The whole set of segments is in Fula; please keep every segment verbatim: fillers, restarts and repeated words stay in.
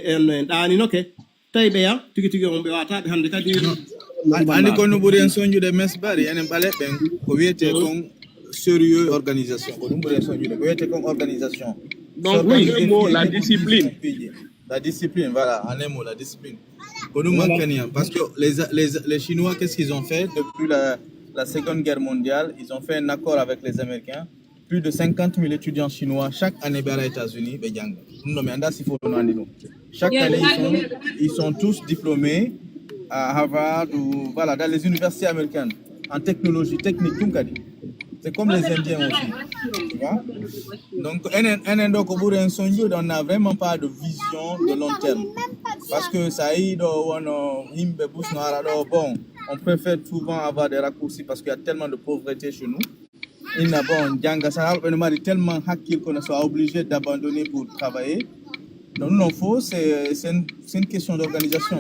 en en ɗaaninoke. Tawi ɓeya tigi tigi on ɓe wata ɓe hannde kadi. Ani ko no ɓuri en soñjude mes bari enen ɓale ɓen ko wiyete kon sérieux organisation, ko ɗum ɓuri en soñjude ko wiyete kon organisation. Donc, en un mot, la discipline. La discipline, voilà, en un mot, la discipline. Ko ɗum manque ni, hein, parce que les, les, les Chinois, qu'est-ce qu'ils ont fait depuis la, la Seconde Guerre mondiale? Ils ont fait un accord avec les Américains. Plus de cinquante mille étudiants chinois chaque année ɓe ara États-Unis ɓe jannga. Ɗum ɗo mi annda si fof ɗum anndi ɗum. Chaque année, ils sont, ils sont tous diplômés à Harvard ou voilà, dans les universités américaines, en technologie, technique, ɗum kadi. C'est comme les Indiens aussi. Tu vois? Donc, enen, enen ɗo ko ɓuri en soñjude, on n'a vraiment pas de vision de long terme. Parce que ça y est, ɗo wono yimɓe bus no ara ɗo, bon, on préfère souvent avoir des raccourcis parce qu'il y a tellement de pauvreté chez nous. Inna bon, jannga sa halɓe no mari tellement hakkil kono sont obligés d'abandonner pour travailler. Donc non, faut, c'est c'est une, c'est une question d'organisation.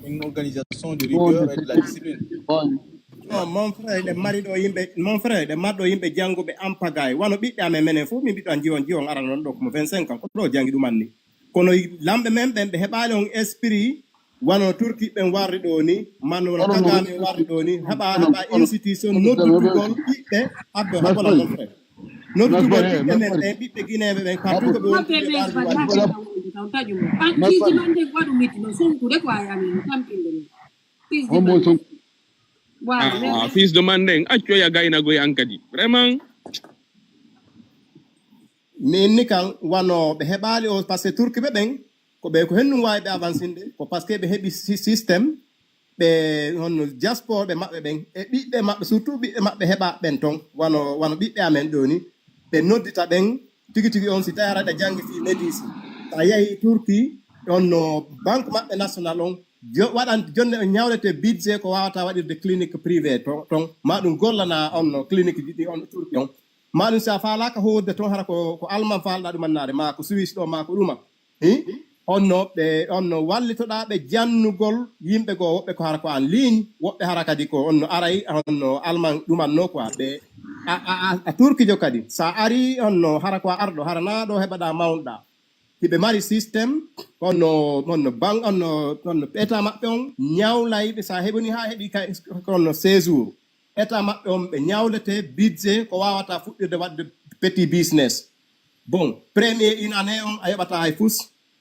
Une organisation de rigueur et de la discipline. Oh, mon frère, ɗe mari ɗo yimɓe, mon frère, ɗe mari ɗo yimɓe jannguɓe en pagaille. Wano ɓiɓɓe amen menen fof, min ɓiɗɗo an jiwon jiwon arano ɗo ko mo vingt-cinq ans, ko ɗo janngi ɗum anni. Kono lamɓe men ɓen ɓe heɓaali on esprit wano Turki ɓen warri ɗo ni, mano wano Kagame warri ɗo ni, haɓa haɓa institution noddutugol ɓiɓɓe abdo haɓola mon frère. Noddutugol ɓiɓɓe men ɓen, ɓiɓɓe Guinéen ɓen, partout ko ɓe woni ɓiɓɓe ardi warri. Piiji man nden waɗu miti no sonkude ko ay amin tampinde min. Piiji man nden. Ah, fils de Mandeng, accoya gaynagoy an kadi. Vraiment. Min ni kan wano ɓe heɓaali o, parce que Turki ɓe ɓen ko ɓe ko hennum waawi ɓe avancinde, ko parce que ɓe heɓi système ɓe honno diaspora ɓe maɓɓe ɓen e ɓiɓɓe maɓɓe, surtout ɓiɓɓe maɓɓe heɓa ɓen ton wano wano ɓiɓɓe amen ɗo ni, ɓe noddita ɓen tigi tigi on si tawi hara ɓe janngi fii médecine, sa yahi Turki on no banque maɓɓe national on waɗan jonde on ñawlete budget ko wawata waɗirde clinique privé ton ton ma ɗum gollana on no clinique ji ɗi on Turki on. Ma ɗum si a faalaaka hoorde toon hara ko ko Alman faalɗaa ɗumannaade ma ko Suisse ɗo ma ko ɗuma. Hi? Honno ɓe honno wallitoɗaa ɓe jannugol yimɓe goo woɓɓe ko hara ko en ligne woɓɓe hara kadi ko honno aray honno Alman ɗumannoo quoi ɓe a a a turkijo kadi so a arii honno hara ko a arɗo hara naa ɗo heɓaɗaa mawnɗaa. Hiɓe mari système honno honno ban honno honno état maɓɓe on ñawlayɓe so a heɓunii haa heɓii kay honno séjour. État maɓɓe on ɓe ñawlete budget ko wawata fuɗɗirde waɗde petit business. Bon, premier une année on a yoɓata hay fus.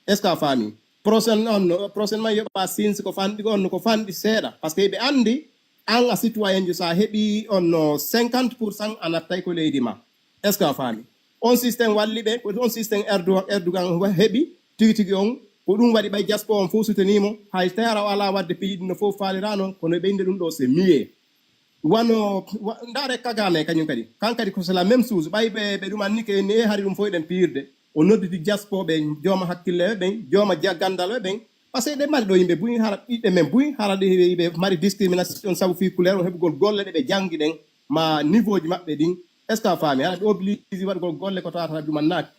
Est ce que a faami? Prochaine on prochainement yoɓa sinsi ko fanɗi on ko fanɗi seeɗa parce que ɓe andi an a citoyen jo sa heɓi on no cinquante pour cent a nattay ko leydi ma. Est ce que a faami? On système walli ɓe ko on système Erdogan Erdogan heɓi tigi tigi on ko ɗum waɗi ɓay diaspora on fof soutenimo hay tara o ala wadde piiji ɗum no fof faalirano kono ɓeyde ɗum ɗo c'est mieux. Wano ndaare Kagame kañum kadi kan kadi ko c'est la même chose ɓay ɓe ɓe ɗum anni ke ni e hari ɗum fof eɗen piyirde. O nodditi diaspora ɓe jooma hakkilleɓe ɓen jooma gandalɓe ɓen. Parce que ɗe mari ɗo yimɓe buy hara ɓiɓɓe men buy hara ɗe ɓe mari discrimination sabu fii couleur o heɓugol golle ɗe ɓe janngi ɗen ma niveau ji maɓɓe ɗin. Est ce que a faami hara ɓe oblige waɗugol golle ko tawata ɗumannaaki?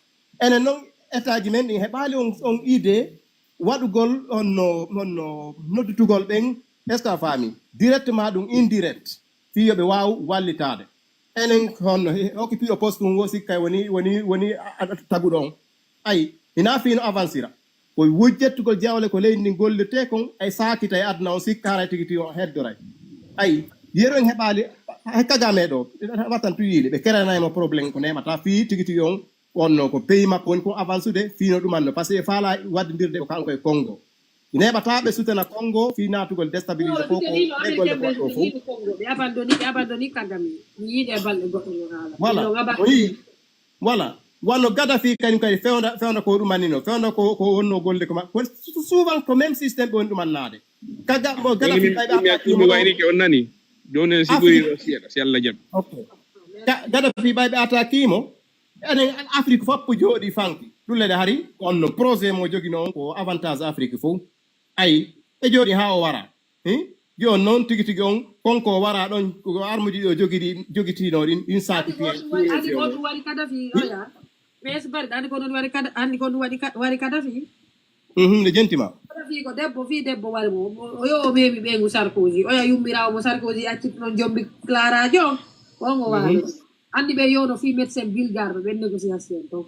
Enen noon état ji men ɗin heɓaali on on idée waɗugol onno onno noddutugol ɓen? Est ce que a faami? Directement ɗum indirect fii yo ɓe waaw wallitaade. Enen honno occupé o poste ɗum wo sikkay woni woni woni taguɗo on. Ayi hina fii no avancira ko wujjettugol jawle ko leydi ndin gollirte kon ay saakita e aduna on sikka haray tigi tigi on heddoray. Ayi yero en heɓaali hay Kagame ɗo wattan tu yiili ɓe keranaymo problème ko nemata fii tigi tigi on. Wonno ko pays makko woni ko avancude fii no ɗumanno parce que faala waddindirde o kanko e Congo. Neɓata ɓe sutana Congo fii naatugol déstabilisé fof ko ɓe golle ko waɗɗo fof. Ɓe abandoni ɓe abandoni Kagame mi yiide balɗe goɗɗo no haala. Voilà o yii. Voilà wonno Gadafi kañum kadi fewda fewda ko ɗumanino fewda ko ko wonno golle ko ma ko souvent ko même système ɓe woni ɗumannaade. Kagame mo Gadafi ɓayɓe attaque mi wayrike on nani. Joni en si ɓuri seeɗa si Allah jaɓi. Ok. Gadafi ɓayɓe attaque mo. Enen Afrique fof jooɗi fanki ɗum lede hari onno projet mo jogino on ko avantage Afrique fof. Ayi ɓe jooɗi haa o wara. Jooni noon tigi tigi on konko wara ɗon ko armuji ɗo jogiti jogitino ɗin ɗin saaki piye. Ɓees bari ɗani ko ɗum waɗi kada anndi ko ɗum waɗi waɗi kada fii. Mhm, nde jentima. Kada fii ko debbo fii debbo waɗi mo o yo o meemi ɓeyngu Sarkozy oya yummirawo mo Sarkozy acci ɗon jombi Clara jo. Kongo waalo anndi ɓe yowno fii médecin bulgare ɓe ɓen négociation to.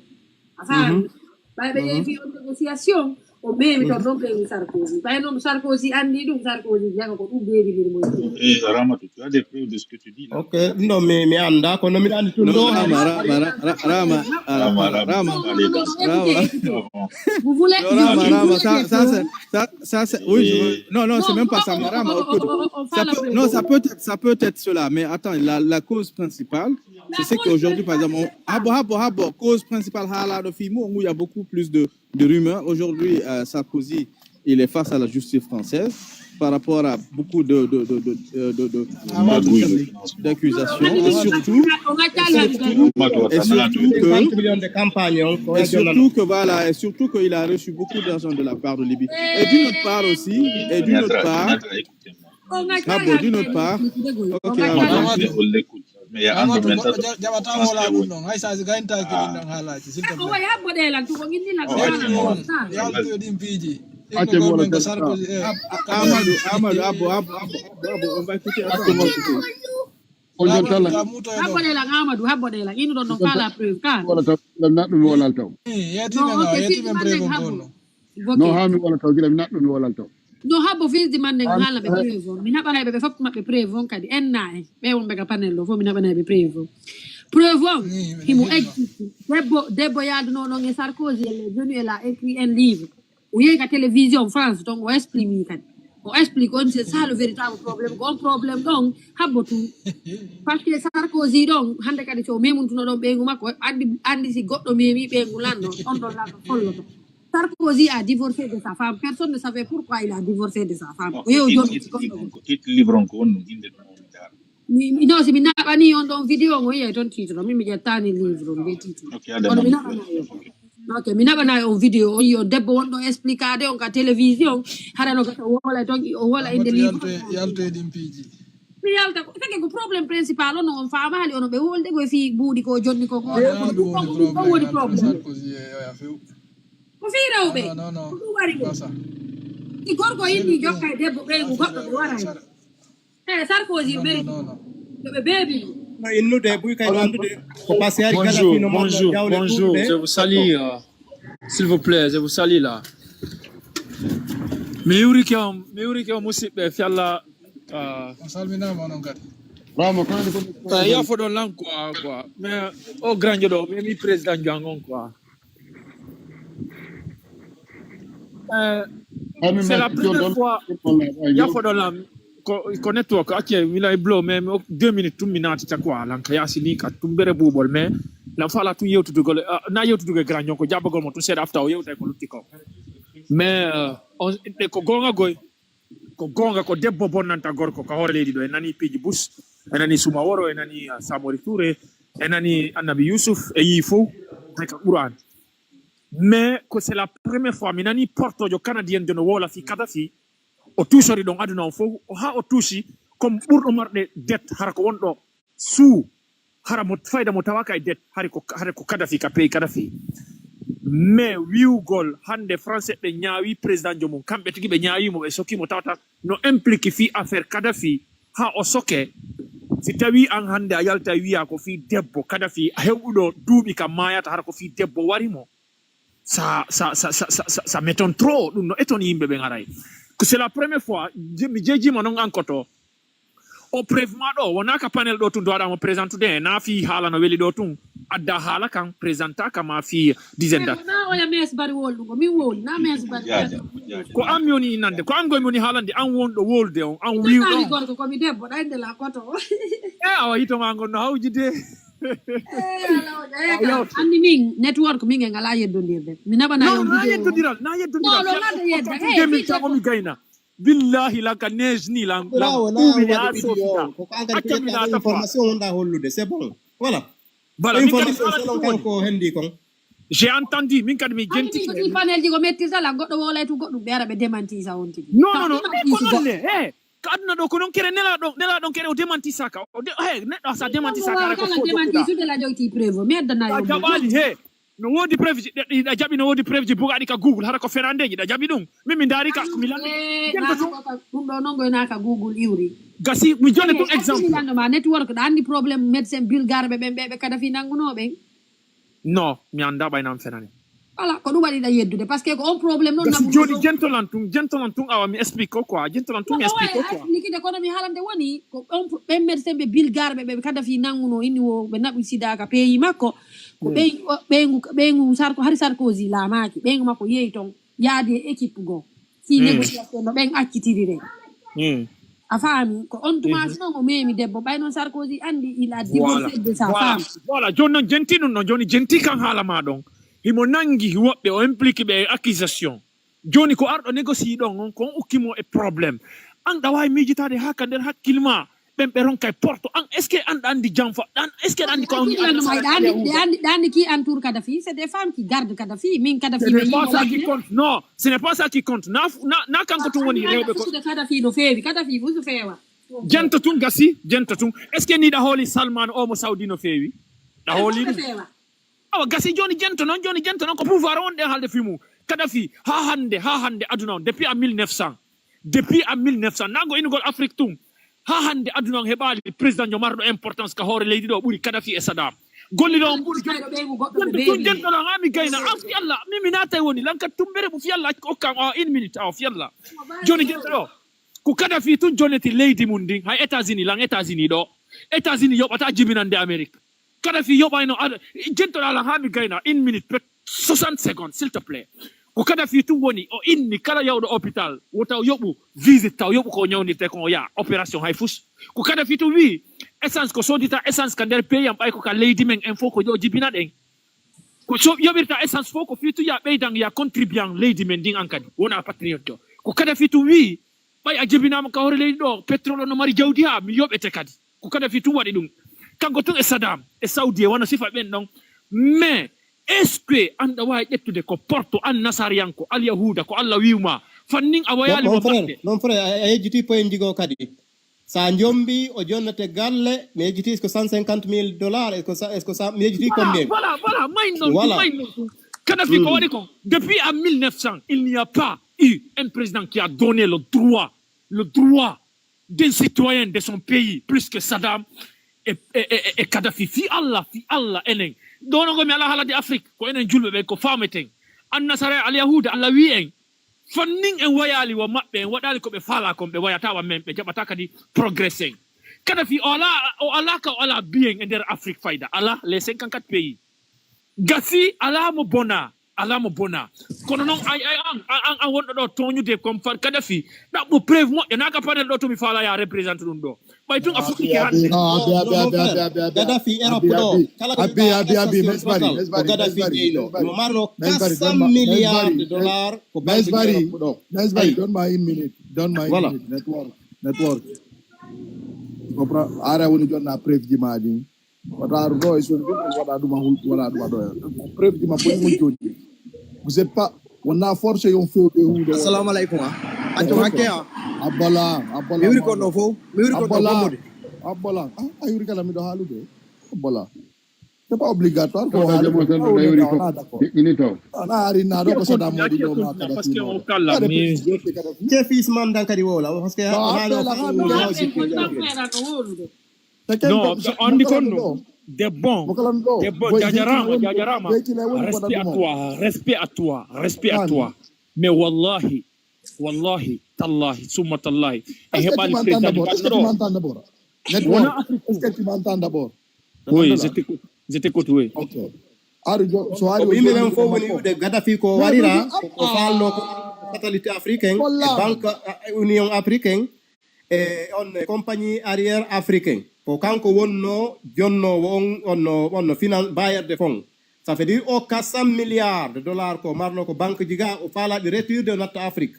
A faami ɓay ɓe yehi fii on négociation. O ɓeewi ton ɗon ɓeewi Sarkozy. Ɓay noon Sarkozy anndi ɗum, Sarkozy jaga ko ɗum ɓeewi ɗum mo. Eh, Ramatu, tu as des preuves de ce que tu dis là. Ok, ɗum ɗo mi mi annda kono miɗa anndi tun Non, ɗo Rama, Rama, Ra- Ra- Rama, Rama, Rama, Rama, Rama, allez, Non, donc, non, Rama. écoutez, écoutez. Vous voulez, Non, vous Rama, voulez Rama, vous ça, voulez ça, c'est, ça, ça, c'est, oui, je Et- veux, non, non, c'est Non, même pas non, ça, non, Rama, non, écoute, non, non, ça pas peut, la non, ça preuve. peut être, ça peut être cela, mais attends, la, la cause principale, c'est ce qu'aujourd'hui, par exemple, on, ah bon, ah bon, ah bon, cause principale, ah là, le film, où il y a beaucoup plus de, de rumeurs. Aujourd'hui, euh, Sarkozy, il est face à la justice française par rapport à beaucoup de, de, de, de, de, de, de- Magouille de financement. d'accusations, et surtout, et surtout, et surtout que, cinquante millions de campagne on ko et heddo nan surtout que, voilà, et surtout qu'il a reçu beaucoup d'argent de la part de Libye. Et d'une autre part aussi, et d'une autre Maître, part, maître, écoutez-moi. ah bon, d'une autre part, ok, ah, Moi, voilà. je dis, on l'écoute. Mais il y a un Amadu domaine, ça, jaɓata ça, wala c'est ɗum bon. ɗon hay sa gayntaki ɗum Ah. ɗon haalaji s'il te Ko plaît. Way habbo ɗe lan tuko ginni lan Oh, ko ouais, lan tu vois. ko sa. Yaltoyo ɗin piiji. Acce Inno wala ɗon ko tan. Sarkozy e Amadou, Amadou, Abo, Abo, Abo, Abo, on va écouter. Attends, on va écouter. On entend là. Kamuto e Habbo ɗon. ɗe lan Amadou, habbo ɗe lan ino ɗon ɗon kala preuve kan. Wala taw. Lan naɗɗum mi walal taw. Yetime Non, nga ok, yetime man preuve nen on habbo. Konno. No ha mi wala taw gila mi naɗɗum mi walal taw. No habbo fisdi man nen An- hala ɓe preuve on. Mi naɓanay ɓe ɓe fof maɓɓe preuve on kadi. En na en. Ɓe wonɓe ka panel ɗo fof mi naɓanay ɓe preuve on. Preuve on. Ni, mi Himo naɓi. Existe. Debbo debbo yaaduno ɗon e Sarkozy elle est venue, elle a écrit un livre. O yehi ka télévision France ton o explique kadi. O explique on c'est ça le véritable problème. Ko on problème ɗon habbo tout. Parce que Sarkozy ɗon hande kadi so o memuntuno ɗon ɓeygu makko andi andi si goɗɗo memi ɓeygu lanno on ɗon lanno folloto. Sarkozy a divorcé de sa femme. Personne ne savait pourquoi il a divorcé de sa femme. Bon, O yehi o titre, jooɗi titre livre on ko, titre livre on ko honɗum, innde ɗum on mi ndaara. Mi- mi- non si mi naɓani on ɗon vidéo on o yiyay toon titre o min mi ƴettani livre on be titre. Ok, allez, Kono mi non. naɓanayi on. Ok, mi naɓanayi on vidéo on yo debbo wonɗo explicade on ka télévision. Hara no gasa o wola toon o wola inde livre. Yaltoye ɗin piiji. Mi yalta ko feke ko problème principal on on faamaali ono ɓe wolde koye fii buuɗi ko jonni ko goto kono ɗum ɗon ko ɗum ɗon woni problème. Sarkozy e oya few. Ko fii rewɓe Non, non, non. Ko ɗum wari ɗum. Basa. Si gorko inni jokka e debbo ɓeygu goɗɗo ɓe waray. E Sarkozy Non, ɓeygu non, non. Yo ɓe beebi ɗum. No innude buy kay anndude ko passer hari kala Bonjour, fino malla bonjour, jawle bonjour. ɗuɗɗuɗe. Je vous salue, euh, s'il vous plaît, je vous salue là. Mi yurike on, mi yurike on musidɓe fiyalla. On salminaama onon kadi. Rama ko andi ko Yafoɗon lan quoi quoi. Mais au grand joɗo, mais mi président Djangon quoi. Euh, c'est la première fois. Yafoɗon lan ko ko network acce wila e blow mais mi ok- deux minutes tum mi naatita quoi lan ka yaasi ni ka tum bere ɓuuɓol mais lan fala tum yewtudugol ah, na yewtudugol grand ñon ko jabbagol mo tum seeɗa afta o yewta ko lutti ko mais euh, on ɗe ko gonga goy ko gonga ko debbo bonnanta gorko ka hoore leydi ɗo e nani piiji bus e nani suma woro e nani ah, samori touré e nani annabi yusuf e yii fof hay ka qur'an mais ko c'est la première fois mi nani portojo canadien de no wola fi kadafi o tuusori ɗon aduna on fof o haa o tuusi comme ɓurɗo marɗe det hara ko wonɗo suu hara mo fayda mo tawaka e det hari ko hari ko kadafi ka pays kadafi mais wiwgol hande français ɓe ñaawi président jo mum kamɓe tigi ɓe ñaawimo ɓe sokimo tawata no implique fii affaire kadafi haa o soke si tawi an hande a yalta wiya ko fii debbo kadafi a hewɓuɗo duuɓi kam maayata hara ko fii debbo warimo ça, ça, ça, ça, ça, ça, ça m'étonne trop. Ɗum no étonne yimɓe ɓe ngaray. Ko c'est la première fois je- mi jejima noon an koto. O preuve ma ɗo wona ka panel ɗo tun to waɗama présentude na fi haala no weli ɗo tun adda haala kan présenta kama fi dizaine Na oya mes bari wol ɗum ko min wowli na mes bari. Jaaja, jaaja. Ko an mi woni innande ko an goy mi woni haalande an wonɗo wolde on an wiw Ani on. Gorko komi debbo ɗayde la koto. E awa yito ma ngon no hawjide. Anni min network min e ngala yeddondirde mi naɓana No yon na vidéo. Yeddondiral na yeddondiral. No, no, na yeddondiral. Deux mille tan o mi gayna. Billahi lan ka neige ni lan lan ɓuuɓi ne ha sofita. Ko ko an kadi ko ƴetta information wonɗa hollude c'est bon. Voilà. Voilà min kadi Information selon kanko hendi kon. J'ai entendu min kadi mi Anni min jentike. Ko ɗi panelji ko mettirta lan goɗɗo wolay tu goɗɗum ɓe ara ɓe démenti sa on tigi. Non non non ko non le he. Ka aduna ɗo ko non kere nela ɗon nela ɗon kere o démenti saka o de he neɗɗo sa démenti saka ara ko Kala foto démenti kuɗa. Sude la joyti preuve mi addana A yo. Jaɓali he. No wodi preuve ji ɗa jaɓi no wodi preuve ji bugaɗi ka google hara ko ferandeji ɗa jaɓi ɗum. Min mi ndaari ka mi lan. Ɗum ɗo non goy naka google iwri. Gasi mi jone ɗum exemple. Lanno ma network ɗa anndi problème médecin bulgare ɓe ɓen ɓeɓe kadafi nangunoɓen. Non mi annda ɓayna mi fenani. Voilà, ko ɗum waɗi ɗa yeddude, parce que ko on problème noon. Gasi naɓugo joni ɗo. Jentolan tun, jentolan tun, awa mi explique quoi, jentolan tun mi explique quoi. Likide kono mi haalande woni ko on ɓen médecin ɓe bilgarɓe ɓe Kadafi nanguno inni wo ɓe naɓi sida ka pays makko. Ko ɓeygu ɓeygu ɓeygu Sarko hari Sarkozy laamaaki, ɓeygu makko yehi ton yaadi e équipe goo. Si négociation no ɓen accitiri ɗen. A faami ko on tuma si noon o memi debbo ɓay noon Sarkozy anndi il a divorcé de sa femme. Voilà, joni noon jenti ɗum ɗon joni jenti kan haala ma ɗon. Himo nangi woɓɓe o implique ɓe e accusation. Joni ko arɗo négocier ɗon on ko on ukki mo e problème. An ɗa waawi miijitaade haa ka nder hakkil ma ɓen ɓe ronka e porto an est ce que an ɗa anndi jam fa ɗan est ce que ɗa anndi ko on. Ɗa anndi ki entour Kadafi c'est des femmes qui garde Kadafi min Kadafi. Ce n'est pas ça qui compte. Non, ce n'est pas ça qui compte. Na na kanko tun woni rewɓe ko. Kadafi no feewi Kadafi fof so feewa. Jento tun gasi jento tun. Est ce que ni ɗa hooli Salman o mo Saudi no feewi? Ɗa hooli ɗum? Awa gasi joni jento noon joni jento noon ko pouvoir on ɗe haalde fimu. Kadafi ha hannde ha hannde aduna on depuis en mille neuf cent depuis en mille neuf cent nango inugol Afrique tun. Ha hannde aduna on heɓaali président jo marɗo importance ka hoore leydi ɗo ɓuri Kadafi e Saddam. Golliɗo on ɓuri jento tun jento ɗon ha mi gayna an fi Allah min mi naatay woni lankat tumbere mo fi Allah okkan o une minute awa fi Allah. Joni jento ɗo ko Kadafi tun joneti leydi mum ndin hay États-Unis lan États-Unis ɗo. États-Unis yoɓata jibinande Amérique. Kadafi yoɓayno aɗa jentoɗa lan ha mi gayna une minute pet soixante secondes s'il te plaît. Ko Kadafi tun woni o inni kala yawɗo hôpital wota o yoɓu visite taw yoɓu ko ñawnirte kon o yaha opération hay fus. Ko Kadafi tun wi essence ko sodita essence ka nder pays am ɓay ko ka leydi men en fof ko yo jibina ɗen. Ko so yoɓirta essence fof ko fii tun ya ɓeydan ya contribuant leydi men ndin an kadi wona patriote jo. Ko Kadafi tun wi ɓay a jibinama ka hoore leydi ɗo pétrole no mari jawdi ha mi yoɓete kadi. Ko Kadafi tun waɗi ɗum. Kanko tun e Saddam e Saudi e wano sifa ɓen ɗon. Mais est ce que an ɗa waawi ƴettude ko porto an nasariyanko alyahuuda ko Allah wi'uma fannin a wayaali mo maɓɓe? Non frère a yejjiti poyen jigo kadi. Sa jombi o jonnete galle mi yejjiti ko cent cinquante mille dollars est ce que ça est ce que ça mi yejjiti combien? Voilà voilà mayin non voilà mayin non. Kadafi ko waɗi ko depuis en mille neuf cent il n'y a pas eu un président qui a donné le droit le droit d'un citoyen de son pays plus que Saddam et, et, et, et Kadhafi fi Allah fi Allah enen ɗono gomi ala haalade Afrique ko enen julɓe ɓe ko fameten annasara e alyahuda Allah wi en fannin en wayaali wa maɓɓe en waɗaali ko ɓe faala kon ɓe wayata wa men ɓe jaɓata kadi progresse en. Kadhafi o ala o ala ka o ala biyen e nder Afrique fayda ala les cinquante-quatre pays. Gasi ala mo bona ala mo bona. Kono noon ay ay an an an wonɗo ɗo tooñude comme far Kadhafi ɗaɓɓo preuve moƴƴa naaka panel ɗo tomi faala ya représente ɗum ɗo. Ɓay tun a fuɗɗike hannde. Gaddafi Europe ɗo kala ko abi abi abi mesbari mesbari Gaddafi jeyno mo marno quatre cents milliards de dollars ko banque Europe ɗo. Mesbari don ma une minute don ma une minute network network. Comprends ara woni jonna preuve ji ma ɗin. Wata aru ɗo e son ɗum waɗa ɗuma waɗa ɗuma ɗo preuve ji ma boyi mo joni. Vous êtes pas wonna forcé yon fewɓe huuɗo. Assalamu alaikum. Acco hakke a abbola abbola mi wiri kon ɗo fof mi wiri kon ɗo fof mode abbola a yuri kala miɗo haalude abbola. C'est pas obligatoire ko haalude. Ana ari naɗo ko sada modi ɗo ma kada fino. Chef ismam dan kadi wola parce que non debbo debbo jajarama jajarama. Respect à toi respect à toi respect à toi. Mais wallahi wallahi tallahi summa tallahi e heɓali président batɗo. Wona Afrique. Est-ce que tu m'entends d'abord? Oui, je t'écoute. Je t'écoute, oui. Ok. Ari jo so ari yimɓe ɓen fof woni wiwde Gaddafi ko warira ko faalno ko satellite africain e banque union africain e on compagnie arrière africain ko kanko wonno jonnoowo on onno onno finance bailleur de fonds. Ça fait dire o quatre cents milliards de dollars ko marno ko banque ji ga o faalaɗi retirde natta Afrique.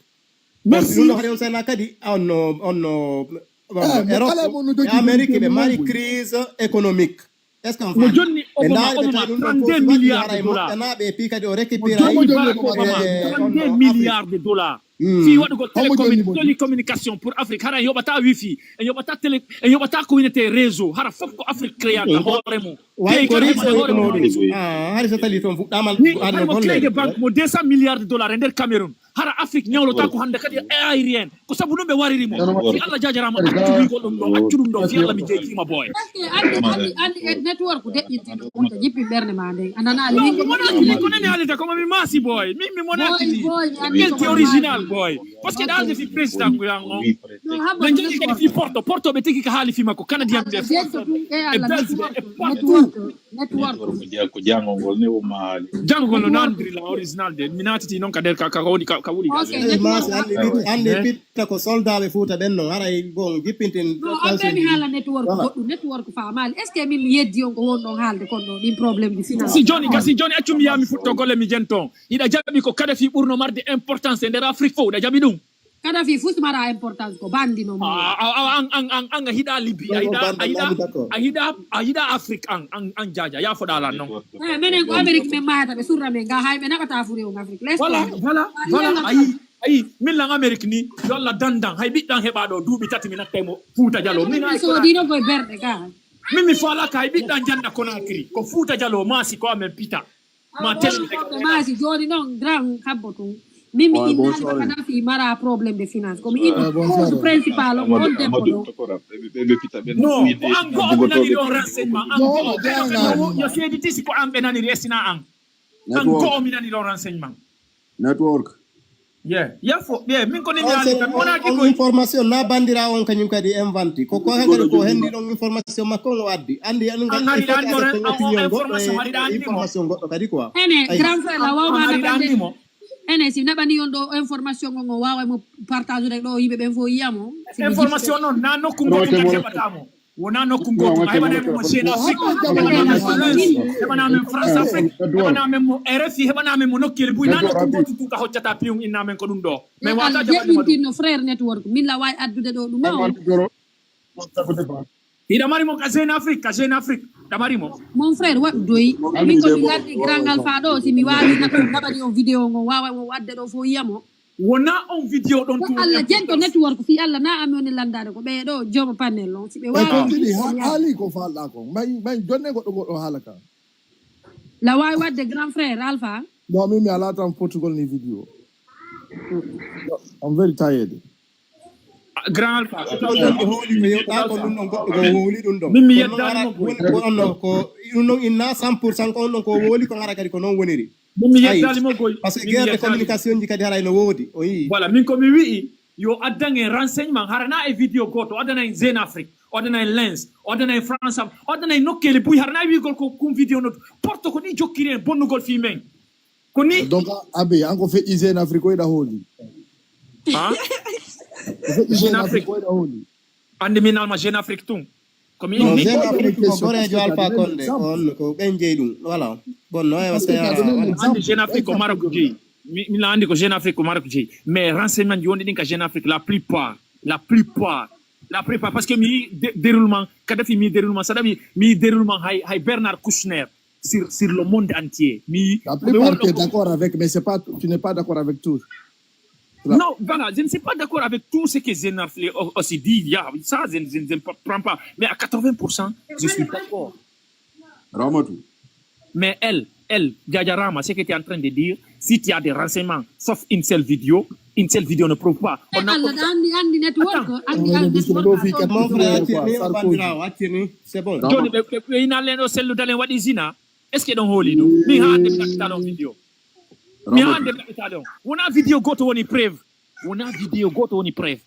Merci. Ɗum ɗo hari on sana kadi onno onno europe e amérique ɓe mari crise économique. Est ce que on faami ɓe ndaari ɓe tawi ɗum ɗo fof waɗi hara e moƴƴanaaɓe e pii kadi o récupéra milliards de dollars. Fii waɗugol télécommunication pour Afrique hara en yoɓata wifi en yoɓata télé en yoɓata ko winetee réseau hara fof ko Afrique créa ka hoore mum. Way ko riche o yiɗno ɗum. Ah, hari so tali toon fuɗɗaama. Ni, hari mo créé banque mo deux cents milliards de dollars e nder Cameroun. Hara Afrique ñawlota ko hannde kadi aérien. Ko sabu ɗum ɓe wariri mo. Si Allah jaajarama, accu wiigol ɗum ɗo, accu ɗum ɗo. Si Allah mi jeytiima boy. Est-ce que anndi, anndi, anndi e network deƴƴintinɗo ɓurta jippi ɓernde ma nden? A nanaali min ko mi nani ko nani haalita ko mi maasi boy. Min mi monati. Boy, boy, mi anndi ko original boy. Parce que ɗaalde fi président ko yan on. Ɓe njogii kadi fii Porto. Porto ɓe tigi ka haali fii makko. Canadien ɓe, e Belge ɓe, e partout. Network. Ko ja-, ko jangol ngol ne umma haali. Jangol ngol no nandiri la original de. Mi naatiti noon ka nder ka, ka woni ka, ka wuli. Ey, maasi, anndi pit-, anndi pitta ko soldaaɓe Fuuta ɓen noon. Haray bon, jippintin. No, on ɓe mi haala network goɗɗum. Network faamaali. Est-ce que min mi yeddi on ko won ɗon haalde kon ɗo ɗin problème de finance? Si jooni, ka si jooni, accu mi yaa mi fuɗɗo golle mi jento. Hiɗa jaɓi ko Kadhafi ɓurno marde importance e nder Afrique fof, hiɗa jaɓi ɗum? Kadhafi fof mara importance ko bandi no mo. A, a, a, an, an, an, an, a hiɗa Libye, a hiɗa, a hiɗa, a hiɗa, a hiɗa Afrique, an, an, an jaaja, ya foɗa lan non. Eh, menen ko Amérique men mahata ɓe surra men ga, hay ɓe naɓata fure on Afrique. Voilà, voilà, voilà, ayi, ayi, min lan Amérique ni, yo Allah dandan, hay ɓiɗɗan heɓa ɗo, duuɓi tati mi nattay mo Fuuta Jaloo. Min so dino koye berɗe ga. Min mi faala ka, hay ɓiɗɗan janda Conakry, ko Fuuta Jaloo, maasi ko amen pita. Ma telle. Maasi jooni noon grand habbo tun. Min mi innaali ma kana fi mara problème de finance. Ko mi inni cause principal on on debbo ɗo. Non, ko an ko mi nani ɗon renseignement. An ko renseignement yo seedi tisi ko an ɓe nani resina an. An ko mi nani ɗon renseignement. Network. Ye, ye fo, ye, min ko ni mi haali tan, wona ki on koy. Information na bandira on kanyum kadi inventi. Ko, ko hen kadi ko hendi ɗon information makko on o addi. Andi, andi kadi hari ɗan mo information, hari ɗan mo. Information goɗɗo kadi quoi. Ene, grand frère la wawma na bande. Ene, si naɓani on ɗo information on, o wawa mo partage ɗo yimɓe ɓen fo yiyamo. Information non, na nokku goɗɗo kadi heɓata mo. Wona nokku goto, a heɓanay mo Jeune Afrique, heɓanay mo Lens, heɓanay mo France Afrique, heɓanay mo R F I, heɓanay mo nokkeeli buy, na nokku goto tun ka hoccata piyum inna men ko ɗum ɗo. Mais wata jaɓani mo ɗum. Frère network, min la way addude ɗo ɗum o. Hiɗa mari mo ka Jeune Afrique, ka Jeune Afrique, ɗa mari mo. Mon frère, waɗu doyi. Min ko mi lardi Grand Alpha ɗo, si mi wawi naɓa-, naɓani on vidéo on, wawa o wadde ɗo fo yiyamo. Wona on vidéo ɗon tun. Allah jento network fi Allah na ami woni landade ko ɓe ɗo jooma panel on si ɓe wawa. Ko ɗiɗi ha-, haali ko falɗa ko. Mbay, mbay jonne goɗɗo goɗɗo haala ka. La wawi wadde grand frère Alpha. Non, min mi ala tan Portugal ni vidéo. I'm very tired. Ah, grand Alpha. Ko ɗon ko holi ko yewta ko ɗum ɗon goɗɗo ko holi ɗum ɗon. Min mi yedda mo ko on ɗon ko ɗum ɗon inna cent pour cent ko on ɗon ko woli ko ngara kadi ko non woniri. Min mi yeddali mo goy. Parce que guerre de communication ji kadi haray no woodi. O yi. Voilà, min ko mi wi'i, yo addan en renseignement, hara na e vidéo goto, o addana en Jeune Afrique, o addana en Lens, o addana en France, o addana en nokkeeli buy, hara na e wi'gol ko kum vidéo no porto ko ni jokkiri en bonnugol fi men. Ko ni. Donc, Abi, an ko feƴƴi Jeune Afrique ko iɗa hooli. Ha? Ko feƴƴi Jeune Afrique ko iɗa hooli. Andi min alma Jeune Afrique tun. Ko mi non, inni. Jeune Afrique ko gorejo Alpha Condé, on ko ɓen jeyi ɗum. Voilà. Bon, no e wasa. Andi Jeune Afrique ko Maroc jeyi. Mi, mi la andi ko Jeune Afrique ko Maroc jeyi. Mais renseignement ji wonɗi ɗin ka Jeune Afrique, la plupart, la plupart, la plupart, parce que mi dé-, déroulement, Kadhafi mi déroulement, Saddam mi déroulement hay, hay Bernard Kouchner sur, sur le monde entier. Mi, la plupart tu es d'accord avec, mais c'est pas, tu n'es pas d'accord avec tout. Non, voilà, je ne suis pas d'accord avec tout ce que Jeune Afrique aussi dit. Il y a, ça, je, je, je ne prends pas. Mais à quatre-vingts pour cent, je suis d'accord. Ramatou. Mais elle, elle, Djadja Rama, ce que tu es en train de dire, si tu as des renseignements, sauf une seule vidéo, une seule vidéo ne prouve pas. On a Allah, andi, andi network, andi, andi network. Mon frère, accini, o bandirawo, accini, c'est bon. Joni ɓe, ɓe, ɓe ina len o sellu dalen waɗi zina. Est-ce que ɗon hooli ɗum? Mi hande mi ɗaɓɓita ɗon vidéo. Mi hande mi ɗaɓɓita ɗon. Wona vidéo goto woni preuve. Wona vidéo goto woni preuve.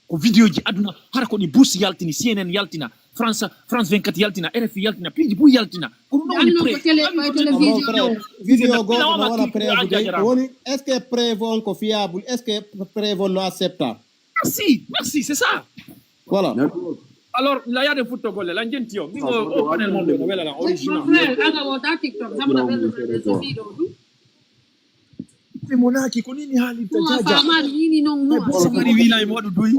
Ko vidéo ji aduna, hara ko ɗi Bus yaltini, C N N yaltina, France, France vingt-quatre yaltina, R F I yaltina, piiji buy yaltina. Ko ɗum ɗon woni preuve. Vidéo goto no wona preuve de. Woni, est-ce que preuve on ko fiable? Est-ce que preuve on no accepta? Merci, merci, c'est ça. Voilà. Alors, la yaade futtogol le, lan jenti o. Min o, o panel mon ɓe, no wela lan, original. Mon frère, aga wota TikTok, sabu na ɓe no ɓe so fiɗo ɗum. Mi monaki, ko ni mi haalirta. Jaja. Famani ini non. Hay bo sa ari wila mi waɗu duy.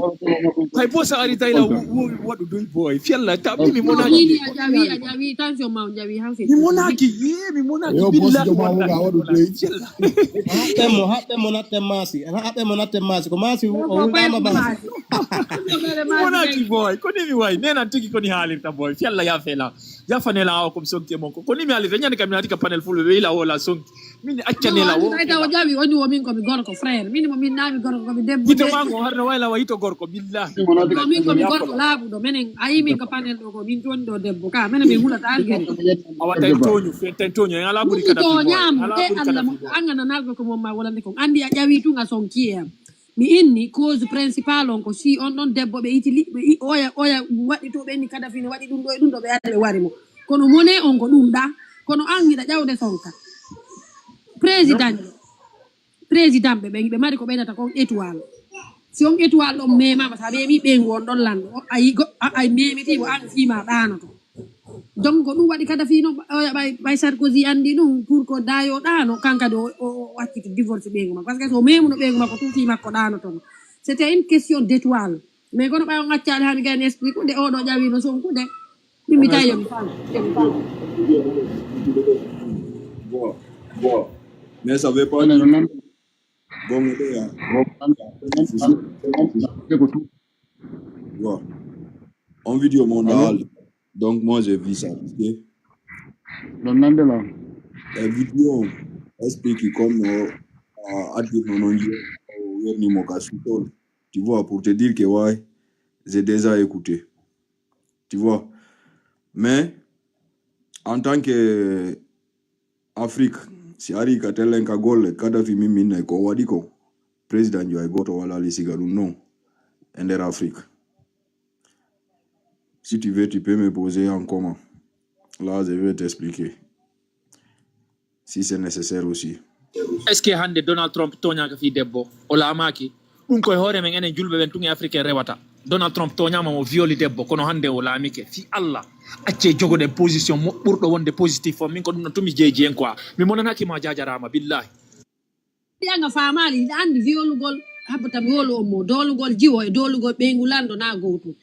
Hay bo sa ari tayla wowi mi waɗu duy boy. Fialla ta mi monaki. Ini a jawi a jawi tension ma on jawi han fe. Mi monaki, ye mi monaki. Yo boss billahi jo ma wallahi. Waɗu duy. Fialla. Haɓɓe mo, haɓɓe mo natten maasi. Haɓɓe mo natten maasi. Ko maasi o wulɗama maasi. Mi monaki boy. Ko ni mi wayi. Nenan tigi ko ni haalirta boy. Fialla ya fela. Jafanela awa comme sonke mon ko. Ko ni mi haalirta. Ñande kam mi naati ka panel fulɓe ɓe ila wola sonke. Min accane la wo. Ay taw jawi oni wo min ko mi gorko frère. Min mo min nami gorko ko mi debbo. Hito mango harno wayla wa hito gorko billahi. Ko min ko mi gorko laabuɗo menen ayi min ko panel ɗo ko min toni ɗo debbo ka menen min hulata algeri. Awa tay toñu fe tay toñu en ala ɓuri kada. To ñam e Allah mo angana nalgo ko mom ma wala ne ko andi a jawi tun a sonki am. Mi inni cause principal on ko si on ɗon debbo ɓe iti liɓɓe oya oya waɗi to ɓe inni kada fine waɗi ɗum ɗo e ɗum ɗo ɓe ari ɓe wari mo. Kono mone on ko ɗum ɗa kono an hiɗa ƴawde sonka. Président président ɓe ɓen ɓe mari ko ɓeydata kon étoile. Si on étoile ɗon memama sa memi ɓeygu on ɗon lanɗo ay memitigo an fima ɗanoto. Donc ko ɗum waɗi kadafi no oya ɓay ɓay sarkozy andi ɗum pour ko dayo ɗano kankadi o acciti divorce ɓeygu makko parce que so memuno ɓeygu makko tun fi makko ɗanotono. C'était une question d'étoile. Mais kono ɓay on accali hami gayni esprit kude oɗo ƴawino sonkude. Mimi tayo mi fal. Bon, bon. Mais ça veut pas dire. Bon, mais bon. On vidéo mon dal. Donc moi j'ai vu ça. Non, non, non. La vidéo explique comme euh, à dire non non. Tu vois, pour te dire que ouais, j'ai déjà écouté. Tu vois. Mais en tant que Afrique, si ari ka tellen ka golle kadafi min min nay ko waɗi ko président jo ay goto wala li siga ɗum non e nder Afrique. Si tu veux tu peux me poser en comment là je vais t'expliquer. Si c'est nécessaire aussi. Est ce que hannde Donald Trump tooñaaka fii debbo? O laamaaki. Ɗum koye hoore men enen julɓe ɓen tun e Afrique en rewata. Donald Trump tooñaama mo violi debbo kono hannde o laamike. Fii Allah, accee jogoɗen position mo ɓurɗo wonde positif o. Min ko ɗum ɗon tun mi jeeji en quoi. Mi monanaaki ma jaajaraama billahi. Ɗi anga faamaali, hiɗa anndi violugol, habbata mi wolu on mo, doolugol jiwo e doolugol ɓeyngu lanɗo na gootum.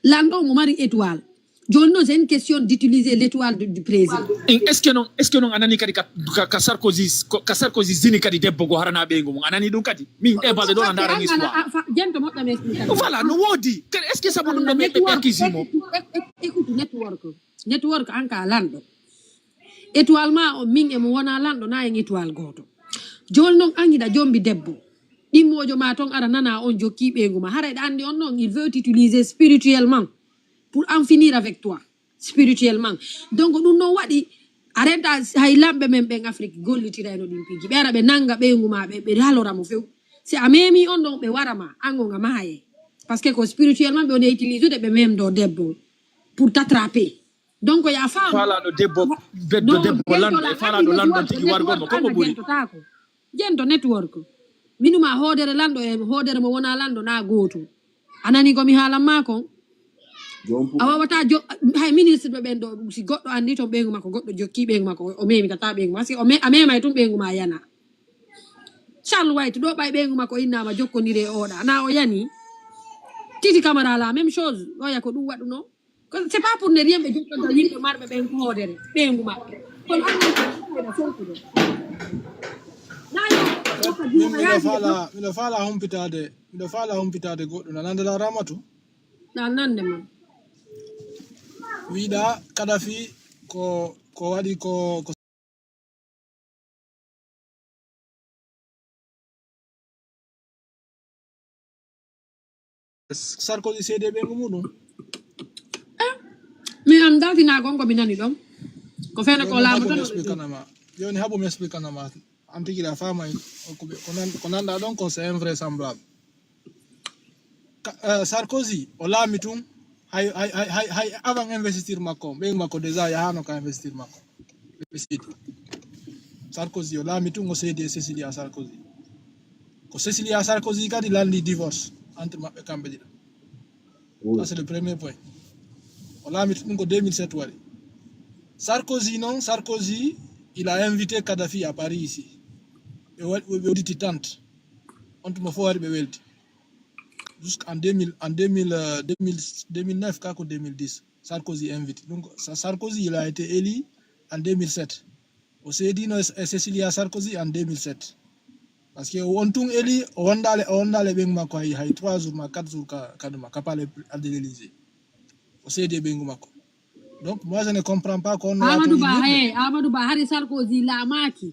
Lanɗo omo mari étoile. Jooni noon, c'est une question d'utiliser l'étoile du, du président. Est ce que noon, est ce que noon a nanii kadi ka, ka, ka Sarkozy, ko, ka Sarkozy zini kadi debbo goo harana ɓeyngu mum? A nanii ɗum kadi? Min ɗe balɗe ɗo a ndaarani histoire. Jento moƴƴa mi explique. Voilà, no woodi. Kadi est ce que sabu ɗum ɗo ɓe ɓe accusimo? Écoute, network. Network an ka lanɗo. Étoile ma on min e mo wona lanɗo na en étoile gooto. Jooni noon an hiɗa jombi debbo. Ɗimmoojo ma toon ara nana on jokkii ɓeyngu ma. Hara eɗa anndi on noon il veut t'utiliser spirituellement pour en finir avec toi spirituellement. Donc ɗum noon waɗi a renta hay lamɓe men ɓen Afrique gollitirayno ɗin piiji. Ɓe ara ɓe nannga ɓeyngu ma ɓe ɓe halora mo few. Si a memi on ɗon ɓe wara ma an on a mahaye. Parce que ko spirituellement ɓe woni e utiliser de ɓe memdo debbo pour t'attraper. Donc ya femme. Falaɗo debbo beddo debbo lanɗo e falaɗo lanɗo tigi wargol mo koko ɓuri. Jento network. Minuma hoodere lanɗo e hoodere mo wona lanɗo na gootum. A nani ko mi haalan ma kon? A wawata jo hay ministre ɓe ɓen ɗo si goɗɗo anndi toon ɓeyngu makko goɗɗo jokki ɓeyngu makko o memitata ɓeyngu makko si a memay tun ɓeyngu ma yana. Charles White ɗo ɓay ɓeyngu makko innama jokkondire e oɗa na o yani. Titi Camara la même chose ɗoya ko ɗum waɗuno. C'est pas pour ne rien ɓe jokkonta yimɓe marɓe ɓen ko hoodere ɓeyngu maɓɓe kono annan ko ɓeɗa sonkude. Miɗo faala miɗo faala humpitaade miɗo faala humpitaade goɗɗum nanande la ramatu. Ɗa nande man. Wiɗa kadafi ko ko waɗi ko ko Sarkozy seede ɓe ngo muɗum. Mi am daltina gongo mi nani ɗon. Ko fena ko laamu tan. Joni haɓu mi explikanama. An tigi la famay ko nanɗa ɗon ko c'est invraisemblable. Sarkozy o laami tun hay hay hay hay avant investir makko ɓeygu makko déjà yahano ka investir makko. Ɓe seedi. Sarkozy o laami tun o seedi e Cécilia Sarkozy. Ko Cécilia Sarkozy kadi landi divorce entre maɓɓe kamɓe ɗiɗo. Ça c'est le premier point. O laami tun ko deux mille sept waɗi. Sarkozy non Sarkozy il a invité Kadhafi à Paris ici. ɓe waɗi ɓe udditi tente. On tuma fof wari ɓe welti. Jusqu'en deux mille, en deux mille, euh, deux mille, deux mille neuf ka ko deux mille dix, Sarkozy invité. Donc Sarkozy, il a été élu en deux mille sept. O seedino e Cécilia Sarkozy en deux mille sept. Parce que o on tun élu, o wondaale o wondaale ɓeyngu makko hay hay trois jours ma quatre jours ka kaduma ka palais de l'Élysée. O seedi e ɓeyngu makko. Donc moi je ne comprends pas ko on. Amadou Ba, hey, Amadou Ba, hari Sarkozy laamaaki.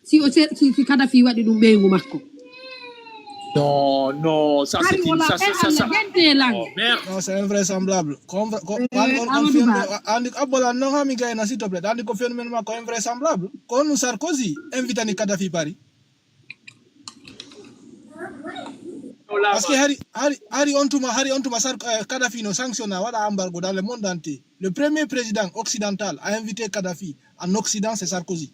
Si o si, si Kadhafi waɗi ɗum ɓeyngu makko. Non, non, ça c'est ça, ça, ça, ça. Non, c'est invraisemblable. Andi abbola non ha mi gayna s'il te plaît. Andi ko phénomène makko invraisemblable. Ko on Sarkozy invitani Kadhafi Paris. Parce que hari hari hari on tuma hari on tuma sar eh, Kadhafi no sanctionna waɗa embargo dans le monde entier. Le premier président occidental à inviter Kadhafi en Occident c'est Sarkozy.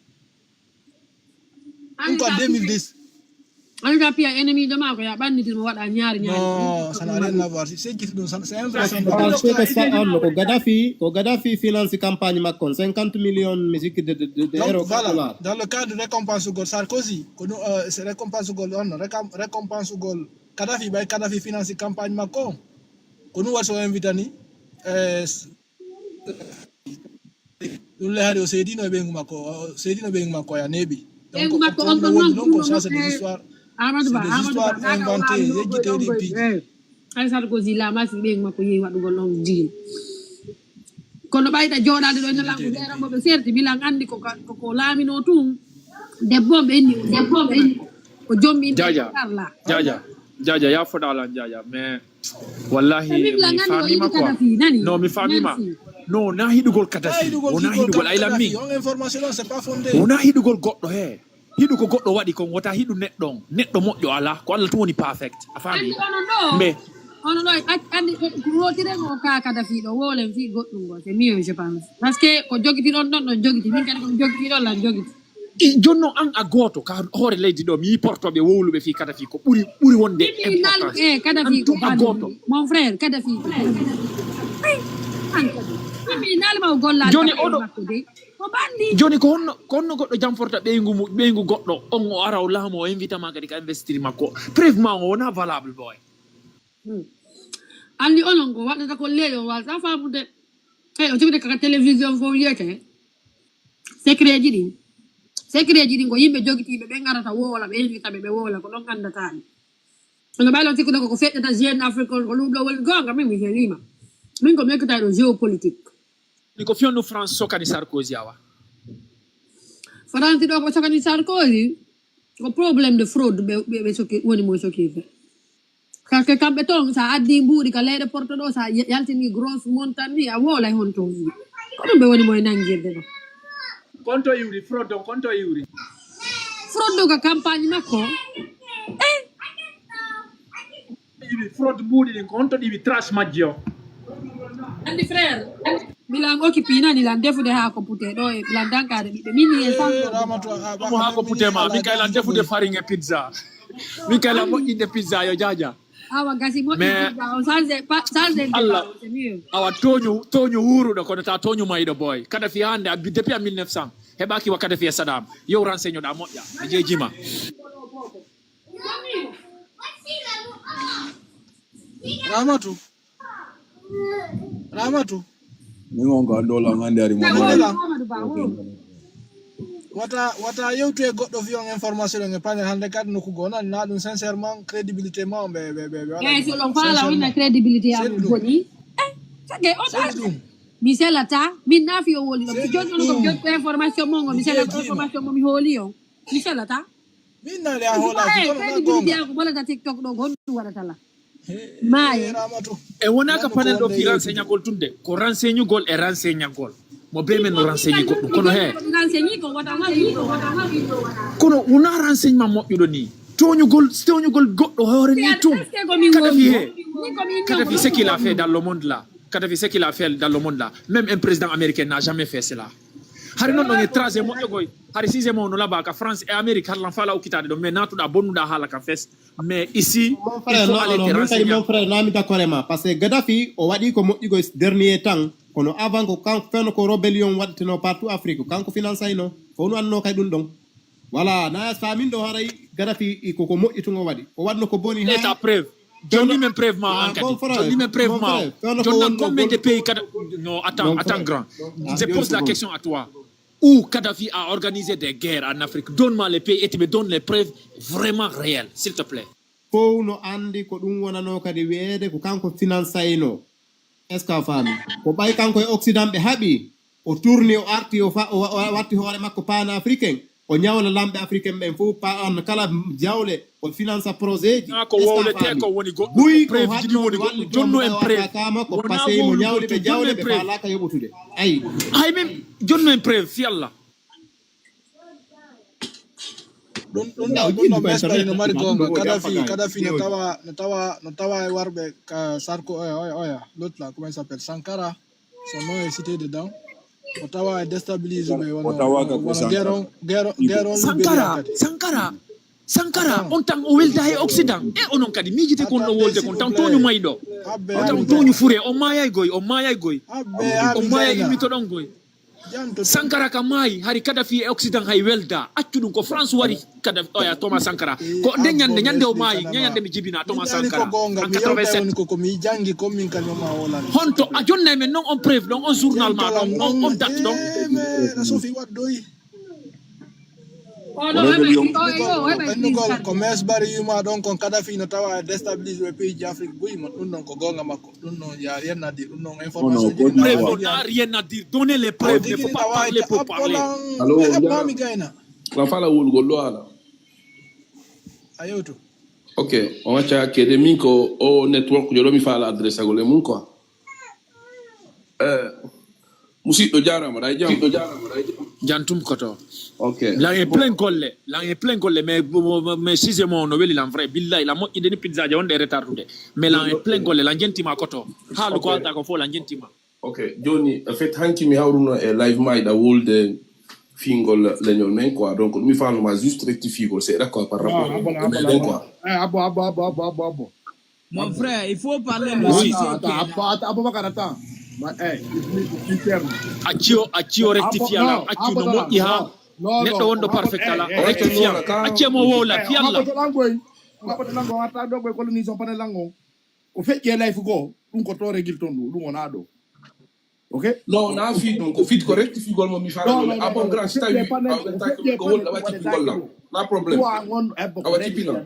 Ɗum ko deux mille dix. Anda piya ennemi ɗo ma ko ya ɓannitir mo waɗa ñaari ñaari. Non, ça n'a rien à voir. C'est juste ɗum c'est invraisemblable. Ko Gaddafi, ko Gaddafi finance campagne makko on cinquante millions mi sikki de de de Donc euro voilà, dollar. Dans le cadre récompense ugol Sarkozy, ko ɗum euh, c'est récompense ugol on récom- récompense ugol Kadhafi ɓay Kadhafi finance campagne makko on. Ko ɗum waɗi so invitani eh, ɗum le hari o seedino e ɓeyngu makko o seedino ɓeyngu makko ya neeɓi. Ɓeyngu makko on ɗon non ɗum non eh, Amadou Ba Amadou Ba inventé yejjiteɗi piiji. Ay Sarkozy laamaaki ɓeyngu makko yehi waɗugol on deal. Kono ɓayda jooɗaade ɗo ene langu ɓeera mo ɓe serti bilan anndi ko ko laamino tun. Debbo ɓe inni debbo ɓe inni ko jommi Jaja. Jaja. Jaja ya foɗa lan jaja mais wallahi mi famima quoi. Non mi famima. Non na hiɗugol Kadhafi wona hiɗugol aylan mi. Wona hiɗugol goɗɗo he. Hiɗu ko goɗɗo waɗi kon wota hiɗu neɗɗo on neɗɗo moƴƴo ala ko Allah tun woni perfect a faami. Mais ono ɗo andi rotiren o ka Kadhafi ɗo wolen fi goɗɗum go c'est mieux je pense parce que ko jogiti ɗon ɗon ɗon jogiti min kadi komi jogiti ɗon lan jogiti. Jonno an a gooto ka hoore leydi ɗo mi yi portoɓe wowluɓe fi Kadhafi ko ɓuri ɓuri wonde importance. Kadhafi ko a gooto. Mon frère Kadhafi ko an kadi mi nalma o gollal joni oɗo makko dey. Joni ko honno ko honno goɗɗo jamforta ɓeygu mu ɓeygu goɗɗo on o ara o laamu o invita ma kadi ka investir makko preuve ma o wona valable boy. Andi onon ko waɗata ko leeyo wasa famude. Hey o jogde kaka télévision fof wiyete secret ji ɗin. Secret ji ɗin ko yimɓe jogitiiɓe ɓe ngarata woola ɓe invita ɓe ɓe woola ko ɗon anndata ɗi. Ono ɓaylo sikkude koko feƴƴata jeune afrique on ko ɗum ɗo woni goonga min mi helima. Min ko mi ekkita ɗo géopolitique. Ni ko fiyonno France sokani Sarkozy awa. France ɗo ko sokani Sarkozy ko problème de fraude ɓe ɓe soki woni mo sokirde. Parce que kamɓe toon sa addi mbuuɗi ka leyɗe porto ɗo sa yaltini grosse montagne ni a woolay honto woni ko ɗum ɓe woni moye nanngirde ɗo. Konto iwri fraude on konto iwri. Fraude ɗo ka campagne makko. Iwi fraude mbuuɗi ɗin ko honto ɗiwi trace majji o. Andi frère. Milan occupé nani lan defude haako pute ɗo e lan dankare ɓiɓɓe min e sanko. Mo haako pute ma min kay lan defude farin e pizza. Min kay lan moƴƴinde pizza yo jaaja. Awa gasi moƴƴinde pizza o sanse sanse. Allah. Awa tooñu tooñu wuuruɗo kono ta tooñu mayɗo boy kada fi hande depuis en mille neuf cent heɓaki wa kada fi e Saddam yow renseignoɗa moƴƴa e jeejima. Ramatu. Ramatu. Min on ko anndo lan hannde ari mo. Wata wata yewtu e goɗɗo fi on information en e panel hannde kadi nokku goo nani na ɗum sincèrement crédibilité ma on ɓe ɓe ɓe ɓe. Eyi so ɗon faala wonna crédibilité am boni. Sage on ɗum. Mi selata min nafi o woli ɗon joni on ko jotto information mo ngo mi selata information mo mi hooli on. Mi selata. Min naali a hoolaaki kono na goonga. Ko bolata tiktok ɗo ko honɗum waɗata la. Maaye. E wona ka panel ɗo fi renseigneagol tun de ko renseigneugol e renseigneagol mo be men no renseigné goɗɗum kono he. Kono wona renseignement moƴƴuɗo ni toñugol toñugol goɗɗo hoore ni tun. Kada fi he. Kada fi ce qu'il a fait dans le monde là. Kada fi ce qu'il a fait dans le monde là. Même un président américain n'a jamais fait cela. Hari noon ɗon e tracé moƴƴo goy hari sise mo no laba ka France e Amérique harlan fala okkitade ɗon mais natuɗa bonnuɗa haala ka fes. Mais ici mon frère non non min kadi mon frère nami d'accord e ma parce que Gaddafi o waɗi ko moƴƴi goy dernier temps kono avant ko kan feno ko rébellion waɗteno partout Afrique kanko financayno fof no anno kay ɗum ɗon. Voilà, na famin ɗo haray Gaddafi koko moƴƴi tun o waɗi. O waɗno ko boni. Ɓe ta preuve. Jonni men preuve ma an kadi. Jonni men preuve ma. Jonna combien de pays kada? Non, attends, attends, grand. Je pose la question à toi. Où Kadhafi a organisé des guerres en Afrique? Donne-moi les pays et tu me donnes les preuves vraiment réelles, s'il te plaît. Fow no anndi ko ɗum wonanoo kadi wiyeede ko kanko finansayno. Est-ce que a faami? Ko ɓay kanko e Occident ɓe haɓi, o tourni, o arti, o watti hoore makko panafricain, o ñawla lamɓe africain ɓen fof, paan kala jawle, o finansa projet ji. Ko wowletee ko woni goɗɗum, buy ko preuve ji ɗi woni goɗɗum, jonno en preuve. Kama ko passé mo ñawli ɓe jawle ɓe faalaaka yoɓutude. Ayi. Hay min jonno en preuve fi Allah. Ɗum ɗum ɗo ɗum ɗo ɓesɗa ino mari goonga. Kadafi kadafi no tawa no tawa no tawa e warɓe ka sarko oya oya oya lotla comment il s'appelle sankara, son nom est cité dedans. O tawa e déstabilise ɓe wono wono guerre on guerre guerre on libéria kadi. Sankara sankara on tan o welda e occident e onon kadi miijite kon ɗo wolde kon tan tooñu mayɗo. Tan tooñu fure o maayay goy o maayay goy. O maayay immitoɗon goy. Sankara ka maayi hari kadafi e occident hay welda accu ɗum ko france wari kada oya thomas sankara ko nde ñande ñande o maayi ñande mi jibina thomas sankara en quatre-vingt-sept. Koko mi jangi ko min kalima ma wolani honto a jonnay men non on preuve ɗon on journal ma ɗon on on date ɗon. Sofi waddoyi. Ɓennugol ko mes bari yuma ɗon kon kadafi no tawa e déstabilise ɓe pays ji afrique buy mo ɗum ɗon ko gonga makko. Ɗum noon y a rien à dire, ɗum noon information ji. Preuve, on n'a rien à dire. Donnez les preuves, il ne faut pas parler pour parler. Allo, mi gayna. Lan fala wulugol ɗo ala. A yewtu. Ok, on acca kede min ko o network joɗo mi fala adresse agol e mun quoi. Eh, musidɗo jarama ɗa e jam. Jantum koto. Ok. Lan e plein golle, lan e plein golle, mais mais sixième on no weli lan vrai. Billahi la moƴƴinde ni pizza je wonde retardude. Mais lan e plein golle, lan jentima koto. Haalu ko alta ko fo lan jentima. Ok, joni en fait hanki mi hawruno e live ma iɗa wolde fingol leñol men quoi, donc ɗum mi falnoma juste rectifiegol seeɗa quoi par rapport e meɗen quoi. Abo abo abo abo abo abo. Mon frère, il faut parler le sujet. Attends, attends, attends, Aboubacar, attends. Accio, accio rectifia la, accio no moƴƴi ha neɗɗo wonɗo perfect ala rectifia. Accie mo wowla fi Allah. Ko feƴƴe life goo ɗum ko to regil ton ɗum ɗum wona ɗo. Ok. Non, na fi ɗum ko fit ko rectifigol mo mi fara ɗum. Ah bon, grand, si tawi awɓe taki ko woni awa cippigol lam. Na problème. Awa cippina.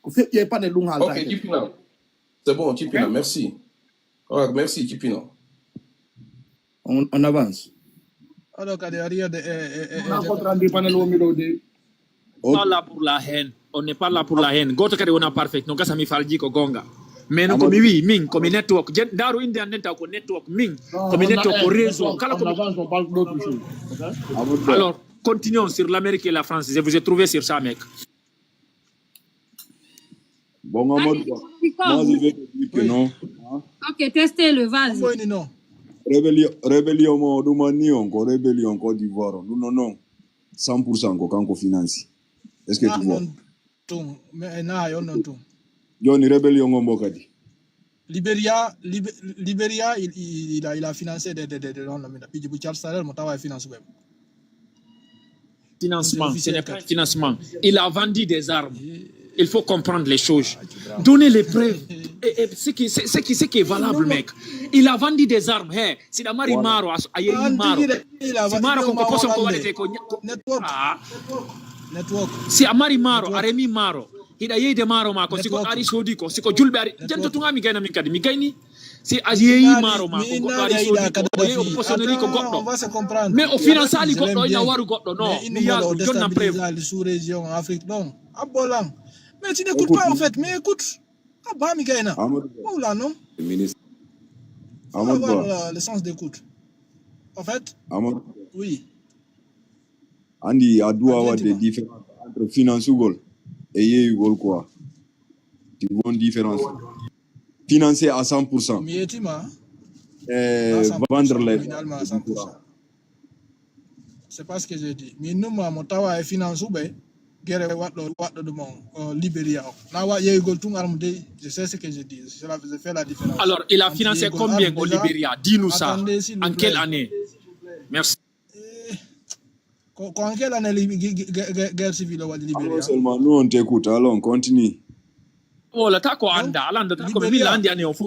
Ko feƴƴe panel ɗum haalta. Ok, cippina. C'est bon, cippina. Merci. Oh, merci cippina. On, on avance. Oɗo kadi o riyode e e e. Wona compte rendu panel wonmi ɗo de. Pas là pour la haine. On n'est pas là pour la haine. Goto kadi wona parfait. No gasa mi falji ko gonga. Mais no ko mi wi min ko mi network. Jen daru inde an nen taw ko network min. Ko mi network ko réseau kala ko. Alors, continuons sur l'Amérique et la France. Je vous ai trouvé sur ça mec. Bon, Amadou, moi je vais te dire que non. Ok, testez le, vas-y. Rébellion, rébellion mo ɗum anni on ko rébellion Côte d'Ivoire on ɗum non non. Cent pour cent ko kanko finance. Est-ce que tu vois? Tum, mais na yo non tum. Joni rébellion on mbo kadi. Libéria, Libéria, il, il, il, a, il a financé des, des, des, des, non, non, mais Charles Sarel, mo tawa finance web. Financement, ce n'est pas un financement. Il a vendu des armes. Il faut comprendre les choses. Donnez les preuves. Et, et ce, qui, ce, qui, ce qui est valable, mec. Il a vendu des armes. Hey, si la mari maro, a yeyi maro. Si maro ko ko poson ko wadete ko. Network. Ah. Network. Si a mari maro, a remi maro. Hiɗa yeyde maaro ma ko siko ari soodi ko siko julɓe ari jento tun ami gayna min kadi mi gayni si a yeeyi maaro ma ko goɗɗo ari soodi ko o yeeyi o posoneri ko goɗɗo mais o finansali goɗɗo ina waru goɗɗo no mi yaago jonna preuve sous région afrique ɗon abbolan mais tu n'écoutes pas en fait mais écoute abba mi gayna wowla non ministre amadou ba le sens d'écoute en fait amadou oui andi a duwa wadde différence entre finansugol e yeeyugol quoi ti won différence financé à cent pour cent mi yetima e vendre les c'est pas ce que j'ai dit min numa mo tawa e finance uɓe gere waɗɗo waɗɗo ɗum on libéria o na wa yeeyugol tun armu dey je sais ce que je dis cela fait la différence alors il a financé combien au libéria dis-nous ça en quelle année merci Ko, ko en quelle année li- gi- gi- ge- ge- guerre civile o waɗi Libéria? Seulement, nous, on t'écoute. Allons, continue. Wala ta ko anda, alanda ta ko min la andi ane o fu.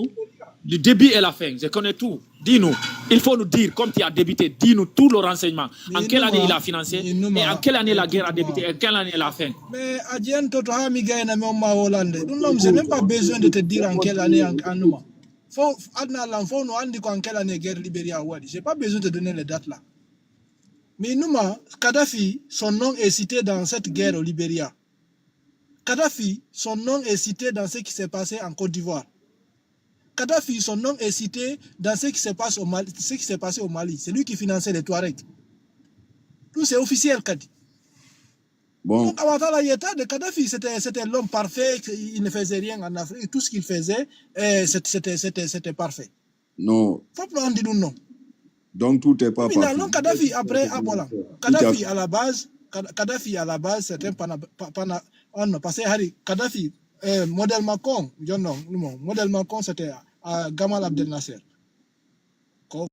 Du début et la fin, je connais tout. Dis-nous, il faut nous dire, comme tu as débuté, dis-nous tout le renseignement. En quelle année il a financé et en quelle année la guerre a débuté, en quelle année la fin. Mais a ƴeento to haa mi gayna mi on ma wolande. Ɗum ɗon, j'ai même pas besoin de te dire en quelle année en, en numa. Fof adna lan fof no andi ko en quelle année guerre Libéria o waɗi. J'ai pas besoin de donner les dates là. Mais numa, Kadhafi, son nom est cité dans cette guerre au Libéria. Kadhafi, son nom est cité dans ce qui s'est passé en Côte d'Ivoire. Kadhafi, son nom est cité dans ce qui se passe au Mali, ce qui s'est passé au Mali. C'est lui qui finançait les Touaregs. Tout c'est officiel, Kadi. Bon, Donc, Awatala Yeta de Kadhafi, c'était c'était l'homme parfait, il ne faisait rien en Afrique, tout ce qu'il faisait, eh, c'était c'était- c'était- c'était parfait. Non, Fof no andi ɗum non. Donc tout est pas Mina parfait. Non, Kadhafi après, ah, voilà. Tout à Kadhafi fait. À la base, Kad- Kadhafi à la base, c'était un pana, pa- pana, oh non, parce que hari Kadhafi, euh, modèle Macron, je non, non, modèle Macron, c'était euh, Gamal Abdel Nasser. Ko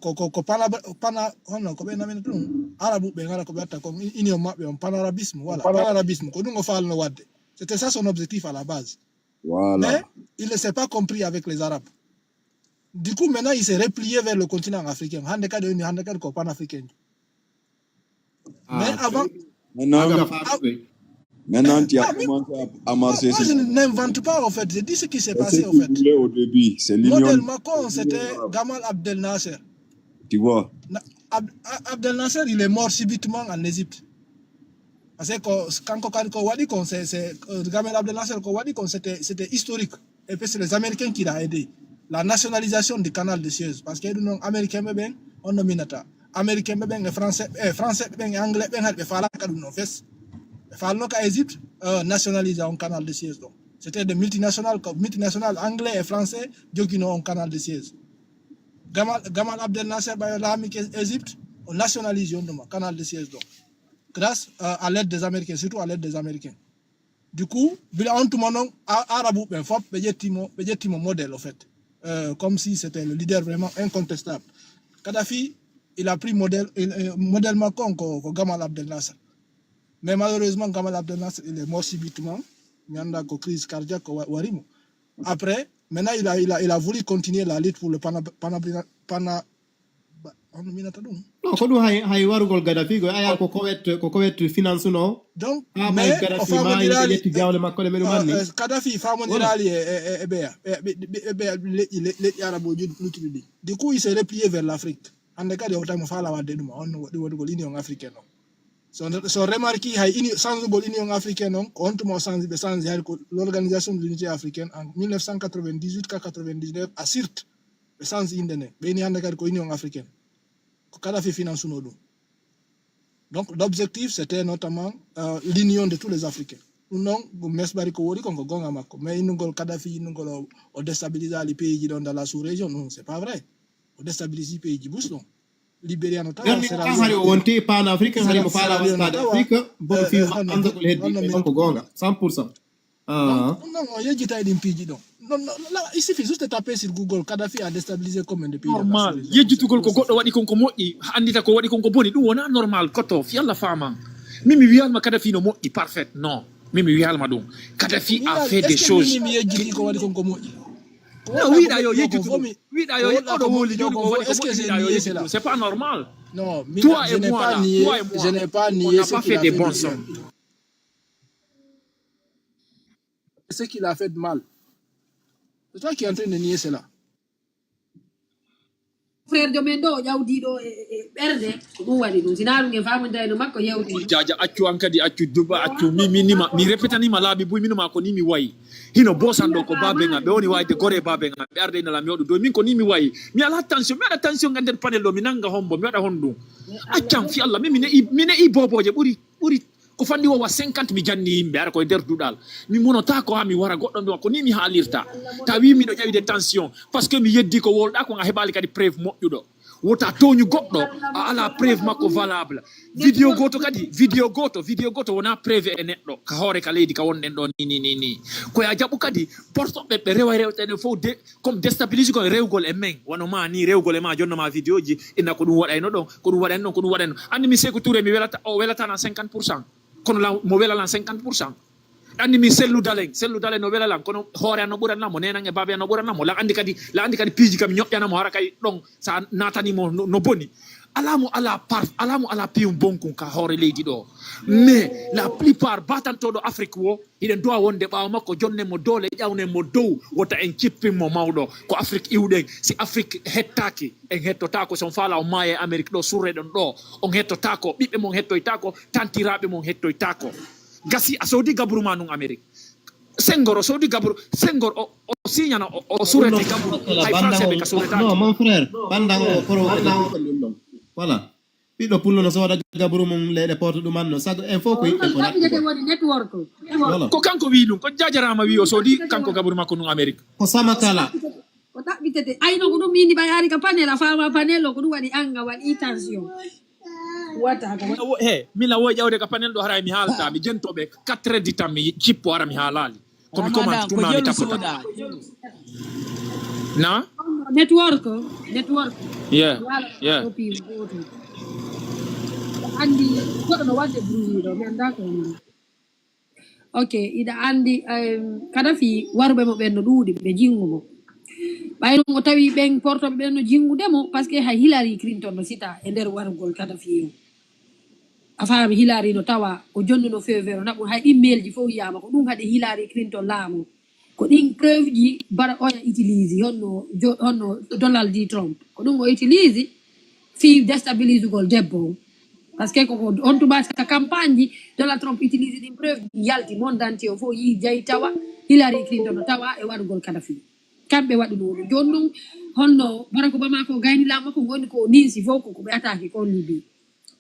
ko ko ko pana pana, oh non, ko ɓe namina ɗum. Arabu ɓe ngara ko ɓe watta kon, union maɓɓe on, panarabisme, voilà, panarabisme. Ko ɗum o falno wadde. C'était ça son objectif à la base. Voilà. Mais il ne s'est pas compris avec les Arabes. Du coup, maintenant, il s'est replié vers le continent africain. Hande kadi, hande kadi ko panafricain. Mais avant, Maintenant, Aga faɗuɓe. Maintenant, tu as Ah, mais- commencé à, à marcher Moi, je sur n'invente pas, en fait. Je dis ce qui s'est c'est ce Passé, en qu'il fait. Voulait au début. C'est l'union. Modèle Macron, c'était Gamal Abdel Nasser. Tu vois. Na- Ab- A- Abdel Nasser, il est mort subitement en Égypte. Parce que quand, quand, quand on dit qu'on c'est, c'est, euh, Gamal Abdel Nasser, qu'on dit qu'on c'était, c'était historique. Et puis c'est les Américains qui l'ont aidé. La nationalisation du canal de Suez. Parce que nous, Américains, ben, on nominata. Américains, ben, et Français, eh, Français, ben, et Anglais, ben, il fallait que nous fassions. Il fallait que l'Égypte euh, nationalise un canal de Suez. Donc, c'était des multinationales, comme- multinationales anglais et français, qui ont un canal de Suez. Gamal, Gamal Abdel Nasser, bah, l'ami Égypte, on nationalise un canal de Suez. Donc, grâce euh, à l'aide des Américains, surtout à l'aide des Américains. Du coup, bila on tout mon Arabe, ben, fop, ben, ƴettimo, ben, ƴettimo modèle, au fait. Euh, comme si c'était le leader vraiment incontestable. Kadhafi, il a pris modèle, il, euh, modèle Macron ko, ko Gamal Abdel Nasser. Mais malheureusement, Gamal Abdel Nasser, il est mort subitement. Il y a une crise cardiaque, wa- warimo. Après, maintenant, il a, il, a, il a voulu continuer la lutte pour le pana, pana, pana, ba- on minata ɗum. No, ko ɗum hay, hay warugol Gaddafi, ko aya ko Koweït, ko Koweït finance no. Donc, Ha mais ɓay o Gaddafi maayi, ɓe famondirali, ƴetti jawle makko ɗe ɓe ɗum euh, anni. euh, Kadhafi famondirali e e- e- e ɓeya, e ɓe- ɓe- ɓe- ɓe- leƴƴi leƴƴi arabuji luttuɗi ɗi. Du coup, il s'est replié vers l'Afrique. Hande kadi o tawi mo faala wadde ɗum, on no waɗi waɗugol Union africaine o. So so remarque hay uni- changugol Union africaine on, ko on tuma o change, ɓe change hari ko l'Organisation de l'Unité africaine en mille neuf cent quatre-vingt-dix-huit ka quatre-vingt-dix-neuf à Sirte. Ɓe change inde nden. Ɓe ini hande kadi ko Union africaine. Ko Kadhafi finance no ɗum. Donc l'objectif c'était notamment euh, l'union de tous les Africains. Ɗum noon ko mesɓari ko woɗi kon ko gonga makko, mais innugol Kadhafi, innugol o, o déstabilisali pays ji ɗon dans la sous-région, non, c'est pas vrai. O déstabilisi pays ji bus ɗon. Libéria no tawa Gandi ah, hari o wonti panafricain, hari mo faala wastade Afrique, boɗo fi anzagol heddi ɓe ɗon ko gonga cent pour cent. Ah. Ɗum noon o yejjitay ɗin piiji ɗon. Non, non, là, il suffit juste de taper sur Google Kadhafi a déstabilisé combien de pays dans la Normal. sous-région. Yejjitugol ko goɗɗo waɗi kon ko moƴƴi, anndita ko waɗi kon ko boni, ɗum wona normal koto, fi Allah faama. Min mi wiyanma Kadhafi no moƴƴi, parfait, non. Min mi wiyanma ɗum. Kadhafi a fait des choses. Mi yejjiti ko waɗi kon ko moƴƴi. No wiɗa yo yejjitu ɗum. Wiɗa yo oɗo wowli joni ko waɗi ko moƴƴi, wiɗa yo yejjitu ɗum. C'est pas normal. Non, Toi et moi là, toi et moi, je n'ai pas on nié n'a ce pas qu'il fait a des fait bons de bien. sons. Ce qu'il a fait de mal. C'est toi qui es en train de nier cela. Frère Jomen ɗo o ƴawdi ɗo e e- e ɓernde, ko ɗum waɗi ɗum. Sinaa ɗum en faamondira e no makko yewti. Jaja accu an kadi accu juba accu mi mi nima mi repetanima laabi buy minuma ko ni mi wayi. Hino bosan ɗo ko babe ngam ɓe woni wayde gore babe ngam ɓe arde ina lam yoɗu doy min ko ni mi wayi. Mi ala tension mi waɗa tension ngal nder panel ɗo mi nanga hombo mi waɗa honɗum. Accan fi Allah min mi ne'i mi ne'i boboje ɓuri ɓuri ko fanndi wowa cinquante mi janni yimɓe ara koye nder duɗal. Mi monota ko ha mi wara goɗɗo mbiwa ko ni mi haalirta. Tawi miɗo ƴawide tension parce que mi yeddi ko wolɗa ko nga heɓali kadi preuve moƴƴuɗo. Wota tooñu goɗɗo, a alaa preuve makko valable. Vidéo gooto kadi, vidéo gooto, vidéo gooto wonaa preuve e neɗɗo ka hoore ka leydi ka wonɗen ɗo ni, ni, ni, ni. Ko ya jaɓu kadi portoɓe ɓe rewa rewte ɗen fof de, comme déstabilise ko e rewgol e men. Wano ma ni rewgol e ma, jonno ma vidéo ji, inna ko ɗum waɗayno ɗon, ko ɗum waɗayno ɗon, ko ɗum waɗayno. Anndi mi Seeku Touré mi welata, o welata na cinquante pour cent. Kono la, mo wela lan cinquante pour cent. Anndi mi Sellu Dalen, Sellu Dalen no wela lan, kono hoore an no ɓuran lan mo, nenan e baabe an no ɓuran lan mo. Lan anndi kadi, lan anndi kadi piiji kam ñoƴƴana mo, hara kay ɗon sa natani mo no, no boni. Alaa mo alaa par, alaa mo alaa piyum bonkun ka hoore leydi ɗo. Mais la plupart batantoɗo Afrique wo, hiɗen duwa wonde ɓaawo makko, jonnen mo doole, ƴawnen mo dow, wota en cippin mo mawɗo. Ko Afrique iwɗen. Si Afrique hettaaki, en hettotaako. Si on faala on maaya e Amérique ɗo, surreɗon ɗo, on hettotaako. Ɓiɓɓe mon hettoytaako, tantiraaɓe mon hettoytaako. Gasi a soodi gaburu ma nun Amérique. Senghor o soodi gaburu, Senghor o, o signana, o, o surrete gaburu. Hay français ɓe ka surretaaki. Non, mon frère, pendant o pro-, voilà. Ɓiɗɗo pullo no sooda gaburu mum leyɗe pooto ɗumanno sago en fof ko yiɗɓe ko ɗaɓɓitete woni network. Voilà. Ko kanko wi ɗum, ko jajaraama wi o soodi kanko gaburu makko nun Amérique. Ko sama kala. Ko ɗaɓɓitete. Ayno ko ɗum mini ɓay ari ka panel, a faama panel o ko ɗum waɗi anga waɗi tension. Wata ko. He, min a woy ƴawde ka panel ɗo haray mi haalta, mi jento ɓe quatre heures du temps mi cippo hara mi haalaali. Ko mi commande tuma mi tapota. Na? Network, network. Yeah, yeah. Anndi koɗo no waɗde bruit ɗo, mi annda ko woni. Ok, iɗa anndi, em, Kadafi waruɓe mo ɓen no ɗuuɗi, ɓe jinngu mo. Ɓay non o tawi ɓen portoɓe ɓen no jinngude mo, parce que hay Hillary Clinton no sita e nder warugol Kadafi o. A faami, Hillary no tawa o jonnuno fevere o naɓu hay ɗin mailji fof yiyaama, ko ɗum haɗi Hillary Clinton laamu. Ko ɗin preuve ji bara oya utilise, honno jo-, honno Donald J Trump. Ko ɗum o utilise fii déstabilisugol debbo o. Parce que ko, ko on tuma ka campagne ji, Donald Trump utilise ɗin preuve ji, yalti monde entier o fof yii jayi tawa Hillary Clinton no tawa e waɗugol Kadafi. Kamɓe waɗuno ɗum. Jooni ɗum honno Barack Obama ko gayni laamu makko ngoni ko ninsi fof ko, ko ɓe attaque ko Libye.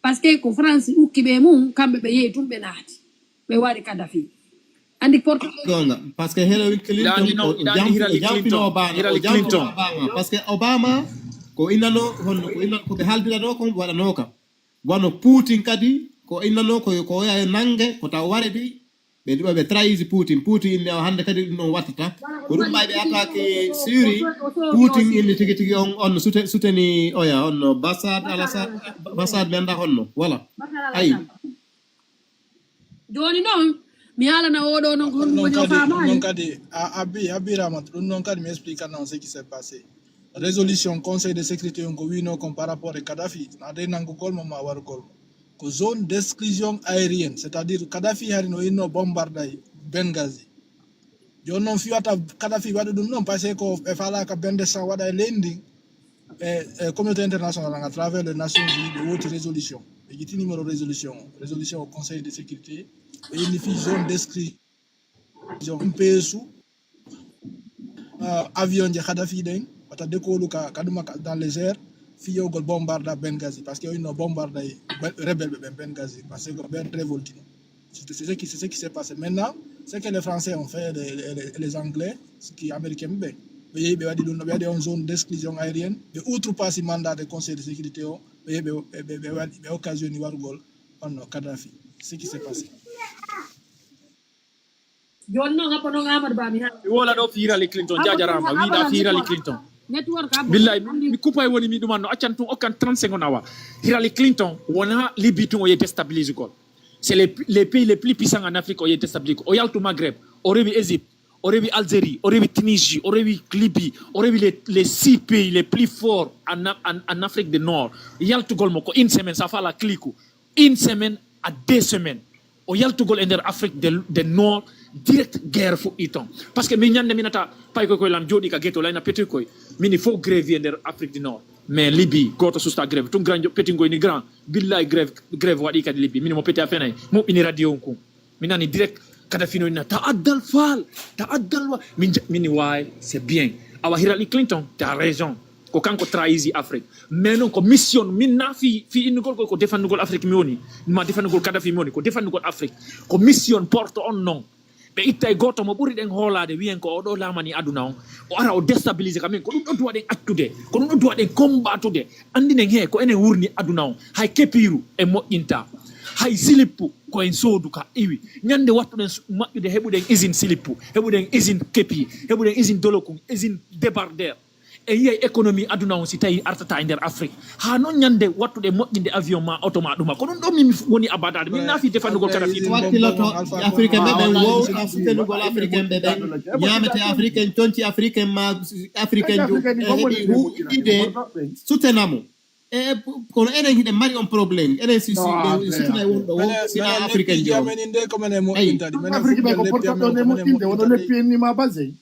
Parce que ko France ukki ɓe mum, kamɓe ɓe yehi tun ɓe naati. Ɓe wari Kadafi. Anndi porte. Gonga, parce que Hillary Clinton, o jampi-, o jampino Obama, o jampino Obama, parce que Obama ko innano honno, ko innano ko ɓe halbirano ko waɗano kam. Wano Putin kadi ko innano ko, ko oya e nange, ko taw waredi, ɓe ɗuɓa ɓe trahisi Putin. Putin inni o hannde kadi ɗum ɗon wattata. Ko ɗum ɓay ɓe attaque Syrie, Putin inni tigi tigi on, on sute-, suteni oya, on no Bashar al-Assad, Bashar men da honno. Voilà. Ayi. Jooni noon, mi haalana oɗo noon ko honɗum woni o faamaali. Non kadi, a, abbi, abbi Ramat, ɗum noon kadi mi explique non ce qui s'est passé. Résolution Conseil de sécurité on ko wino kon par rapport e Kadhafi, na de nanngugol mo ma warugol mo. Ko zone d'exclusion aérienne, c'est-à-dire Kadhafi hari no inno bombarday Benghazi. Jooni noon fiwata Kadhafi waɗu ɗum noon, parce que ko ɓe faalaka bende san waɗa e leydi ndin. E, e communauté internationale à travers les Nations Unies, ɓe woti résolution. Ɓe ƴetti numéro résolution o. Résolution au Conseil de sécurité. Ɓe inni fii zone d'exclusion. M P S u, euh, avion je Kadhafi ɗen, wata dekolu ka, kaduma ka, dans les airs, fii yogol bombarda Benghazi. Parce que o inno bombarda e be-, rebelle ɓe ɓen Benghazi. Parce que ko ɓen révoltino. C'est, c'est ce qui, c'est ce qui s'est passé. Maintenant, ce que les Français ont fait, les, les, les Anglais, ce qui Américain ɓe, ɓe yehi ɓe waɗi ɗum, ɓe waɗi on zone d'exclusion aérienne, ɓe outrepasse mandat de Conseil de sécurité o, ɓe yehi ɓe, ɓe, ɓe, ɓe waɗi, ɓe occasioni warugol on no Kadhafi. C'est ce qui s'est passé. Jooni noon, happo noon Amadou Ba mi haala. Mi wola ɗo fii Hillary Clinton, jajaraama, wiɗa fii Hillary Clinton. Network am. Billahi, mi, mi kupay woni mi ɗuman no accan tun okkan trente secondes awa. Hillary Clinton wona Libye tun o ye déstabilise gol. C'est les, les pays les plus puissants en Afrique o ye déstabilise gol. O yaltu Maghreb, o rewi Égypte, o rewi Algérie, o rewi Tunisie, o rewi Libye, o rewi les, les six pays les plus forts en, en, en Afrique du Nord. Yaltugol mo ko une semaine, ça fait la clique. Une semaine à deux semaines. O yaltugol e nder Afrique de, de Nord, direct guerre fuɗɗi ton. Parce que min ñande minata pay koy koy lam jooɗi ka ghetto layna petit koy. Mini fof grève e nder Afrique du Nord. Mais Libye, gooto susta grève. Tun grand petit ngoy ni grand. Billahi grève, grève waɗi kadi Libye. Mini mo petit a fenay. Mo ɓini radio on kun. Mi nani direct Kadhafi no inna ta addal faal, ta addal wa. Min ja-, mini waay, c'est bien. Awa Hillary Clinton, t'as raison. Ko kanko trahisi Afrique. Mais non, ko mission, min na fi, fi innugol ko, ko defandugol Afrique mi woni. Ma defandugol Kadhafi mi woni, ko defandugol Afrique. Ko mission porte on non. Ɓe ittay gooto mo ɓuri ɗen hoolaade, wiyen ko oɗo laamani aduna on, o ara o déstabiliser ka min. Ko ɗum ɗo duwaɗen accude, ko ɗum ɗo duwaɗen combattude. Anndinen he ko enen wurni aduna on. Hay kepiiru en moƴƴinta, hay silippu ko en soodu ka iwi. Ñannde wattuɗen maƴƴude, heɓuɗen usine silippu, heɓuɗen usine kepi, heɓuɗen usine dolokun, usine débardeur. E yiyay économie aduna on si tawi artata e nder Afrique. Haa noon ñannde wattuɗe moƴƴinde avion ma, oto ma, ɗuma. Ko ɗum ɗo min woni abadaade. Min naafi defandugol kala fii ɗum. Wakkiloto Afrique ɓe ɓen wowta sutenugol Afrique ɓe ɓen. Ñaamete Afrique, conci Afrique ma Afrique jo e heɓi huɗide sutenamo. E kono enen hiɗen mari on problème. Enen si si sutuna e wonɗo wo sina Afrique jo. Afrique ɓe ko portoɗo ne moƴƴinde wono leppi en ni ma base.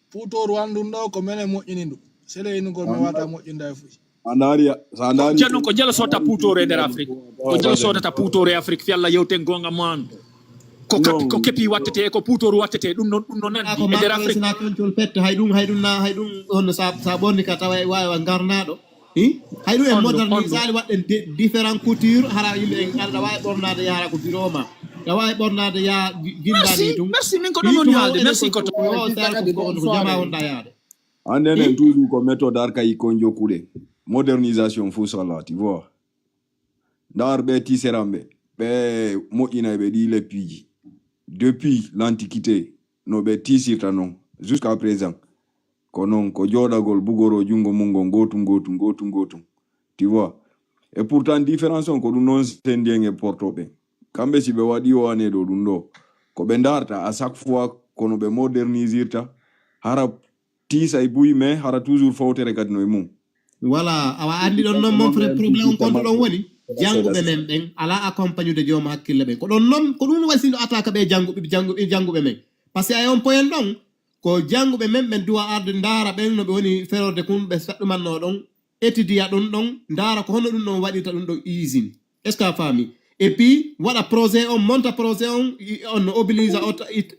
Puutooru an ɗum ɗo ko menen moƴƴini ndu. Sele inugol mi wata moƴƴinda e fuy. A ndaari a so a ndaari. Jano ko jalo sota puutooru e nder Afrique. Ko jalo sotata puutooru e Afrique fi Allah yewten gonga man. Ko kap- ko kepi wattete e ko puutooru wattete ɗum non ɗum non nan e nder Afrique. Sina koncol pette hay ɗum hay ɗum na hay ɗum on sa sa ɓorni ka tawa wawa ngarnaɗo. Hi? Hay ɗum en modernisali waɗɗen différent couture hara yimɓe en aɗa wawi ɓornade yahara ko bureau ma. Aɗa wawi ɓornade ya jindani ɗum. Merci min ko ɗum woni haalde. Merci ko to. Jama wonda yaade. Annden en toujours ko méthode archaïque on jokkuɗen. Modernisation fof sala, tu vois. Ndaar ɓe tiseramɓe ɓe moƴƴinayɓe ɗi leppiiji depuis l'antiquité no ɓe tisirta noon jusqu'à présent. Ko noon ko jooɗagol bugoroo junngo mum ngol ngootum ngootum ngootum ngootum, tu vois. Et pourtant différence on ko ɗum noon senndi en e porto ɓen. Kamɓe si ɓe waɗi o année ɗo ɗum ɗo ko ɓe ndaarta à chaque fois kono ɓe modernisirta hara tiisay buy mais hara toujours fowtere kadi no e mum. Voilà, awa anndi ɗon noon mon problème on konto ɗon woni jannguɓe men ɓen alaa accompagnude joom hakkille ɓen ko ɗon noon ko ɗum waɗi sinno attaque ɓe jannguɓe jannguɓe jannguɓe men parce que ay on poyen ɗon ko jannguɓe men ɓen duwa arde ndaara ɓen no ɓe woni ferorde kun ɓe saɗɗumanno ɗon étudier ɗum ɗon ndaara ko honno ɗum ɗon waɗirta ɗum ɗon usine est ce que a faami et puis waɗa projet on monta projet on on no oblige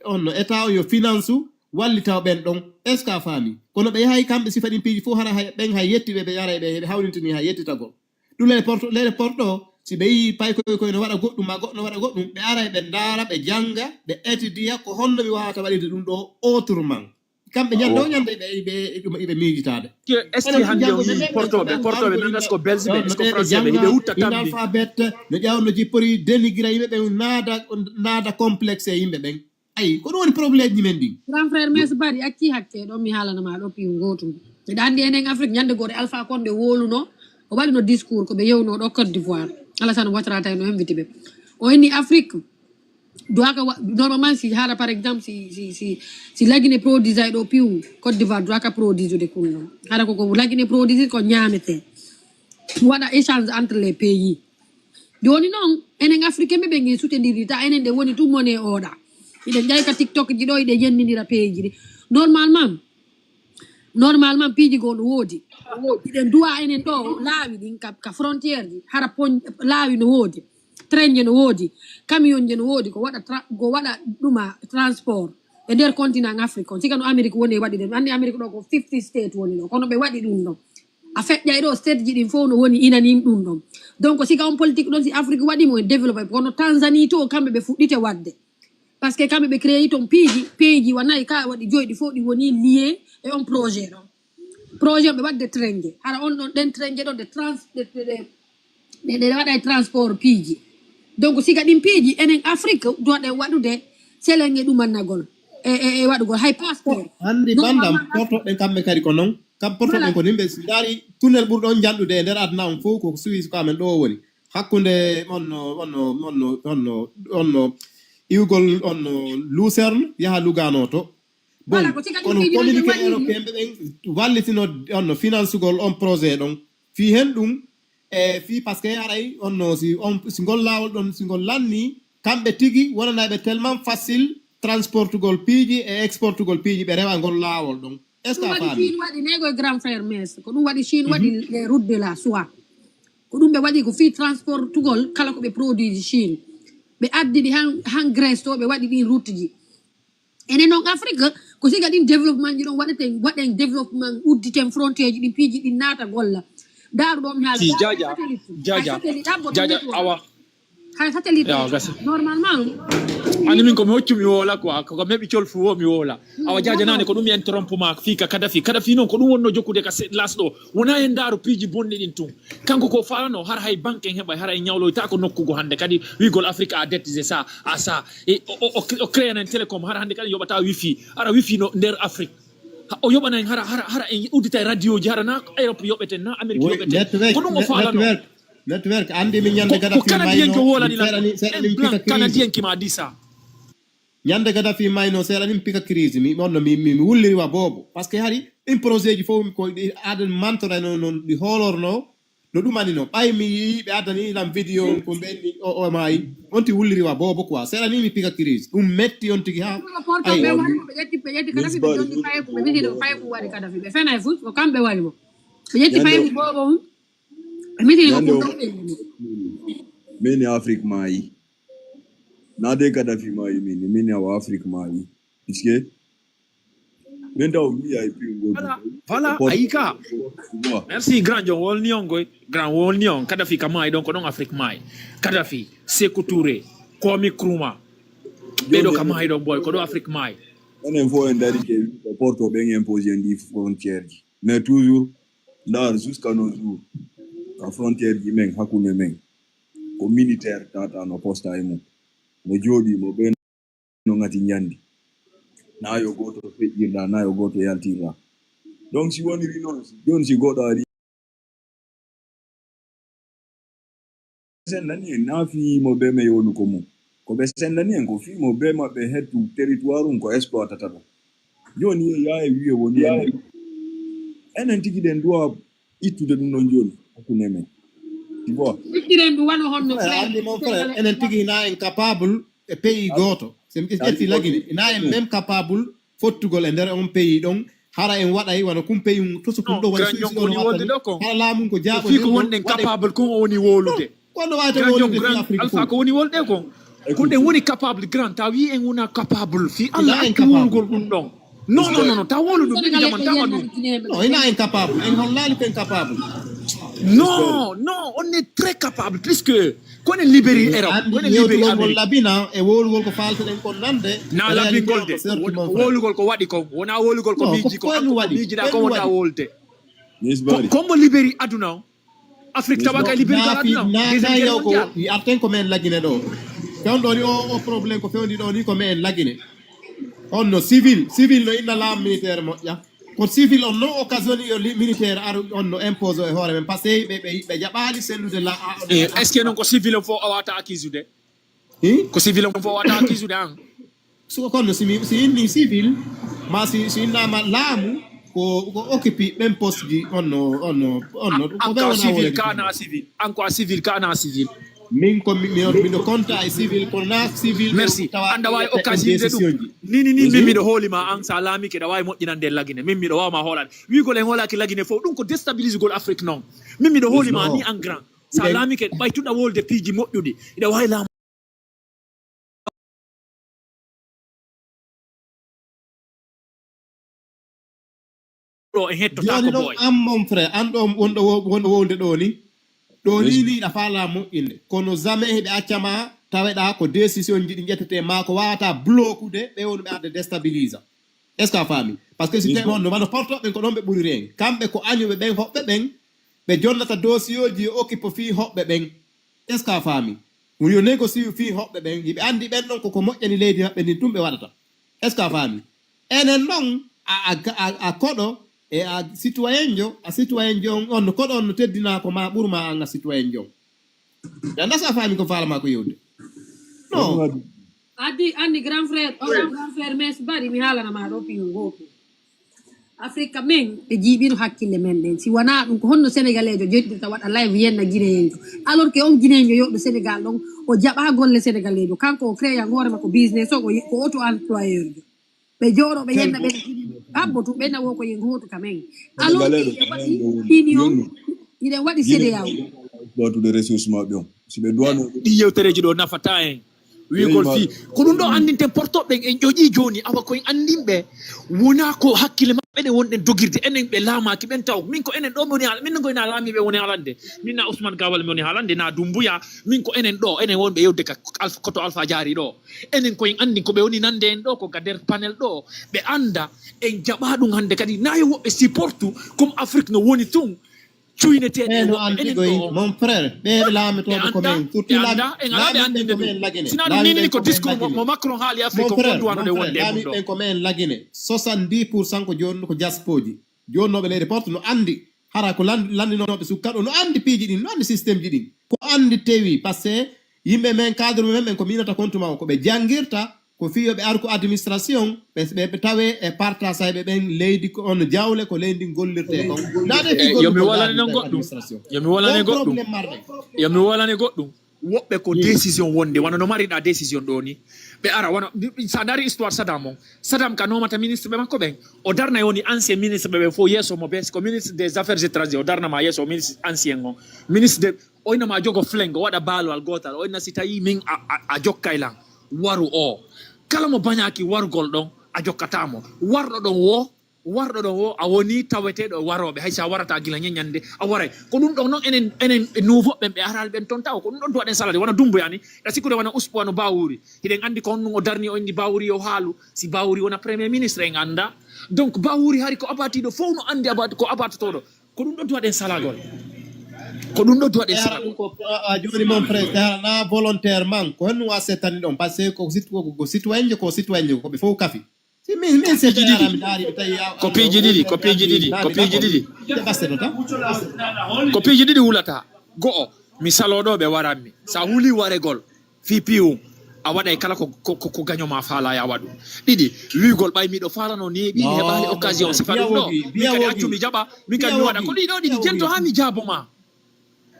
on no état on yo finance wallitaw ɓen ɗon est ce que a faami kono ɓe yahay kamɓe sifa ɗin piiji fof hara hay ɓen hay yetti ɓe ɓe yaray ɓe ɓe hawrintini hay yettitagol ɗum lele porto lele porto si ɓe yii paykoy koy no waɗa goɗɗum ma goɗɗo no waɗa goɗɗum ɓe aray ɓe ndaara ɓe jannga ɓe étudia ko honno mi wawata waɗirde ɗum ɗo autrement kamɓe ñande o ñande ɓe ɓe ɗum iɓe miijitaade est ce que hannde o yii portoɓe portoɓe min est ce que belge ɓe est ce que français ɓe hiɓe hutta tambi alphabet no ƴawa no jippori dénigra yimɓe ɓen naada naada complexe e yimɓe ɓen ayi ko ɗum woni probléme ji men ɗin grand frère mes bari acci hakke ɗon mi haalana ma ɗo piyu gotum miɗa anndi enen afrique ñande goore alpha konde woluno o waɗino discours ko ɓe yewno ɗo côte d'ivoire alassane ouattara tawi no invité ɓe o inni afrique duwaka normalement si haala par exemple si si si si lagine produit ay ɗo piw côte d'ivoire duwaka produit ude kunno hara koko lagine produit ko ñamete waɗa échange entre les pays joni noon enen africain ɓe ɓe ngi soutenir ta enen ɗe woni tout mone oɗa iɗen ƴay ka tiktok ji ɗo iɗe yennidira pays ji ɗi normalement normalement piiji goo no woodi iɗen duwa enen ɗo laawi ɗin ka frontière ji hara laawi no woodi train je no woodi camion je no woodi ko waɗa ko waɗa ɗuma transport e nder continent afrique on siga no amérique woni e waɗi ɗum anndi amérique ɗo ko fifty state woni ɗo kono ɓe waɗi ɗum ɗon a feƴƴay ɗo state ji ɗin fof no woni inanim ɗum ɗon donc siga on politique ɗon si afrique waɗi mo e développé kono tanzanie to kamɓe ɓe fuɗɗite waɗde par ce que kamɓe ɓe créé toon piiji piiji wa nayi ka waɗi joyi ɗi fof ɗi woni lié e on projet ɗon projet ɓe waɗde train je hara on ɗon ɗen train je ɗon ɗe trans ɗe ɗe waɗa e transport piiji donc siga ɗin piiji enen afrique doɗen waɗude selenge ɗumannagol e e waɗugol hay passeport anndi bandam portoɗen kamɓe kadi ko noon kam portoɗen ko nimɓe si ndaari tunnel ɓurɗo on janɗude e nder aduna on fof ko suisse ko amen ɗo woni hakkunde onno onno onno onno onno iwgol onno lucerne yaha lugano to bon kono communiqué européen ɓe ɓen wallitino onno financegol on projet ɗon fii hen ɗum e fii par ce que aray onno si on si ngol laawol ɗon si ngol lanni kamɓe tigi wonanayɓe tellement facile transportugol piiji e exportugol piiji ɓe rewa ngol laawol ɗon est ce que a faami waɗi nego e grand frère mes ko ɗum waɗi chine waɗi les routes de la soie ko ɗum ɓe waɗi ko fii transportugol kala ko ɓe produit ji chine ɓe addi ɗi han han grèce to ɓe waɗi ɗin route ji enen noon afrique ko siga ɗin développement ji ɗon waɗeten waɗen développement udditen frontière ji ɗin piiji ɗin naata golla daaru ɗo mi haala jaja jaja jaja awa hay satellite normalement Ani min ko mi hoccu mi woola quoi, ko ko meɓi col fu wo mi woola. Awa jaajanani ko ɗum en trompe ma fii ka Kadafi. Kadafi noon ko ɗum wonno jokkude ka se- las ɗo. Wona en ndaaru piiji bonɗi ɗin tun. Kanko ko faalano har hay banque en heɓay, har en ñawloyta ko nokkugo hannde kadi wiigol Afrique a dette ça, a ça. E o, o, o, o créanen télécom har hannde kadi yoɓata wifi. Ara wifi no nder Afrique. Ha- O yoɓana en hara, hara, hara en udditay radioji, hara na Europe yoɓeten, na Amérique Oui, yoɓeten. network, Ko ɗum o net- faalano. network, network. Andi min ñande Ko, ko Gaddafi mayno, canadienke wolani lan. Seeɗa ni, seeɗa En ni mi blanc pika crise. Canadienke ma disa. Ñande Gaddafi mayno, seeɗa ni mi pika crise. Mi, on no mi, mi, mi wulliri wa boobo. Parce que hari, ɗin projet ji fof ko ɗi aden mantora no, no ɗi hoolorno, no ɗumani no. Ɓay mi yi'i ɓe addani lan vidéo on ko mbenni o, o maayi. On ti wulliri wa boobo quoi. Seeɗa ni mi pika crise. Ɗum metti on tigi ha. Porto Ay. ɓe wari, ɓe ƴetti, ɓe ƴetti kala Yes, ɓe bari. Jonni paye ko, ɓe witi ɗo paye ko wari Gaddafi. Ɓe fenay fof, ko kamɓe wari mo. Ɓe ƴetti Ñande paye ko boobo on. Ɓe miti ko Ñande o- ɗum ɗo ɓe. Min e Afrique maayi. Na de Gaddafi maayi min, min e Afrique maayi. Puisque min taw mi ay pi ngol. Voilà, voilà, Port- ayika. Voilà. Merci grand John, wolni on goy. Grand wolni on. Kadafi ka maayi ɗon ko ɗon Afrique maayi. Kadafi, Sekou Touré, Kwame Nkrumah. Ɓeɗo ka maayi ɗon boy, ko ɗo Afrique maayi. Enen fof en dari ke ko Porto ɓen imposé ndi frontière ji. Mais toujours, ndar jusqu'à nos jours, ka frontière ji men, hakkunde men, ko militaire tata no posta e mum. Mo jooɗi mo ɓen no ngati njandi. Na yo gooto feƴƴirɗa, na yo gooto yaltirɗa. Donc si woniri noon, si jooni si goɗɗo ari, sendani en na fii mo be may wonu ko mum. Ko ɓe sendani en ko fii mo be maɓɓe hettu territoire um ko exploitata ɗum. Jooni ye yaa e wiye woni en. Enen tigi ɗen duwa ittude ɗum ɗon jooni hakkunde men. Tu vois? Ittiren ɗum wano honno Eh, frère. Andi mon frère, enen tigi hina en capable e pays gooto. So mi ƴetti Lagine, hina en même capable fottugol e nder on pays ɗon. Hara en waɗay wano kun pays um to so kun ɗo woni Suisse on waɗata ɗum. Hara laamu ko jaaɓo fii ko wonɗen capable kun o woni wowlude. Kono wata wowlude fii Afrique Alpha ko woni wolde kon. Ko ɗen woni capable grand. Ta wi en wona capable fii Allah acci wowlugol ɗum ɗon. Non, non, non, non, ta wolu ɗum, ɗum jaman tama ɗum. Non, ina en capable, en hollali ko en capable. Non, non, on est très capable, puisque ko enen libéri Europe, ko enen libéri Amérique. Labina e wowlugol ko faltoɗen kon nande. Na labingol de, wowlugol ko waɗi kon, wona wowlugol ko miiji ko, ko miijiɗa ko wonta wowlde. Kombo libéri aduna o. Afrique tawa kay libéri kala aduna. Deuxième guerre mondiale. I arten ko men Lagine ɗo. Fewndo ni o, o problème ko fewndi ɗo ni ko men Lagine. On no civil, civil no inna laam militaire moƴƴa. Ko civil on no occasion yo li- militaire aru on no impose e hoore men parce que ɓe ɓe ɓe jaɓaali sellude la. Eh, est-ce que non ko civil on fof o wata accusé de? Ko civil on fof o wata accusé de an. So kono si mi si inni civil ma si si innama laamu ko ko occupi ɓen poste ji on no on no on no ko ɓe wona civil kana civil an ko a civil kana civil. Min ko mi mi miɗo konta e civil kono na civil. Merci. Anda wawi occasion de ɗum. Nini ni min miɗo hoolima an sa laamike ɗa wawi moƴƴinande Lagine min miɗo wawma hoolade wigol en hoolaki Lagine fof ɗum ko déstabilisegol Afrique noon. Min miɗo hoolima ni an grand sa laamike ɓay tuɗa wolde piiji moƴƴuɗi iɗa wawi laamu. Ɗo en hettotako boy. An mon frère an ɗo wonɗo wonɗo wowde ɗo ni. Ɗo ni ni ɗa faala moƴƴinde kono jamais heɓe accama taweɗa ko décision ji ɗi ƴettete ma ko wawata bloqude ɓe woni ɓe arde déstabilisa. Est ce que a faami? Parce que si tawi on no wano portoɓe ɓen ko ɗon ɓe ɓuri reen kamɓe ko añuɓe ɓen hoɓɓe ɓen ɓe jonnata dosiyoji yo occupe fii hoɓɓe ɓen. Est ce que a faami? Ɗum yo négocie fii hoɓɓe ɓen hiɓe anndi ɓen ɗon koko moƴƴani leydi maɓɓe ndin ɗum ɓe waɗata. Est ce que a faami? Enen ɗon a, a, a, a koɗo e a citoyenjo a citoyenjo on on no koɗo on no teddinaa ko ma ɓurma an a citoyenjo on. Ɓe annda so a faami ko faalama ko yewde. Non. Addi anni grand frère o grand frère mais bari mi haalana ma ɗo piyu gootu. Afrique men ɓe jiiɓino hakkille men ɗen si wona ɗum ko honno sénégalejo joɗɗirta waɗa live yenna guinéenjo alors que on guinéenjo yoɗɗo sénégal ɗon o jaɓa golle sénégalejo kanko o créa hoore makko business o ko auto employeur jo ɓe jooɗo ɓe yenna ɓe habbo tu ɓe nawo ko yen hoto ka men alors que ɓe waɗi union hiɗen waɗi cédéao exploitude ressource maɓɓe on si ɓe duwano ɗi yewtereji ɗo nafata en. Wiigol fii ko ɗum ɗo anndinten portoɓe ɓen, en ƴoƴii jooni, awa ko en anndinɓe wonaa ko hakkille maɓɓe ɗen wonɗen dogirde, enen ɓe laamaaki ɓen taw. Min ko enen ɗo woni haala, min ko ena laamiiɓe woni haalande. Min na Ousmane Gawal mi woni haalande, na Dumbuya, min ko enen ɗo, enen wonɓe yewde ka Alpha, koto Alpha Jaari ɗo. Enen ko en anndi ko ɓe woni nande en ɗo, ko ka nder panel ɗo, ɓe annda en jaɓaa ɗum hannde kadi, na yo woɓɓe supportu comme Afrique no woni tun. Cuyneteeɗe e woɓɓe enen ɗo. Mon frère, ɓe laamotooɓe ko men, surtout laamotooɓe ko men Lagine. Sina ɗum nini ko discours mo Macron haali Afrique ko gondu wano ɗe wonde e mum ɗo. Laamiiɓe ko men Lagine, soixante-dix pour cent ko jooni ko diaspooji. Joonnooɓe leyɗe porte no anndi, hara ko lanndinooɓe sukka ɗo, no anndi piiji ɗin, no anndi système ji ɗin. Ko anndi tewi, parce que yimɓe men, cadre men, ɓen ko miinata compte ma o, ko ɓe janngirta, ko fii yo ɓe ar ko administration, ɓe, ɓe, ɓe tawe e partage sayɓe ɓen leydi ko on jawle ko leydi gollirte kon. Naade fii gollu yomi ko walane non goɗɗum. Yomi walane goɗɗum. Yomi walane goɗɗum. Woɓɓe ko décision wonde, wano no marriɗa décision ɗo ni. Ɓe ara, wano, sa dari histoire Saddam on. Saddam ka nomata ministre ɓe makko ɓen. O darna woni ancien ministre ɓe ɓen fof yeeso mo bes, ko ministre des affaires étrangères, o darna ma yeeso ministre ancien on. Ministre de, o inna ma jogo flingue, o waɗa baalwal gootal, o inna si tawi min a, a, a jokkay lan, waru o. Kala mo bañaaki warugol ɗon, a jokkata mo. Warɗo ɗon wo, warɗo ɗon wo, a woni taweteeɗo e warooɓe, hay si a warata gila ñeñande, a waray. Ko ɗum ɗon non enen, enen nouveau ɓen ɓe araali ɓen ton taw, ko ɗum ɗon duwaɗen salade, wona Dumbuya ni, e sikkude wona Uspo, wano Bawuri. Hiɗen anndi ko honɗum o darni, o inni Bawuri yo haalu, si Bawuri wona premier ministre, en annda. Donc Bawuri hari ko abatiiɗo fof no anndi abati, ko abatotooɗo. Ko ɗum ɗo duwaɗen salagol. Ko ɗum ɗo duwaɗen salagol. Ko a joni mon président na volontairement ko honno wa settani ɗon parce que ko sit ko ko citoyen ko citoyen ko ɓe fof kafi. Si min min c'est ara mi daari mi tawi ko piiji ɗiɗi, ko piiji ɗiɗi, ko piiji ɗiɗi. Ko piiji ɗiɗi wulata. Go'o, mi salo ɗo ɓe waranmi. Sa huli waregol. Fii piiwum, a waɗay kala ko, ko, ko, ko gaño ma faala ya waɗu. Ɗiɗi, wiigol ɓay miɗo faalano neeɓi, mi heɓaali occasion sifa ɗum ɗo. Min kadi accu mi jaɓa, min kadi mi waɗa. Ko ɗiɗo ɗiɗi, jento haa mi jaabo ma.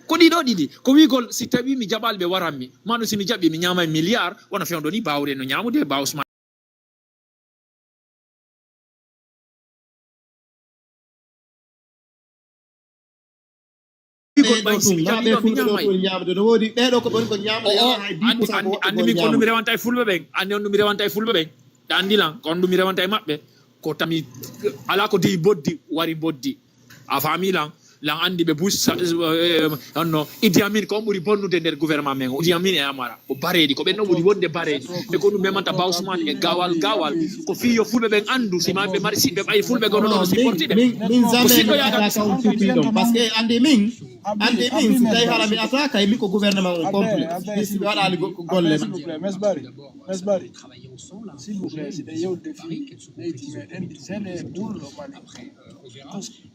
Ko ɗiɗo ɗiɗi, ko wiigol si tawi mi jaɓaali ɓe waranmi. Mano si mi jaɓi mi ñaamay milliard, wona fewndo ni Bawuri no ñaamude, Ba Ousmane. Ɓeeɗo tun, ma ɓe fulɓe ɗo tun ñaamde no woodi, ɓeeɗo ko ɓen ko ñaamde yana hay dix pour cent ko woɓɓe anndi min ko ɗum mi rewanta e fulɓe ɓen, anndi on ɗum mi rewanta e fulɓe ɓen, ɓe anndi lan ko on ɗum mi rewanta e maɓɓe, ko tami alaa ko deyi boddi wari boddi, a faami lan, lan anndi ɓe Bush, eh, on no, Idi Amin ko on ɓuri bonnude nder gouvernement men o, Idi Amin e Amara. Ko bareeɗi, ko ɓen ɗon ɓuri wonde bareeɗi. Ɓe ko ɗum memanta Ba Ousmane e gaawal gaawal. Ko fii yo fulɓe ɓen anndu, si ma ɓe mari siɓɓe ɓay fulɓe gono ɗon supporti ɓe. Min, min jamais mi attaque on surtout ɗon. Parce que anndi min, anndi min, si tawi hara mi attaque, mi ko gouvernement on complet. Si mi waɗaali go-, golle. S'il vous plaît, Mesbari, Mesbari. S'il vous plaît, si ɓe yewde fii leydi meɗen, c'est les boules au Mali.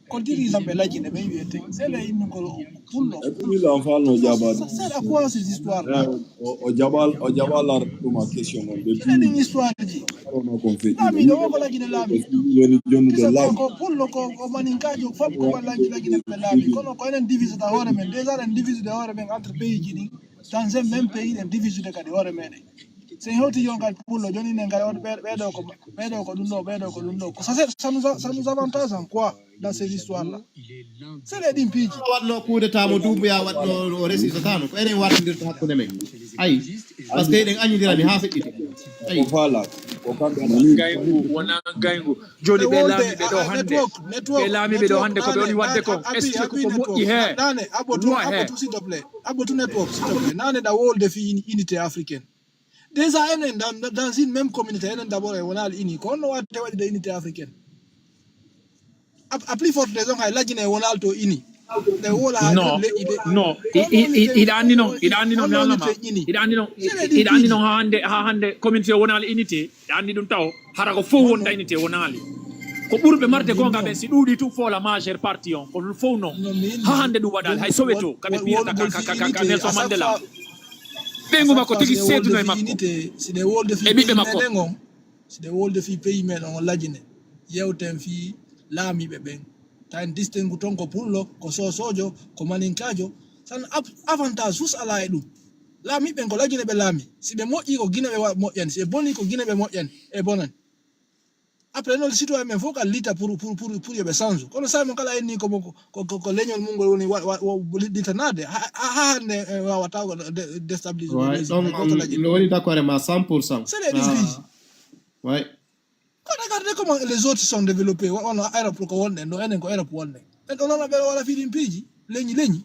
Ko dirigeant ɓe Lagine ɓe wiyete, sele innugol o pullo. Et puis l'enfant no jaɓa. Ça sert à quoi ces histoires là? O jaɓal, o jaɓal ar ɗum a question on. Ɓe ɗin histoire ji. Arona kon fe. Laamiɗo o ko Lagine laami. Woni jonnude laami. Ko pullo ko, ko maninkaajo fop ko Lagine ɓe laami. Kono ko enen divisata hoore men. Déjà en divisude hoore men entre pays ji ɗin. Dans un même pays en divisude kadi hoore meɗen. So en hewti yon kadi pullo, joni enen kadi on ɓe-, ɓeeɗo ko, ɓeeɗo ko ɗum ɗo, ɓeeɗo ko ɗum ɗo. Ko ça, ça, ça nous a-, ça nous avantage en quoi dans ces histoires-là? C'est les ɗin piiji. Waɗno coup d'État mo Doumbouya waɗno o resisatano. Ko enen wartindirta hakkunde men. Ayi. Parce que eɗen añidira ni haa feƴƴiti. Ayi. Ko faala. Ko kamɓe wonaa gayngu, wonaa gayngu. Joni ɓe laamiiɓe ɗo hannde. Ɓe laamiiɓe ɗo hannde ko ɓe woni waɗde ko. Est-ce que ko moƴƴi he? Nane, abbo tu, abbo tu, s'il te plaît. Abbo tu network, s'il te plaît. Nane ɗa wolde fii ini-, unité africaine. Déjà, enen, dans, dans une même communauté, enen d'abord, e wonaali ini. Ko honno watte waɗude unité africaine? A, à plus forte raison, hay Lagine e wonaali to ini. Ɓe wola haa non, leƴƴi ɗe. Non. I, i, i, iɗa anndi non, iɗa anndi non, mi haalna ma. Iɗa anndi non, iɗa anndi non haa hannde, haa hannde communauté wonaali unité. Iɗa anndi ɗum taw, hara ko fof wonda unité wonaali. Ko ɓurɓe marde goonga ɓen, si ɗuuɗi tun foola majeure partie on, ko ɗum fof non. Haa hannde ɗum waɗaali, hay Soweto, ka ɓe piyata ka, ka, ka, ka, ka Nelson Mandela. Ɓeyngu makko tigi seeduno e makko. E ɓiɓɓe makko. Si ɗe wolde fii pays meɗen on Lagine, yewten fii laamiiɓe ɓen. Taw en distingu ton ko pullo, ko soosoojo, ko maninkaajo. Tan av-, avantage fus alaa e ɗum. Laamiiɓe ɓen ko Lagine ɓe laami. Si ɓe moƴƴi ko Gine ɓe wa-, moƴƴani. Si ɓe boni ko Gine ɓe moƴƴani. E bonani. Après noon citoyen men fof ka lita pour pour pour pour yoɓe change, kono sawi mo kala enni ko ko ko leñol mum ngol woni liɗɗitanaade ha hannde. Wawata ko déstabiliser no woni d'accord e ma cent pour cent. C'est les piiji. Ko regardez comment les autres sont développés, ono Europe ko wonɗen ɗo, enen ko Europe wonɗen. En ɗo noon ɓe wala fiɗin piiji leñi leñi.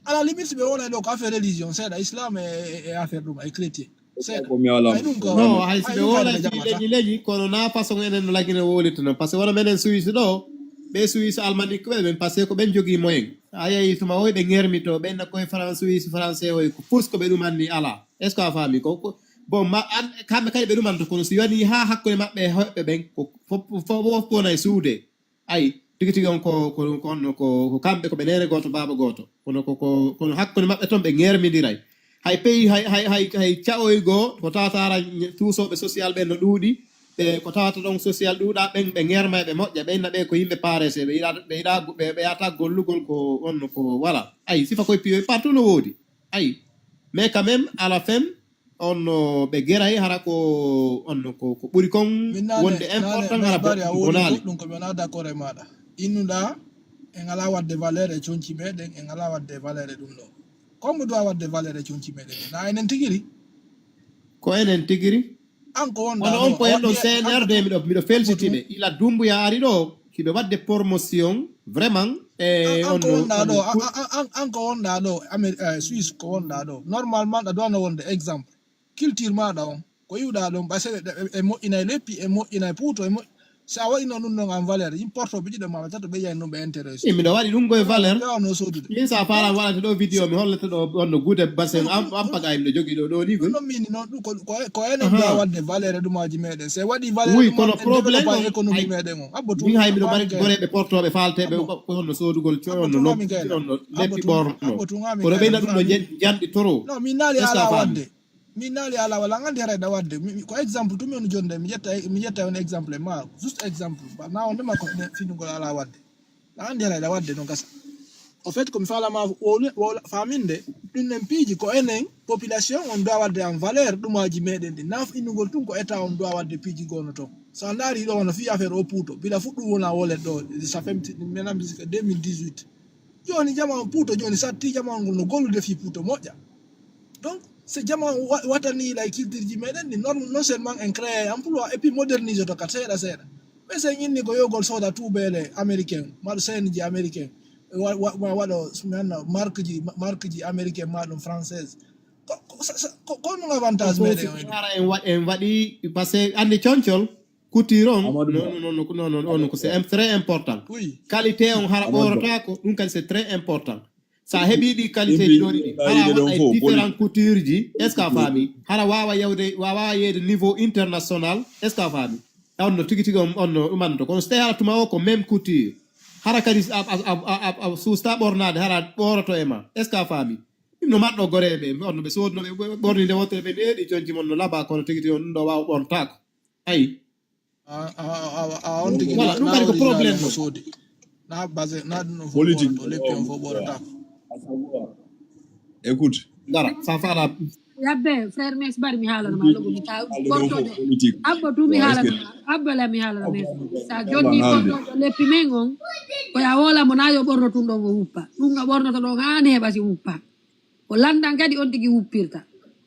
À la limite si ɓe wonay ɗo ko affaire religion seeɗa, islam e affaire ɗum ay chrétien. Seeɗa. Ay ɗum ko no hay si ɓe wonay fii leñi leñi, kono na façon enen no lagine wolita noon, parce que wona menen suisse ɗo, ɓe suisse almanik ɓe ɓen parce que ko ɓen jogii moyen. A yeyi tuma oy ɓe ŋermito ɓen na koye france suisse français oy ko furs ko ɓe ɗumanni ala. Est ce que a faami ko? Bon ma an kamɓe kadi ɓe ɗumanta kono si wani ha hakkunde maɓɓe e hoɓɓe ɓen ko fof wona e suude. Ayi, tigi tigi on ko ko ko onno ko ko kamɓe ko ɓe neene gooto baaba gooto, kono ko ko kono hakkunde maɓɓe toon ɓe ŋermindiray. Hay pays hay hay hay hay caoy goo ko tawata ara tuusooɓe social ɓen no ɗuuɗi. Ɓe ko tawata ɗon social ɗuuɗa ɓen ɓe ŋerma ɓe moƴƴa ɓe inna ɓe ko yimɓe parese ɓe yiɗa ɓe yiɗa ɓe ɓe yata gollugol ko onno ko wala. Ayi sifa koye piyoy partout no woodi. Ayi mais quand même à la fin onno ɓe geray hara ko onno ko ko ɓuri kon wonde important hara bonaali. Ɗum ko mi wona d'accord e maɗa. Innuɗa en ala wadde valeur e conci meɗen, en ala wadde valeur e ɗum ɗo. Kombo doit wadde valeur e conci meɗen na enen tigiri? Ko enen tigiri. An ko wonda on ko en ɗon cnr de miɗo miɗo felsiti ɓe ila dumbuya ari ɗo hiɓe wadde promotion vraiment. E an ko wonɗa ɗo? An ko wonɗa ɗo? Amérique suisse ko wonɗa ɗo normalement ɗa dowano wonde exemple. Culture maɗa on ko iwɗa ɗon ɓay seɗe e moƴƴinay leppi e moƴƴinay puuto e moƴ si a waɗino ɗum ɗon en valeur yimporto ɓe jiɗo maɓe tato ɓe yiyani ɗum ɓe intéresse. Miɗo waɗi ɗum koye valeur ɓewano sodude. Min sa faala mi waɗata ɗo vidéo mi hollata ɗo onno guude basen ampagay miɗo jogui ɗo ɗo ni gol. Ɗum min non ɗum ko enen ɗo wadde valeur e ɗumaji meɗen se waɗi valeur oui kono problème on économie meɗen on abbo tumi hay miɗo mari goreɓe portoɓe falteɓe ko honno sodugol coyonno loppi onno leppi ɓorno kono ɓeyna ɗum ɗo janɗi toro. Non min naali ala wadde. Min naali ala wala an andi haray ɗa wadde ko exemple tumi on jonde mi ƴetta mi ƴetta on exemple e ma juste exemple na on ndema ko finugol ala wadde. An andi haray ɗa wadde no gasa. Au fait komi falama faminde ɗum en piiji ko enen population on doit wadde en valeur ɗumaji meɗen ɗi naf innugol tun ko état on doit wadde piiji gono toon. Sa ndaari ɗo wona fi affaire o puuto bila fuɗɗum wona wolet ɗo sa femti menam jusque deux mille dix-huit. Joni jama on puuto joni satti jama on ngol no gollude fi puuto moƴƴa. Donc se jama on watani lay culture ji meɗen ɗi non seulement en créé emploi et puis modernise to kat seeɗa seeɗa. Ɓe sen inni ko yogol sooda tuubeele américain maɗo senji américain waɗo marque ji marque ji américain maɗum française. Ko ɗum avantage meɗen en waɗi parce que andi concol couture on non non non non non ko c'est très important. Qualité on hara ɓorotako ɗum kadi c'est très important. Sa heɓi ɗi qualité ji ɗo ɗiɗi hara waɗa e différent couture ji est ce que a faami? Hara wawa yawde wawa yeeyde niveau international est ce que a faami? Onno tigi tigi on onno ɗumanto kono so tawi hara tuma o ko même couture hara kadi a suusta ɓornade hara ɓoroto e ma est ce que a faami? Ɗum no matɗo goreɓe onno ɓe sodnoɓe ɓorni nde wottere ɓe ɗeeɗi conci mon no laba kono tigi tigi on ɗum ɗo wawa ɓornotako. Ayi. A on tigi na ɗum kadi ko probléme mo soodi na base na ɗum ɗo fof leppi on fof ɓoɗotako. Écoute. Dara sa fala. Yabbe frère mes bari mi haalana ma logo mi ta ɓortoɗo abba tu mi haalana ma abba la mi haalana mes sa jonni ɓortoɗo leppi men on ko ya wola mo na yo ɓorno tun ɗon o wuppa ɗum a ɓornoto ɗon ha neeɓa si wuppa. Ko landan kadi on tigi wuppirta.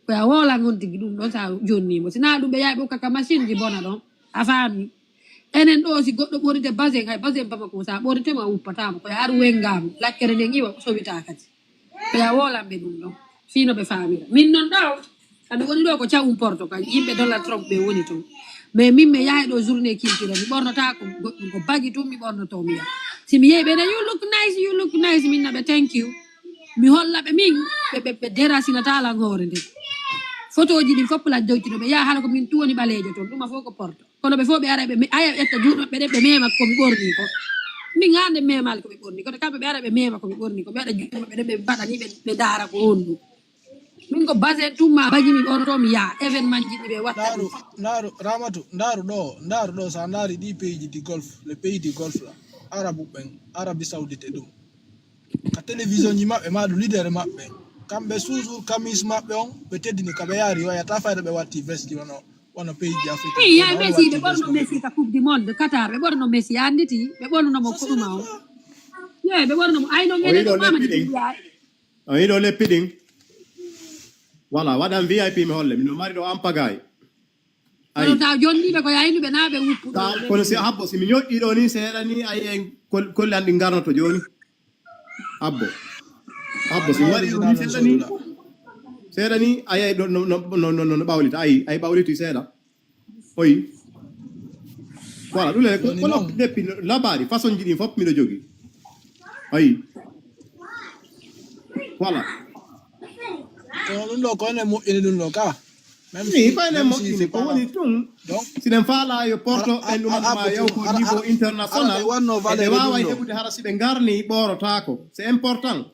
Ko a woolan on tigi ɗum ɗon sa jonnimo. Sina ɗum ɓe yawi ɓe hokkaka machine ji bona ɗon. A faami. Enen ɗo si goɗɗo ɓornite basin hay basin bamako sa ɓornitemo a wuppatamo koye har wengamo lakkere nden iwa sowita kadi. Ko a woolan ɓe ɗum ɗon. Fino ɓe famira. Min non ɗo kadi woni ɗo ko cawum porto kadi yimɓe Donald Trump ɓe woni ton. Mais min mi yahay ɗo journée culturel mi ɓornotako goɗɗum ko bagi tun mi ɓornoto mi yaha. Si mi yehi ɓe na you look nice you look nice min na ɓe thank you. Mi holla ɓe min ɓe ɓe derasinata lan hoore nden. Photoji ɗin fof lan jowtino ɓe yaha hala ko min tuwoni ɓaleejo toon ɗuma fof ko porto kono ɓe fof ɓe ara ɓe aya ƴetta juuɗe maɓɓe ɗen ɓe mema komi ɓorni ko. Min hande memali komi ɓorni kono kamɓe ɓe ara ɓe mema komi ɓorni ko ɓe waɗa juuɗe maɓɓe ɗen ɓe mbaɗani ɓe ɓe ndaara ko honɗum. Min ko basin tun ma baji mi ɓornoto mi yaha événement ji ɗi ɓe watta. Ndaaru ndaaru ramatu ndaaru ɗo ndaaru ɗo sa ndaari ɗi pays ji di golfe les pays du golfe la arabu ɓen arabi saudite ɗum. Ka télévision ji maɓɓe ma ɗum leader maɓɓe kamɓe toujours kamis maɓɓe on ɓe teddini ka ɓe yaari o yata fayda ɓe watti vesti on o. Kono pays ji Afrique. Eyi, yaay Messi, ɓe ɓorno Messi ka Coupe du Monde Qatar, ɓe ɓorno Messi, a annditi, ɓe ɓornuno mo ko ɗuma o. Ye, ɓe ɓorno mo, ay, no o yiɗo leppi ɗin. O yiɗo leppi ɗin. Voilà, waɗan V I P mi holle, mino mari ɗo ampagay. Ay. Kono ta jonniɓe ko yaynuɓe na ɓe wuppuɓe. Kono si habbo, si mi ñoƴƴi ɗo ni seeɗa ni, ay, en kol-, kolli an ɗi ngarnoto jooni. Abbo. Abbo, si mi waɗi ɗum ni seeɗa ni. Seeɗa ni, ay, ay, no, no, no ɓawlita. Ay, ay ɓawliti seeɗa. Oyi. Voilà, ɗum le, ko, ko leppi, labari, façon ji ɗin fof miɗo jogi. Oyi. Voilà. Kono ɗum ɗo, ko ene moƴƴini ɗum ɗo ka. Même si, ko ene moƴƴini, ko woni tun. Si ɗen faala yo porto en ɗum ma yaw ko niveau international. Eɓe waawa heɓude hara si ɓe ngarni ɓoorotaako. C'est important.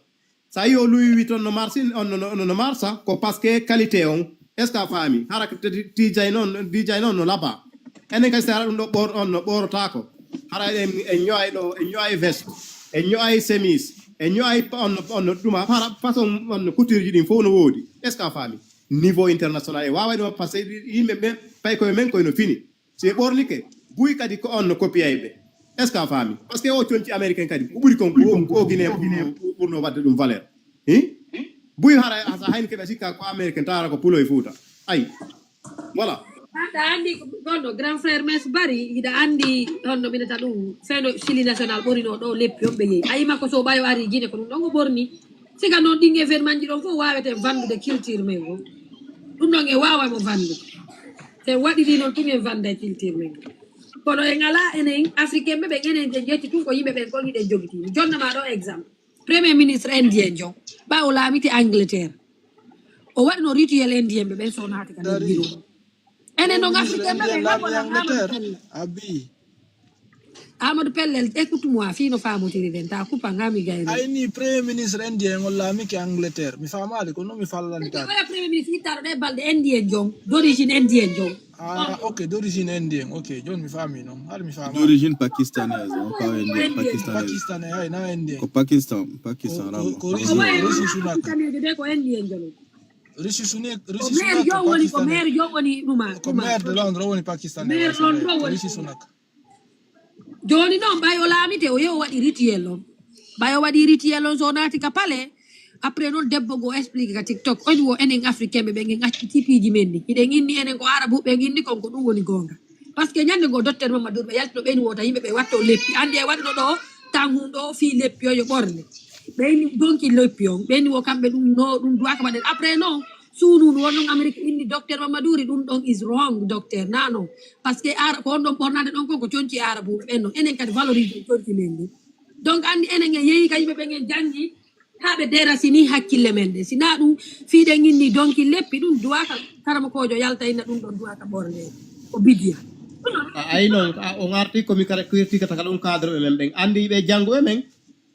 So a yi o Louis Vuitton no marsi, on no, no, no marsa, ko parce que qualité on. Est-ce que a faami? Hara ko tijay noon, dijay noon no laba. Enen kadi so hara ɗum ɗo ɓoor, on no ɓoorotaako. Hara en, en ño'ay ɗo, en ño'ay veste, en ño'ay chemise, en ño'ay pa-, on no, on no ɗuma. Hara façon on no couture ji ɗin fof no woodi. Est-ce que a faami? Niveau international e waawa ɗum parce que yimɓe ɓen pay koye men koye no fini. Si ɓe ɓornike, buy kadi ko on no kopiyay ɓe. Est-ce que a faami? Parce que o conci américain kadi, ko ɓuri kon, ko, ko Guinée ɓurno, ɓurno waɗde ɗum valeur. Hi? Buy hara, hasa hayni keɓe sikka ko américain, tara ko pulo e Fuuta. Ay. Voilà. Aɗa anndi ko ɗon ɗo grand frère Mes Bari, hiɗa anndi honno minata ɗum, feno Chili national ɓorino ɗo leppi on ɓe yehi. Ayi makko so ɓayo ari Guinée ko ɗum ɗon o ɓorni. Siga noon ɗin événement ji ɗon fof waawete vandude culture men o. Ɗum ɗon e waawa mo vandude. Te waɗiri noon tun en vanda e culture men o. Kono en alaa enen Africain ɓe ɓen enen en ƴetti tun ko yimɓe ɓen kon hiɗen jogiti. Mi jonna ma ɗo exemple. Premier ministre indien jo, ɓa o laamiti Angleterre. O waɗno rituel indien ɓe ɓen so naati ka nder biro. Enen ɗon Africain ɓe ɓen Amadou Pellel. Amadou Pellel, écoute-moi, fii no faamotiri den, ta kupa nga mi gayno. Ay ni premier ministre indien on laamike Angleterre. Mi faamaali ko no mi fallanta. Wala premier ministre ittaɗo ɗe balɗe indien jon, d'origine indien jon. Ah, ok, d'origine indien. Ok, jon mi faami non. Har mi faama. D'origine pakistanaise, hein, pas indien, pakistanaise. Pakistanais, ay na indien. Ko Pakistan, Pakistan ko, ramo. Ko Rishi, Rishi Sunak. Pakistanaise de ko indien jon. Rishi Sunak, Rishi Sunak. Ko maire jon woni, ko maire jon woni ɗuma. Ko maire de Londres woni pakistanais. Maire Londres woni Rishi Sunak. Jooni noon, ɓay o laamike, o yehi o waɗi rituel on. Ɓay o waɗi rituel on, so o naati ka palais, après noon debbo goo explique ka TikTok, on wo enen Africain ɓe, ɓen en acci tipiiji men ɗi. Hiɗen inni enen ko Arabu, ɓen inni kon ko ɗum woni goonga. Parce que ñande goo docteur Mamadou ɓe yaltino ɓen wota yimɓe ɓe watto leppi. Anndi e waɗuɗo ɗo, tan hun ɗo fii leppi o yo ɓorne. Ɓe inni donki leppi on, ɓe inni wo kamɓe ɗum no, ɗum duwaka waɗen. Après noon, suununu won ɗon Amérique inni docteur Mamadou ri ɗum ɗon is wrong, docteur, na non. Parce que ara, ko on ɗon ɓornade ɗon kon ko conci Arabu ɓen non. Enen kadi valorise en conci men ɗi. Donc anndi enen en yehi ka yimɓe ɓen en janngi, haa ɓe derasini hakkille men ɗe. Si na ɗum, fii ɗen inni donki leppi ɗum duwaka, karamokoojo yalta inna ɗum ɗon duwaka ɓorne. Ko bidiya. A, ay non, a, on arti ko mi kara critique taka ɗum cadre ɓe men ɓen. Anndi ɓe janngo e men,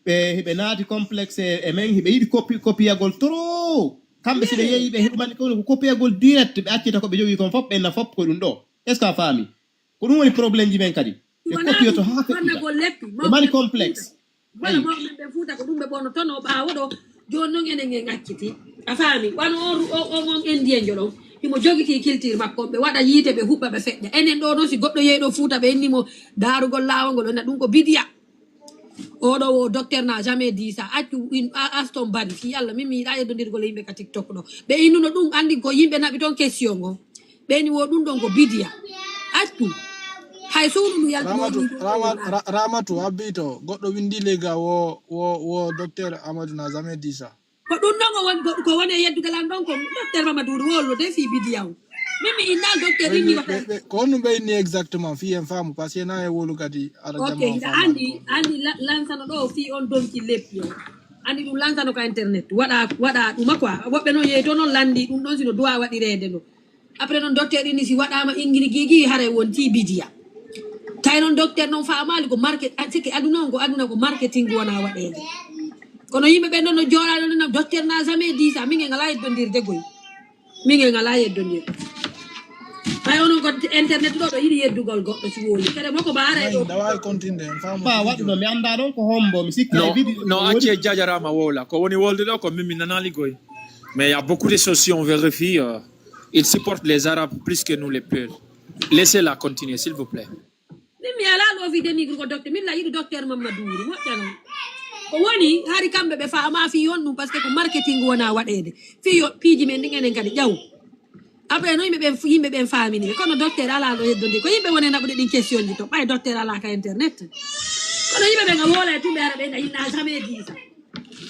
ɓe, ɓe naati complexe e men, ɓe yiɗi copi-, copiyagol trop. Kamɓe si ɓe yehi ɓe heɓumani ko, ko copiyagol direct, ɓe accita ko ɓe jogii kon fof, ɓe na fof ko ɗum ɗo. Est-ce que a faami? Ko ɗum woni problème ji men kadi. Ɓe copiyoto haa feƴƴita. Ɓe mari complexe. Wala mawɓe ɓe Fuuta ko ɗum ɓe ɓornotono ɓaawo ɗo. Jooni noon enen en acciti. A faami? Wano on, on, on, on Indienjo ɗon. Himo jogitii culture makko. Ɓe waɗa yiite, ɓe huɓɓa, ɓe feƴƴa. Enen ɗo noon, si goɗɗo yehi ɗo Fuuta, ɓe inni mo daarugol laawol ngol, ena ɗum ko bidiya. Oɗo wo docteur n'a jamais dit ça. Accu in, a, Aston Bari. Fii Allah, min mi yiɗaa yeddondirgol e yimɓe ka TikTok ɗo. Ɓe innuno ɗum, anndi ko yimɓe naɓi toon question ngo. Ɓeyni wo ɗum ɗon ko bidiya. Accu. Hay suudu ndu yalti Ramatu, Ramatu, Ra-, Ramatu, Abito, goɗɗo windi les gars wo, wo, wo docteur Amadou n'a jamais dit ça. Ko ɗum ɗon o won, ko, ko woni e yeddugal an ɗon ko docteur Mamadou wolo de fii bidiya o. Min mi innal docteur inni wata. Ɓe, ɓe, ko honɗum ɓe inni exactement? Fii en faamu, parce que na e wolu kadi ara. Ok, jama hiɗa anndi, anndi la-, lansano ɗo fii on donki leppi o. Anndi ɗum lansano ka internet. Waɗa, waɗa ɗuma quoi. Woɓɓe noon yehi to noon lanndi ɗum ɗon sino duwa waɗireede no. Après noon docteur ini si waɗaama ingini gigi haray wonti bidiya. Tawi noon docteur noon faamaali ko market, a, sike aduna on ko aduna ko marketing wona waɗeede. Kono yimɓe ɓen noon no jooɗaano noon docteur n'a jamais dit ça, min en alaa yeddondirde goy. Min en alaa yeddondirde. Ɓay onon ko internet ɗo ɗo yiɗi yeddugol goɗɗo si woni. Kede makko ba haray ɗo. Dawa e continue en faamu. Ba waɗuno mi annda ɗon ko hombo mi sikki. Non, non, acce jajarama wola. Ko woni wolde ɗo ko min mi nanaali goy. Mais il y a beaucoup de choses si on vérifie, euh, Il supporte les Arabes plus que nous les Peuls. Laissez-la continuer, s'il vous plaît. Min mi alaa ɗo fii dénigre ko docteur, min la yiɗu docteur Mamadou Wuri, moƴƴa non. Ko woni, hari kamɓe ɓe faama fii on ɗum, parce que ko marketing wona waɗeede. Fii yo piiji men ɗin enen kadi ƴaw. Après no yimɓe ɓen, yimɓe ɓen faamini ɓe. Kono docteur alaa ɗo heddonde. Ko yimɓe woni naɓude ɗin question ji to. Ɓay docteur alaa ka internet. Kono yimɓe ɓen a woola e tumɓe ara ɓen a yinna jamais dit ça.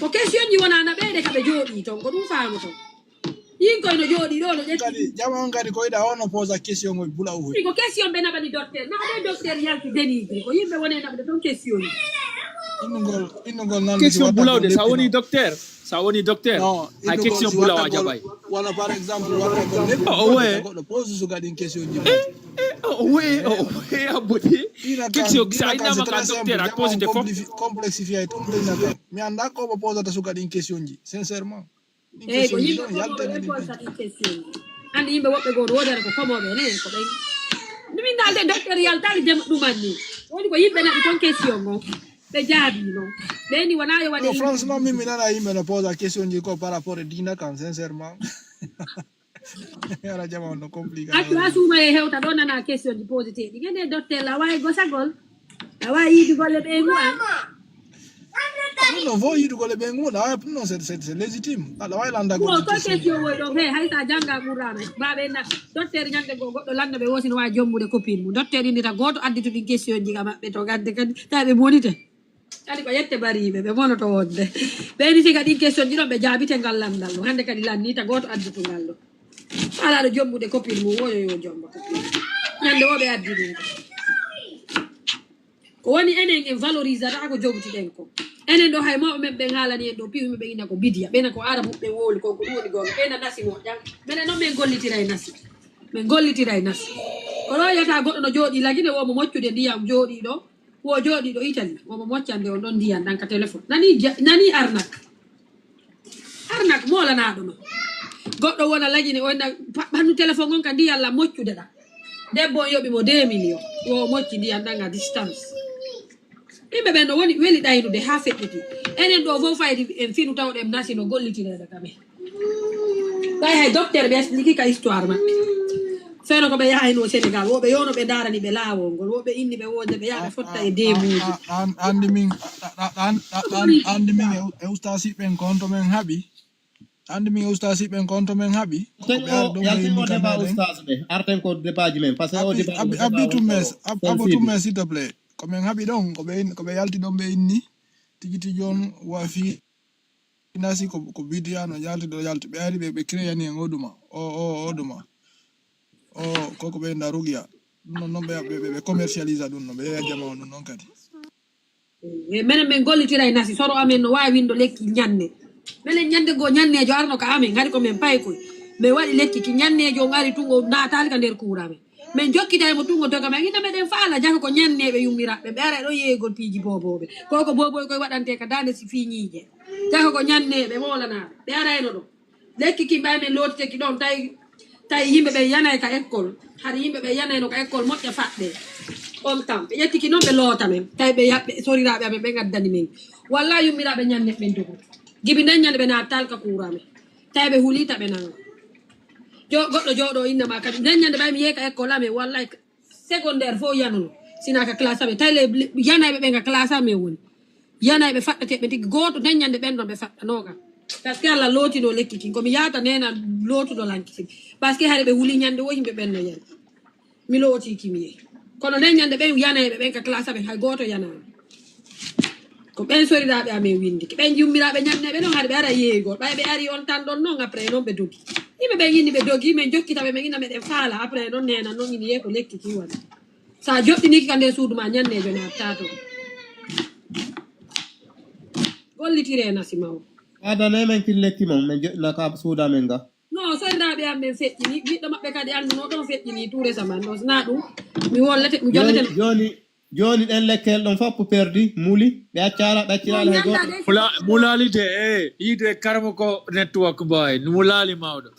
Ko question ji wona naɓeede ka ɓe jooɗii ton. Ko ɗum faamoton. Yin koy no jooɗii ɗo no ƴetti. Kadi jama on kadi ko ida ono posa question ngol bula o. Ko question ɓe naɓani docteur. Naɓa ɓe docteur yalti dénigre. Ko yimɓe woni naɓude ton question ji. Innugol innugol nan Question bulawde, sa woni docteur, sa woni docteur, non hay question bulawa jaɓay. Wala par exemple wala ko ne Oh, ouais. Goɗɗo pose su gadin question ji. Oh, oui, oh, oui, abonné. Question sa innama ka docteur ak positif fof. Complexifié tum dina ka. Mi anda ko mo posa ta su gadin question ji sincèrement. Eyyi ko yimɓe fof ɓe posata ɗin question ji. Hannde yimɓe woɓɓe goo no woodi hara ko komoɓe ne ko ɓen. Min naalde docteur yaltaali dem ɗuman ni. Woni ko yimɓe naɓi ton question ngo. Ɓe jaabi non. Ɓe ni wona yo waɗe. Franchement min mi nana yimɓe no posa question ji ko par rapport e dina kan sincèrement. Ara jama on no compliqué. Accu ha suuma e hewta ɗo nana question ji posité ɗi. Gende docteur la wawi gosagol. Awa yiidu golle ɓe ngu an. Non non fo yiidu golle ɓe ngu non c'est c'est légitime. Aɗa wawi landa ko question woy ɗo he hay sa janga qurana baɓe na docteur ñande go goɗɗo landa ɓe wosi no wawi jommude copine mum docteur indita goto additu ɗin question ji ka maɓɓe to gadde kadi tawi ɓe bonite. Kadi ko yette bariɓe ɓe monoto wonde ɓe ni siga ɗin question ji ɗon ɓe jaabite ngal landal ɗo hande kadi lannita goto additu ngal ɗo. Ala ɗo jommude copine mum woyo yo jomba copine. Ñande wo ɓe addi ɗum. Ko woni enen en valorisata ko jogtiɗen ko. Enen ɗo hay mawɓe men ɓen haalani en ɗo piwmi ɓe ina ko bidiya ɓena ko arabu ɓe wowli kon ko ɗum woni gonga ɓena nasi moƴƴa. Minen noon min gollitira e nasi. Min gollitira e nasi. Ko ɗo yiyata goɗɗo no jooɗi lagine womo moccude ndiyam jooɗi ɗo. Wo jooɗi ɗo Italie womo moccande on ɗon ndiyam ɗan ka téléphone. Nani nani arnak. Arnak molanaɗo ma goɗɗo wona lagine o na ɓannu téléphone on ka ndiyam la moccude ɗa debbo on yoɓi mo deux millions yo mocci ndiyam ɗan à distance. Yimɓe ɓen no woni weli ɗaynude ha feƴƴiti. Enen ɗo fof faydi en finu tawɗen nasi no gollitireɗe kamen. Ɓay hay docteur ɓe explique ka histoire maɓɓe. Feno ko ɓe yahayno Sénégal woɓe yono ɓe darani ɓe lawol ngol woɓe inni ɓe wonde ɓe yaha ɓe fotta e demuji. Andi min andi min e ustasi ɓen kon to men haɓi. Andi min ustasi ɓen kon to men haɓi. Yaltin o débat ustasi ɓe arten ko débatji men parce que o débat abi tummes abo tummes s'il te plaît. Ko men haɓi ɗon ko ɓe yalti ɗon ɓe inni tigi tigi on wa fi nasi ko ko bidiya no yalti ɗo yalti ɓe ari ɓe ɓe créani en oduma o o oduma o koko ɓe nda rugiya ɗum non noon ɓe ɓe commercialisa ɗum no ɓe yeya jama on ɗum noon kadi. E menen min gollitira e nasi soro amen no wawi windo lekki ñanne. Minen ñande goo ñannejo arno ka amen hari ko min paykoy min waɗi lekki ki ñannejo on ari tun o natali ka nder kuura men. Min jokkita e mo tun o doga men ina meɗen faala jaka ko ñanneɓe yummiraɓe ɓe ara ɗo yeeygol piiji boboɓe ko ko boboy koye waɗante ka dande si fi ñiiƴe. Jaka ko ñanneɓe molanaɓe ɓe arayno ɗo. Lekki ki mbay min lootiteki ɗon tawi tawi yimɓe ɓen yanay ka école. Hari yimɓe ɓen yanayno ka école moƴƴa faɗɗe. On temps ɓe ƴettiki noon ɓe loota men tawi ɓe yaɓɓe soriraɓe amen ɓe gaddani men. Walla yummiraaɓe ñanne ɓen dogo gibi nden ñande ɓe naattal ka kuura men. Tawi ɓe huliita ɓe nanga. Jo goɗɗo jooɗo innama kadi nden ñande ɓay mi yehi ka école amen wallay. Secondaire fof yanuno sina ka classe amen tawi le yanayɓe ɓen ka classe amen woni. Yanayɓe faɗɗateɓe tigi goto nden ñande ɓen ɗon ɓe faɗɗanoka. Parce que allah lootino lekki kin komi yata nena lootuɗo lanki kin. Parce que hare ɓe wuli ñande wo yimɓe ɓen no yani. Mi looti kimi yehi kono nden ñande ɓen yanayɓe ɓen ka classe amen hay goto yanama. Ko ɓen soriraɓe amen windiki ɓen yummiraɓe ñanneɓe noon haɗa ɓe ara yeeygol ɓay ɓe ari on tan ɗon noon après noon ɓe dogi. Yimɓe ɓen inni ɓe dogi min jokkitaɓe min ina meɗen faala après noon nena noon ina yeeyi ko lekki ki woni. Sa joɗɗiniki ka nder suudu ma ñannejo natta toon. Gollitire nasi maw. Adane men kin lekki mon min joɗɗina ka suudu amen ga. No soriraɓe am ɓen feƴƴini ɓiɗɗo maɓɓe kadi annduno ɗon feƴƴini tout récemment ɗo sina ɗum mi wollete mi jollete. Joni joni ɗen lekkel ɗon foppo perdi muli ɓe accala ɓe accirala hay goto. Mulali de e yiide karamo ko network boy mulali mawɗo.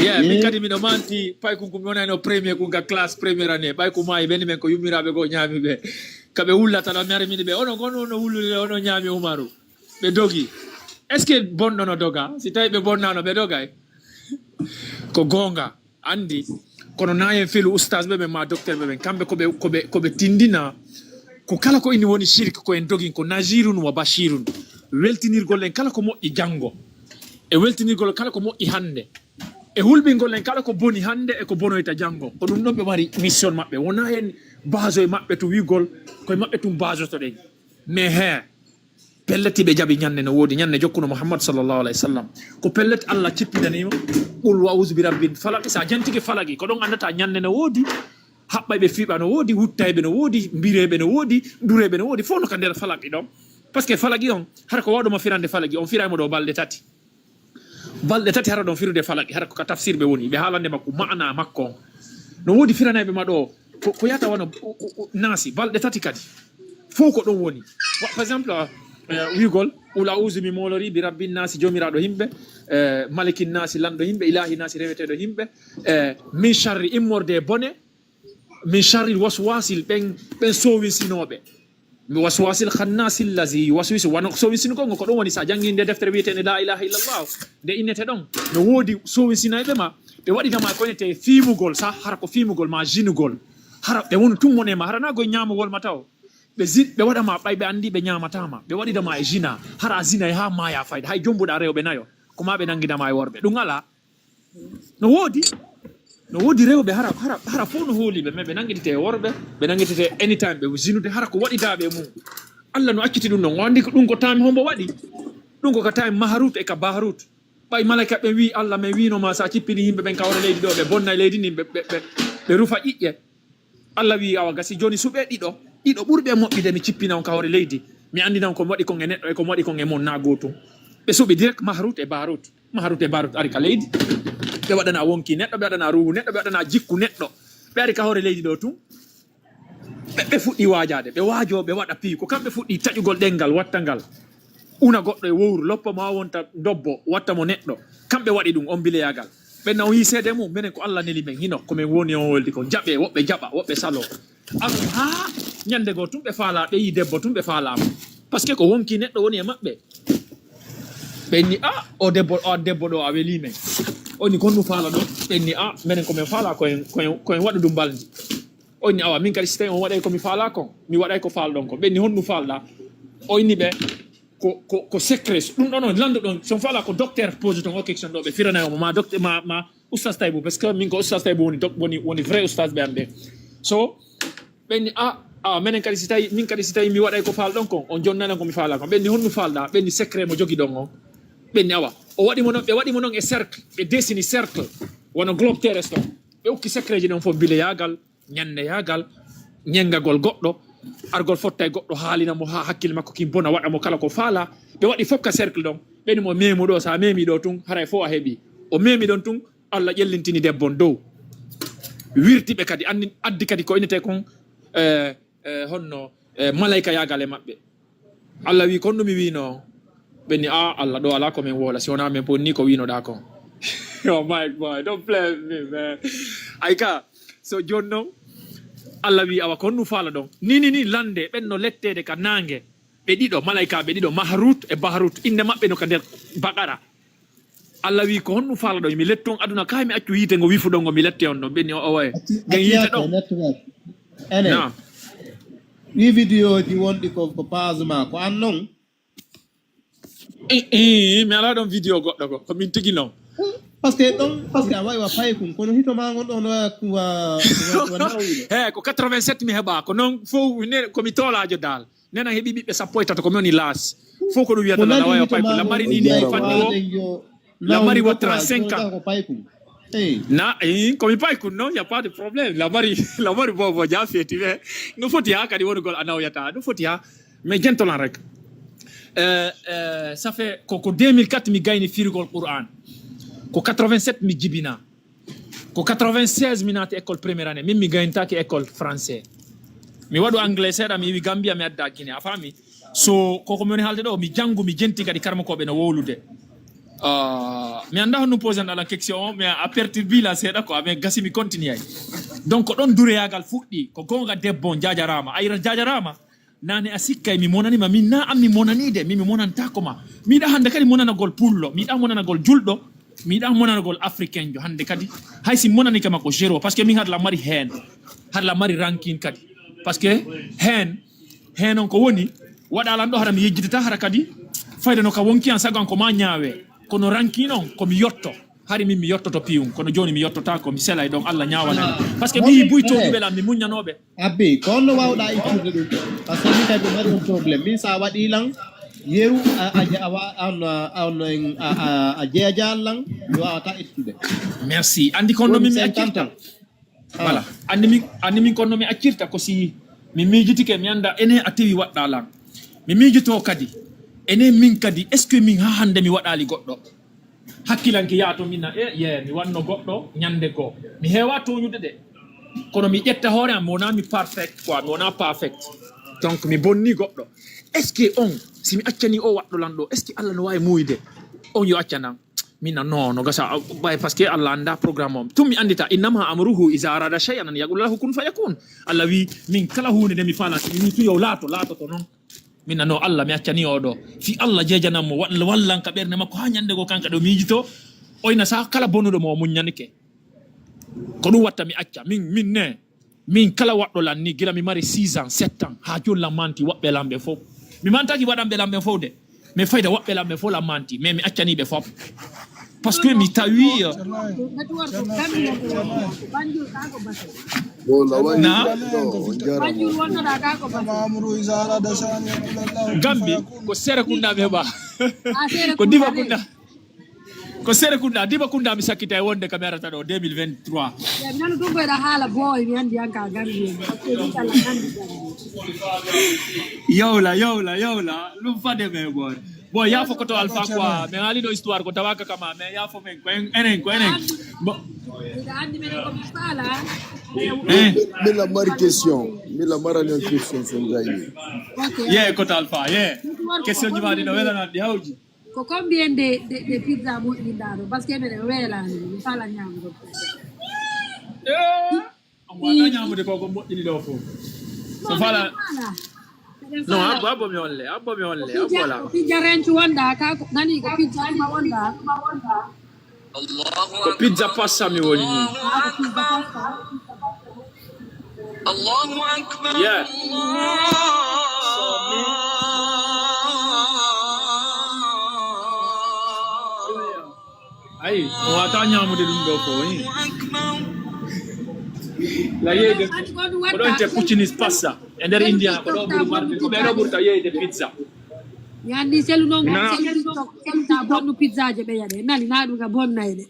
Ye min kadi miɗo manti pay kun ko mi wonayno premier kun ka classe première année ɓay ko mayi ɓeni men ko yummiraɓe goo ñaami ɓe. Kaɓe wullata ɗo mi ari miɗi ɓe onon kon ono wullude ono ñaami umaru. Ɓe dogi. Est ce que bonɗo no doga si tawi ɓe bonnano ɓe dogay. Ko goonga, anndi, kono na en felu ustaas ɓe ɓen ma docteur ɓe ɓen, kamɓe ko ɓe, ko ɓe, ko ɓe tindina, ko kala ko ini woni shirk, ko en dogin, ko nazirun wa bashirun. Weltinirgol en kala ko moƴƴi janngo, e weltinirgol kala ko moƴƴi hannde, e hulɓingol en kala ko boni hannde e ko bonoyta janngo. Ko ɗum ɗon ɓe mari mission maɓɓe. Wona en baaso e maɓɓe to wi'gol, ko e maɓɓe tun baasotoɗen. Mais he, pellet ɓe jaɓi ñande no woodi, ñande jokkuno Muhammad sallallahu alayhi wa sallam. Ko pellet Allah cippinanimo, "Qul wa a'udhu bi rabbin falaq", sa jantike falaqi, ko ɗon anndata ñande no woodi, haɓɓayɓe fiɓa no woodi, wuttayɓe no woodi, mbireɓe no woodi, ndureɓe no woodi, fof no ka nder falaqi ɗon. Parce que falaqi on, hara ko wawɗo ma firande falaqi, on firaymo ɗo balɗe tati. Balɗe tati hara ɗon firude falaqi, hara ko ka tafsir ɓe woni, ɓe haalande makko maana makko on. No woodi firanayɓe ma ɗo, ko, ko yata wano, o, o, o, naasi, balɗe tati kadi. Fof ko ɗon woni. Wa-, par exemple, eh, wi'gol, "Qul a'udhu", mi moolori, "bi rabbin naasi", joomiraaɗo yimɓe, eh, "malikin naasi", lanɗo yimɓe, "ilahi naasi", reweteeɗo yimɓe, eh, "min sharri", immorde e bone, "min sharri waswasil", ɓen, ɓen soowinsinooɓe. "Mi waswasil khannasi allazi yuwaswisu", wano soowinsinugol ngo, ko ɗum woni sa janngi nde deftere wiyeteende la ilaha illallah, nde innete ɗon, no woodi soowinsinayɓe ma, ɓe waɗida ma ko innete fiimugol, sa hara ko fiimugol ma jinugol. Hara ɓe wonu tun wone ma, hara na goy ñaamugol ma taw. Ɓe zi-, ɓe waɗa ma ɓay ɓe anndi ɓe ñaamata ma, ɓe waɗida ma e zina, hara a zinay haa maaya fayda, hay jombuɗa rewɓe nayo, ko ma ɓe nanngida ma e worɓe. Ɗum alaa. No woodi, no woodi rewɓe hara, hara, hara fof no hooli ɓe, mais ɓe nanngitete e worɓe, ɓe nanngitete anytime, ɓe zinude, hara ko waɗidaa ɓe e mum. Allah no acciti ɗum ɗon, o anndi ko ɗum ko time hombo waɗi. Ɗum ko ka time Maharut e ka Baharut. Ɓay malaika ɓe wi Allah, men wino ma sa cippini yimɓe ɓen ka hoore leydi ɗo, ɓe bonna leydi ndin, ɓe, ɓe, ɓe, ɓe rufa ƴiƴƴe. Allah wi, "Awa gasi, jooni suɓe ɗiɗo, ɗiɗo ɓurɓe moƴƴude, mi cippina on ka hoore leydi. Mi anndina on ko mi waɗi kon e neɗɗo e ko mi waɗi kon e mon na gootum." Ɓe suɓi direct Maharut e Baharut. Maharut e Baharut ari ka leydi. Ɓe waɗana wonki neɗɗo, ɓe waɗana ruuhu neɗɗo, ɓe waɗana jikku neɗɗo. Ɓe ari ka hoore leydi ɗo tun. Ɓe, ɓe fuɗɗi waajaade, ɓe waajoo, ɓe waɗa piyi. Ko kamɓe fuɗɗi taƴugol ɗenngal, watta ngal. Una goɗɗo e wowru, loppa mo haa wonta ndobbo, watta mo neɗɗo. Kamɓe waɗi ɗum, on mbileyaagal. Ɓen na on yii seede mum, menen ko Allah neli men hino, ko men woni on woldi kon. Jaɓee, woɓɓe jaɓa, woɓɓe saloo. Aɗum haa ñande goo tun ɓe faalaa, ɓe yii debbo tun ɓe faalaama. Parce que ko wonki neɗɗo woni e maɓɓe. Ɓen ni, "Ah, o debbo, o debbo ɗo a welii men." O ni, "Ko honɗum faala ɗon?" Ɓen ni, "Ah, menen ko men faalaa ko en, ko en, ko en waɗu ɗum mbalndi." O inni, "Awa, min kadi si tawi on waɗay ko mi faalaa kon, mi waɗay ko faalɗon kon." Ɓen ni, "Honɗum faalɗaa?" O inni ɓe, "Ko, ko, ko secret." Ɗum ɗon on lanndo ɗon, si on faalaa ko docteur pose ton o question ɗo, ɓe firanay mo, ma docteur, ma, ma oustaz Taybou, parce que min ko oustaz Taybou woni doc-, woni, woni vrai oustaz ɓe am ɓe. So, ɓen ni, "Ah, ah, menen kadi si tawi, min kadi si tawi mi waɗay ko faalɗon kon, on jonnanan ko mi faalaa kon." Ɓen ni, "Honɗum faalɗaa?" Ɓen ni, "Secret mo jogiɗon on." Ɓen ni, "Awa." O waɗi mo non, ɓe waɗi mo non e cercle, ɓe dessini cercle, wano globe terrestre on. Ɓe ukki secret ji ɗon fof, mbileyaagal, ñanneyaagal, ñenngagol goɗɗo, argol fotta e goɗɗo, haalina mo haa hakkille makko kin bona, waɗa mo kala ko faalaa. Ɓe waɗi fof ka cercle ɗon. Ɓeni mo, "Meemu ɗo, so a meemi ɗo tun, haray fof a heɓi." O meemi ɗon tun, Allah ƴellintini debbo on dow. Wirti ɓe kadi, anni, addi kadi ko innete kon, eh, eh, honno, eh, malaykayaagal e maɓɓe. Allah wi, "Kon ɗum mi wiino?" Ɓe ni, "Ah, Allah, ɗo alaa ko men woola, si wonaa men ponni ko wiinoɗaa kon." Oh my boy, don't play with me, man. Ay ka, so jooni non, Allah wi, "Awa, kon ɗum faala ɗon." Ni, ni, ni, lande, ɓen no letteede ka naange. Ɓe ɗiɗo, malaykaaɓe ɗiɗo, Mahrut e Bahrut, innde maɓɓe no ka nder Baqara. Allah wi, "Ko honɗum faala ɗon? Mi letton aduna, kay mi accu yiite ngo wifuɗon ngo, mi lette on ɗon." Ɓe ni, "O, oye." Acci, nden acci yiite yaake, ɗon. Nettugal. Ene. Naam. Ɗi vidéo ji wonɗi ko, ko page ma, ko an non? Eh, eh, mi alaa ɗon vidéo goɗɗo ko, ko min tigi non. Parce que ɗon, parce que a wawi wa paykun, kono hito ma ngon ɗon wa, wa, wa, wa nawino. He, ko quatre-vingt-sept mi heɓa, ko non fof ne, ko mi toolaajo dal. Nena heɓi ɓiɓɓe sappo e tato, ko mi woni laas. Fof ko ɗum wiyata la, la wayo paykun. La mari ni, ni fanni o. La mari wa trente-cinq ans. Na, eh, ko mi paykun, non, y a pas de problème. La mari, la mari bobo ja feti, mais no foti ha kadi wonugol a nawyata. No foti ha, mais jentolan rek. Euh, euh, ça fait ko, ko deux mille quatre mi gayni firugol Qur'an. Ko quatre-vingt-sept mi jibina. Ko quatre-vingt-seize mi naati école première année, min mi gayntaaki école français. Mi waɗu anglais seeɗa, mi iwi Gambia, mi adda Guinée, a faami? So, koko mi woni haalde ɗo, mi janngu, mi jenti kadi karmakooɓe no wowlude. Ah, mi annda honno posan alan question o, mais a perturbi la seeɗa ko, mais gasi mi continue ay. Donc, ko ɗon dureyagal fuɗɗi, ko goonga debbo on jaajaraama. Ayra jaajaraama, Nane a sikkay mi monani ma, min na an mi monani de, min mi monanta ko ma. Mi yiɗa hande kadi monanagol pullo, mi yiɗa monanagol julɗo. Mi yiɗa monanagol africain jo hannde kadi. Hay si monani kama ko zéro, parce que min haɗa la mari heen. Haɗa la mari ranking kadi. Parce que heen, heen on ko woni, waɗa lan ɗo hara mi yejjitata hara kadi. Fayda no ka wonki an sago an ko ma ñaawe. Kono ranking on ko mi yotto. Hari min mi yottoto piyun, kono jooni mi yottota ko mi selay ɗon Allah ñaawana. Parce que mi buy toñuɓe lan mi muññanoɓe. Abbi, ko honno waawɗaa ittude ɗum? Parce que min kadi mi mari on problème. Min so a waɗii lan, yeru, a, a, a, wa- an, a, an, a, a, a jeejaali lan, mi waawataa ittude. Merci. Andi kono min mi accirta. Voilà. Andi min, andi min kono mi accirta ko si mi miijitike mi anda ene a tewi waɗɗa lan. Mi miijito kadi. Ene min kadi, est-ce que min ha hande mi waɗali goɗɗo? Hakkilanke yaha to min na, e, ye, mi wanno goɗɗo ñande goo. Mi heewa tooñude de. Kono mi ƴetta hoore am, mi wona mi perfect quoi, mi wona perfect. Donc mi bonni goɗɗo. Est-ce que on, si mi accani o waɗɗo lan ɗo, est-ce que Allah no waawi muuyde? On yo accanan. Min na no, no gasa, a, bay, parce que Allah anda programme on. Tun mi andita, innama amruhu iza arada shay'an an yaqula lahu kun fayakun. Allah wi, min kala huunde nde mi fala, mi wi tu yo laato, laatoto non. Min na no Allah, mi accani o ɗo. Fi Allah jeejanan mo, wa-, wallan ka ɓernde makko, ha ñande goo kanka ɗo miijito. Oyna sa kala bonuɗo mo o muññanike. Ko ɗum watta mi acca, min, min ne. Min kala waɗɗo lan ni, gila mi mari six ans, sept ans, ha jooni lan manti waɓɓe lan ɓe fof. Mi mantaki waɗanɓe lan ɓe fof de. Mais fayda waɓɓe lan ɓe fof lan manti, mais mi accani ɓe fof. Parce que mi tawi, euh, Bon, la wali. Na? No, on jarama. Gambi, ko Serekunda ɓe ba. Ko Dibakunda. Ko Serekunda, Dibakunda mi sakkita e wonde kam mi arata ɗo deux mille vingt-trois. Nanu ɗum koyɗa haala booy mi andi an ka Gambie. Parce que ɗum kala andi Gambie. Yowla, yowla, yowla. Ɗum fade me boy. Boy, yafo ko to Alpha quoi. Mais hali ɗo histoire ko tawaka kama, mais yafo men ko en, enen, ko enen. Bo- Miɗa andi minen ko mi faala. Eh, Min la mari question. Min la mara non question so jayi. Ok. Yeah, ko to Alpha, yeah. Question ji ma ɗi no welana ɗi hawji. Ko combien de, de, de pizza moƴƴinɗa ɗo? Parce que minen weelani, mi faala ñamgo. Eh, on wata ñamude ko ko moƴƴini ɗo fof. So faala. Non, abbo, abbo mi holle, abbo mi holle, abbo la. Pizza rencu wonɗa ka ko nani ko pizza ma wonɗa. Ko pizza pasta mi woni ni. Ka ko pizza pasta. Yeah. Ayi, on wata ñamude ɗum ɗo ko, eh. La yeyde, ko ɗon te puccinis pasta. E nder India, ko ɗo ɓuri marde, ko ɓe ɗo ɓurta yeyde pizza. Mi andi selu noon, selu TikTok, selu ta bonnu pizza je ɓe yaɗe. Nani, na ɗum ka bonna ene.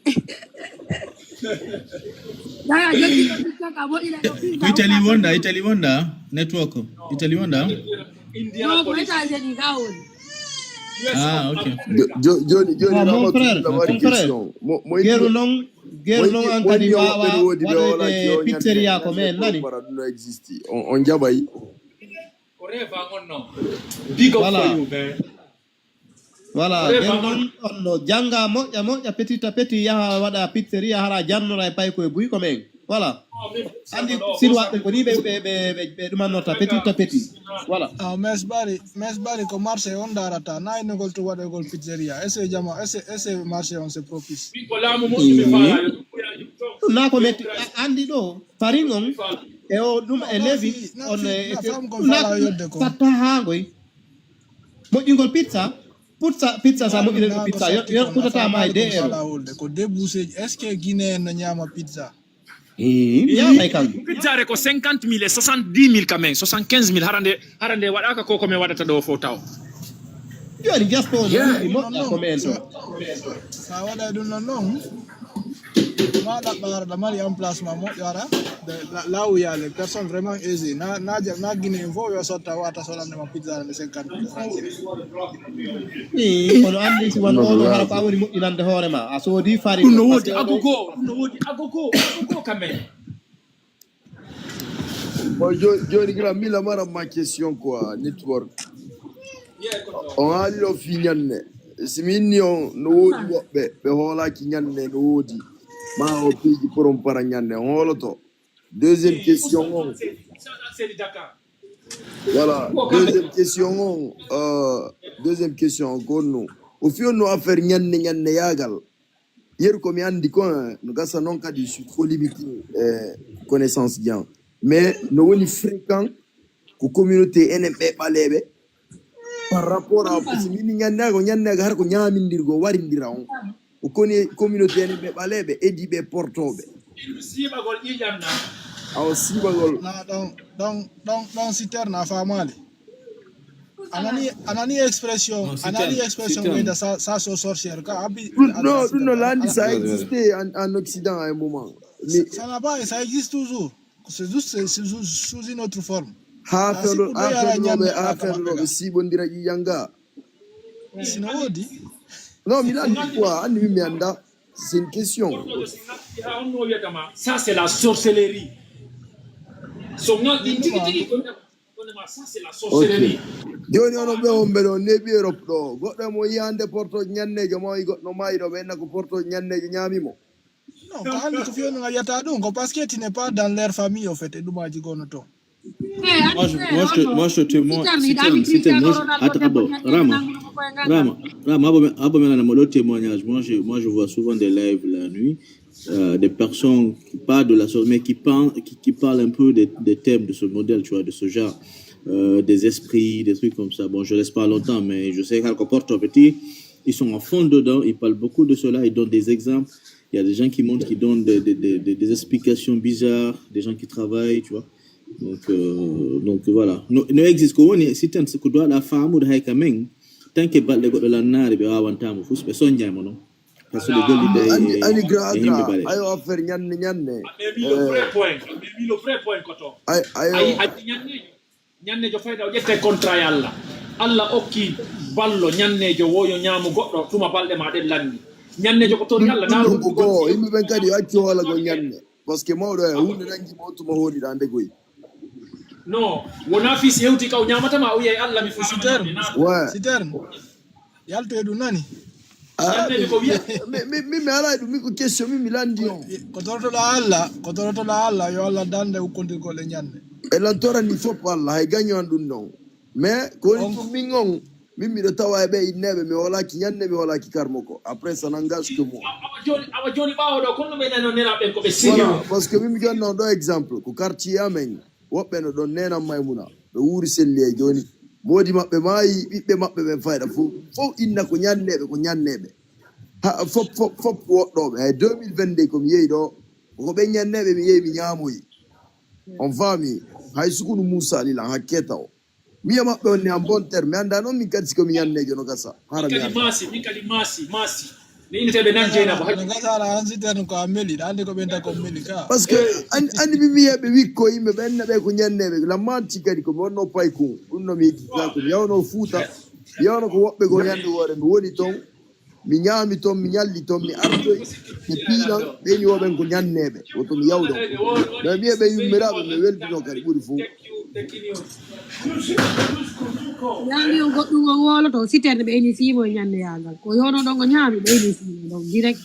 Daya, joggi ko TikTok, a moƴƴina ko pizza. Ko Italie wonɗa, Italie wonɗa, network. Italie wonɗa. India Non, ko police. États-Unis ka woni. Ah, ok. Jo- jo- Joni joni Ah, mon Ramatu, frère, la mari mon frère. Question. Mo mo Geru itti- noon, mo geru itti- noon an mo kadi itti wawa woɓɓe no woodi ɓe hoolaki waɗoyde yo ñande pizzeria ñande ko men ɗo nani. Mbara ɗum no existe. On on jaɓay. Ko rêve an on non. Big up Voilà. For you, man. Voilà, Rêve geru an on. Noon on no jannga moƴƴa moƴƴa petit à petit yaha waɗa pizzeria hara jannora e payko e buy ko men. Voilà. Andi sinwaɓe ko ni ɓe ɓe ɓe ɓe- ɓe ɗumannorta petit à petit. Voilà. Ah, mes bari mes bari ko marché on darata na innogol to waɗogol pizzeria ese jama ese ese marché on c'est propice. Min ko laamu moƴƴi mi faala yo. Ɗum na ko metti a- andi ɗo farin on e o ɗum e levi on e Fam ko fala yodde ko satta ha ngoy moƴƴingol pizza pizza pizza sa moƴƴinol ko pizza yo yo kutata ma e deux euro. Fala wolde ko débouché est-ce que guinéen no ñama pizza? Ii, mi yamay kam. Pizzare ko cinquante mille e soixante-dix mille quand même, soixante-quinze mille harande harande waɗaka ko ko mi waɗata ɗo fof taw. Joni diaspora no yiɗi moƴƴa ko men to. Sa waɗa ɗum non non ma ɗaɓɓa ara ɗa mari emplacement moƴƴo ara. Là où il y a les personnes vraiment aisées na na na guinéen fof yo sotta wata solanema pizza ne cinquante mille francs. Ii, kono andi si won oɗo hara ko a woni moƴƴinande hoore ma a soodi fari Ɗum no woodi agogo, ɗum no woodi agogo, agogo quand même. Bon, jo- joni gira mila mara ma question quoi network. On haali ɗo fi ñande. Si mi inni on no woodi woɓɓe ɓe hoolaki ñande no woodi. Ma o piiji pour on para ñande on hooloto. Deuxième question on. Voilà. Deuxième question on. Euh, deuxième question on ko honno o fi honno affaire ñande ñande yaagal. Yeru ko mi anndi ko, eh, no gasa noon kadi, je suis trop limité, eh, connaissance ji am. Mais no woni fréquent ko communauté enen ɓe ɓaleeɓe par rapport à, parce que min ñannaago, ñannaago har ko ñaamindirgo warindira on. O koni communauté enen ɓe ɓaleeɓe, edi ɓe portooɓe. Siiɓagol ƴiiƴam na. Awa siiɓagol. Na ɗon, ɗon, ɗon, ɗon Siterne a faamaali. A nani, a nani expression, a nani expression ɓeyda sa, sa so sorcière ka, abi. Ɗum, no, ɗum no laandi, ça existait en, en Occident à un moment. Mais ça, ça n'a pas, ça existe toujours. C'est juste, c'est sous, sous une autre forme. Haa fewndo, haa fewndo, haa fewndo siiɓondira ƴiiƴam ga. Sino woodi. Non, mi laandi quoi, anndi min mi annda. C'est une question. Ça, c'est la sorcellerie. So ngal ɗin tigi tigi ko. Ok. Jooni onon ɓe wonɓe ɗo neeɓi Europe ɗo, goɗɗo e mo yiya hannde porto ñanneejo ma, o yi goɗɗo maayi ɗo, ɓe enna ko porto ñanneejo ñaami mo. Non, ko hannde ko fewndo ngal yiyata ɗum, ko parce que tu n'es pas dans leur famille, au fait, e ɗumaaji gono to. Moi, je, moi, je te, moi, je te témoigne, Siterne, Siterne, moi, je, attends, abo, Rama, Rama, Rama, abo, abo, maintenant, le témoignage, moi, je, moi, je vois souvent des lives la nuit, euh, des personnes qui parlent de la sorte, mais qui parlent, qui, qui parlent un peu des, des thèmes de ce modèle, tu vois, de ce genre, euh, des esprits, des trucs comme ça. Bon, je laisse pas longtemps, mais je sais qu'à Porto Petit, ils sont à fond dedans, ils parlent beaucoup de cela, ils donnent des exemples. Il y a des gens qui montrent, qui donnent des, des, des, des, des explications bizarres, des gens qui travaillent, tu vois. Donc, euh, donc voilà. No, no existe ko woni, Siterne, ko doit la femme de hay quand même. Tant que balɗe goɗɗo lannaare ɓe wawantamo fus, ɓe sonjay mo non. Parce que ɓe gollida e, ani, ani gra, e yimɓe gra. Baɗe. Ayo affaire ñanne, ñanne. Mais mi le vrai point, mais mi le vrai point ko to. Ay, ayo. Ay, ay, ñanne, ñannejo fayda o ƴette contrat e Allah. Allah okki ballo ñannejo wo yo ñaamu goɗɗo tuma balɗe ma ɗen lanni. Ñannejo ko tori Allah na ɗum ko go, yimɓe ɓen kadi accu hoolagol ñanne. Parce que mawɗo e hunde nangi mo tuma hooliɗa nde goy. Non, wona fii si hewti kaw ñaamata ma o wiyay Allah mi faama. Siterne. Ouais. Siterne. Yaltu e ɗum nani. Ah, ñannejo ko wiya. Mi, mi, mi, mi alaa ɗum, mi ko question, mi, mi landi on. Ko torotoɗa Allah, ko torotoɗa Allah, yo Allah dande ukkondirgol e ñande. E lan torani fof Allah, hay gaño an ɗum non. Mais ko woni ɗum min on, min miɗo tawa e ɓe inneeɓe, mi hoolaaki ñande, mi hoolaaki karmoko. Après, ça n'engage que moi. Awa jooni, awa jooni ɓaawo ɗo, kono ɓe nano nela ɓen ko ɓe sigi. Voilà, parce que min mi jonnoo ɗo exemple, ko quartier amen, woɓɓe no ɗon nenan Maymuna, ɓe wuuri selli e jooni. Moodi maɓɓe maayi, ɓiɓɓe maɓɓe ɓen fayda fof, fof inna ko ñanneeɓe, ko ñanneeɓe. Ha, fof, fof, fof woɗɗooɓe. Hay deux mille vingt-deux ko mi yehi ɗo, ko ɓen ñanneeɓe mi yehi mi ñaamoyi. On faami, hay sukunu Muusa Lilan hakkee taw. Mi wi'a maɓɓe on ne en bon terme. Mi anndaa noon min kadi si ko mi ñanneejo no gasa. Hara mi kadi anndaa. Maasi, min kadi maasi, maasi. Mi innete ɓe nan Jeynaba. No gasa ala han Siterne ko a meli, ɗa anndi ko ɓen ta ko meli ka. Parce que an-, anndi min mi yi'a ɓe wikko yimɓe ɓen na ɓe ko ñanneeɓe. Lammanti kadi ko mi wonnoo paykun. Ɗum no mi yejjittaa ko mi yawnoo Fuuta. Mi yawnoo ko woɓɓe goo ñannde woore mi woni toon. Mi ñaami toon, mi ñalli toon, mi artoyi, mi piilan, ɓen yo ɓen ko ñanneeɓe, woto mi yawdo. Mais mi e ɓe yummiraaɓe, mi welduno kadi ɓuri fof. Ñaami on goɗɗum on wowloto, Siterne ɓe ini siimo e ñanneyaagal. Ko yowno ɗon o ñaami, ɓe ini siimo ɗon direct.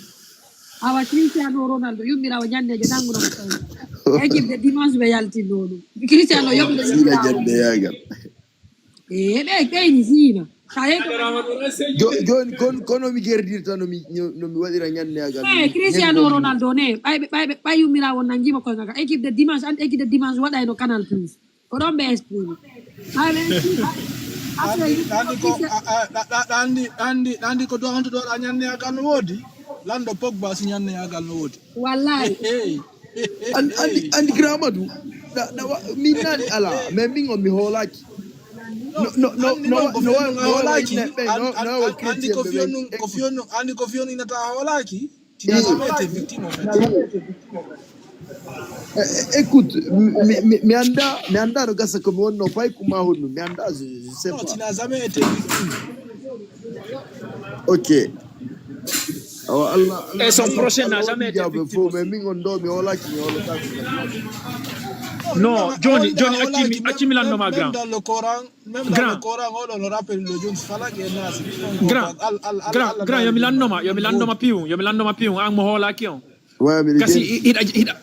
Awa Cristiano Ronaldo yummiraawo ñanneejo nannguno ko tawi. Équipe de dimanche ɓe yaltinno ɗum. Cristiano yoɓi ɗo yummiraawo. Ñanneyaagal. Eh, ɓe, ɓe ini siina. Sa yehi to jo-, jooni kon, kono mi gerdirta no mi, no, no mi waɗira ñanneyaagal. Eh, Cristiano Ronaldo ne, ɓay ɓe, ɓay ɓe, ɓay yummiraawo nangiima koy ngaka. Équipe de dimanche, an équipe de dimanche waɗayno Canal Plus. Ko ɗon ɓe exprime. Ɓay ɓe exprime. Ɗa anndi, ɗa anndi ko, a, a, ɗa, ɗa, ɗa anndi, ɗa anndi, ɗa anndi ko duwanto ɗo ɗa ñanneyaagal no woodi? Lanndo Pogba si ñanneyaagal no woodi. Wallahi. Hey, hey. An-, anndi, anndi Grand Amadou, na, na wa-, min nani ala, mais min on mi hoolaaki. No, no, no, no, no, no, hoolaaki. An-, an-, anndi ko fiyon nun, ko fiyon nun, anndi ko fiyon inata hoolaaki. Tu n'as jamais été victime, en fait. Eh, eh, écoute, mi, mi, mi annda, mi annda no gasa ko mi wonno pay kuma honno, mi annda, je, je sais pas. Non, tu n'as jamais été victime. Ok. Awa, Allah, Allah, et son prochain n'a jamais été victime aussi. Mais min on ɗo, mi hoolaaki, mi hoolaaki. Non, jooni, jooni, acci mi, acci mi lanndoma grand. Même dans le Coran, même dans le Coran, on le rappelle le jooni Falaq et Nas. Grand, grand, grand, yo mi lanndoma, yo mi lanndoma piwum, yo mi lanndoma piwum, an mo hoolaaki on. Kasi hiɗa, hiɗa,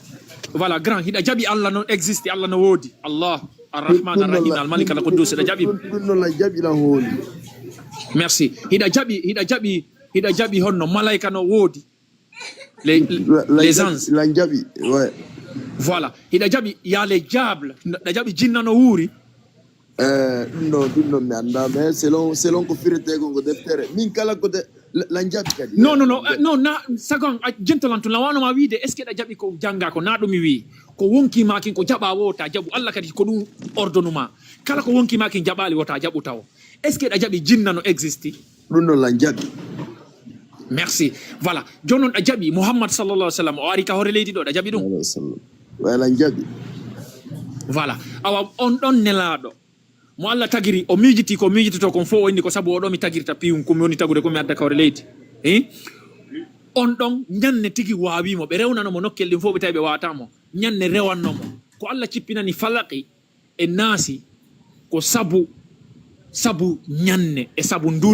voilà, grand, hiɗa jaɓi Allah no existe, Allah no woodi. Allah, Ar-Rahman, Ar-Rahim, Al-Malik, Al-Quddus, hiɗa jaɓi. Ɗum, ɗum noon la jaɓi lan hooli. Merci. Hiɗa jaɓi, hiɗa jaɓi, hiɗa jaɓi honno malaika no woodi. les, La- la- les anges. Lan jaɓi, ouais. Voilà. Hiɗa jaɓi, il y a les diables. Ɗa jaɓi jinna no wuuri. Eh, ɗum ɗo ɗum ɗo mi annda, mais selon selon ko firete ko ngo deftere, min kala ko de la- lan jaɓi kadi. Non, non, non, eh, non, na sagon a jentolan tun lawanoma wiide, est ce que ɗa jaɓi ko jannga ko na ɗum mi wi? Ko wonki makin ko jaɓa wota jaɓu, Allah kadi ko ɗum ordonuma. Kala ko wonki makin jaɓali wota jaɓu tawo. Est ce que ɗa jaɓi jinna no existe? Ɗum ɗo lan jaɓi. Merci. Voilà. Jonon ɗa jaɓi Muhammad sallallahu alaihi wasallam o ari ka hoore leydi ɗo, ɗa jaɓi ɗum? Alayhi salam. Way lan jaɓi. Voilà. Awa on ɗon nelaɗo mo Allah tagiri, o miijiti ko miijitoto kon fof, o inni ko sabu oɗo mi tagirta piyum, ko mi woni tagude, ko mi adda kawre leydi. Eh? On ɗon ñanne tigi waawimo, ɓe rewnano mo nokkel ɗin fof, ɓe tawi ɓe wawata mo. Ñanne rewanno mo. Ko Allah cippinani falaqi e naasi ko sabu, sabu ñanne e sabu ndu.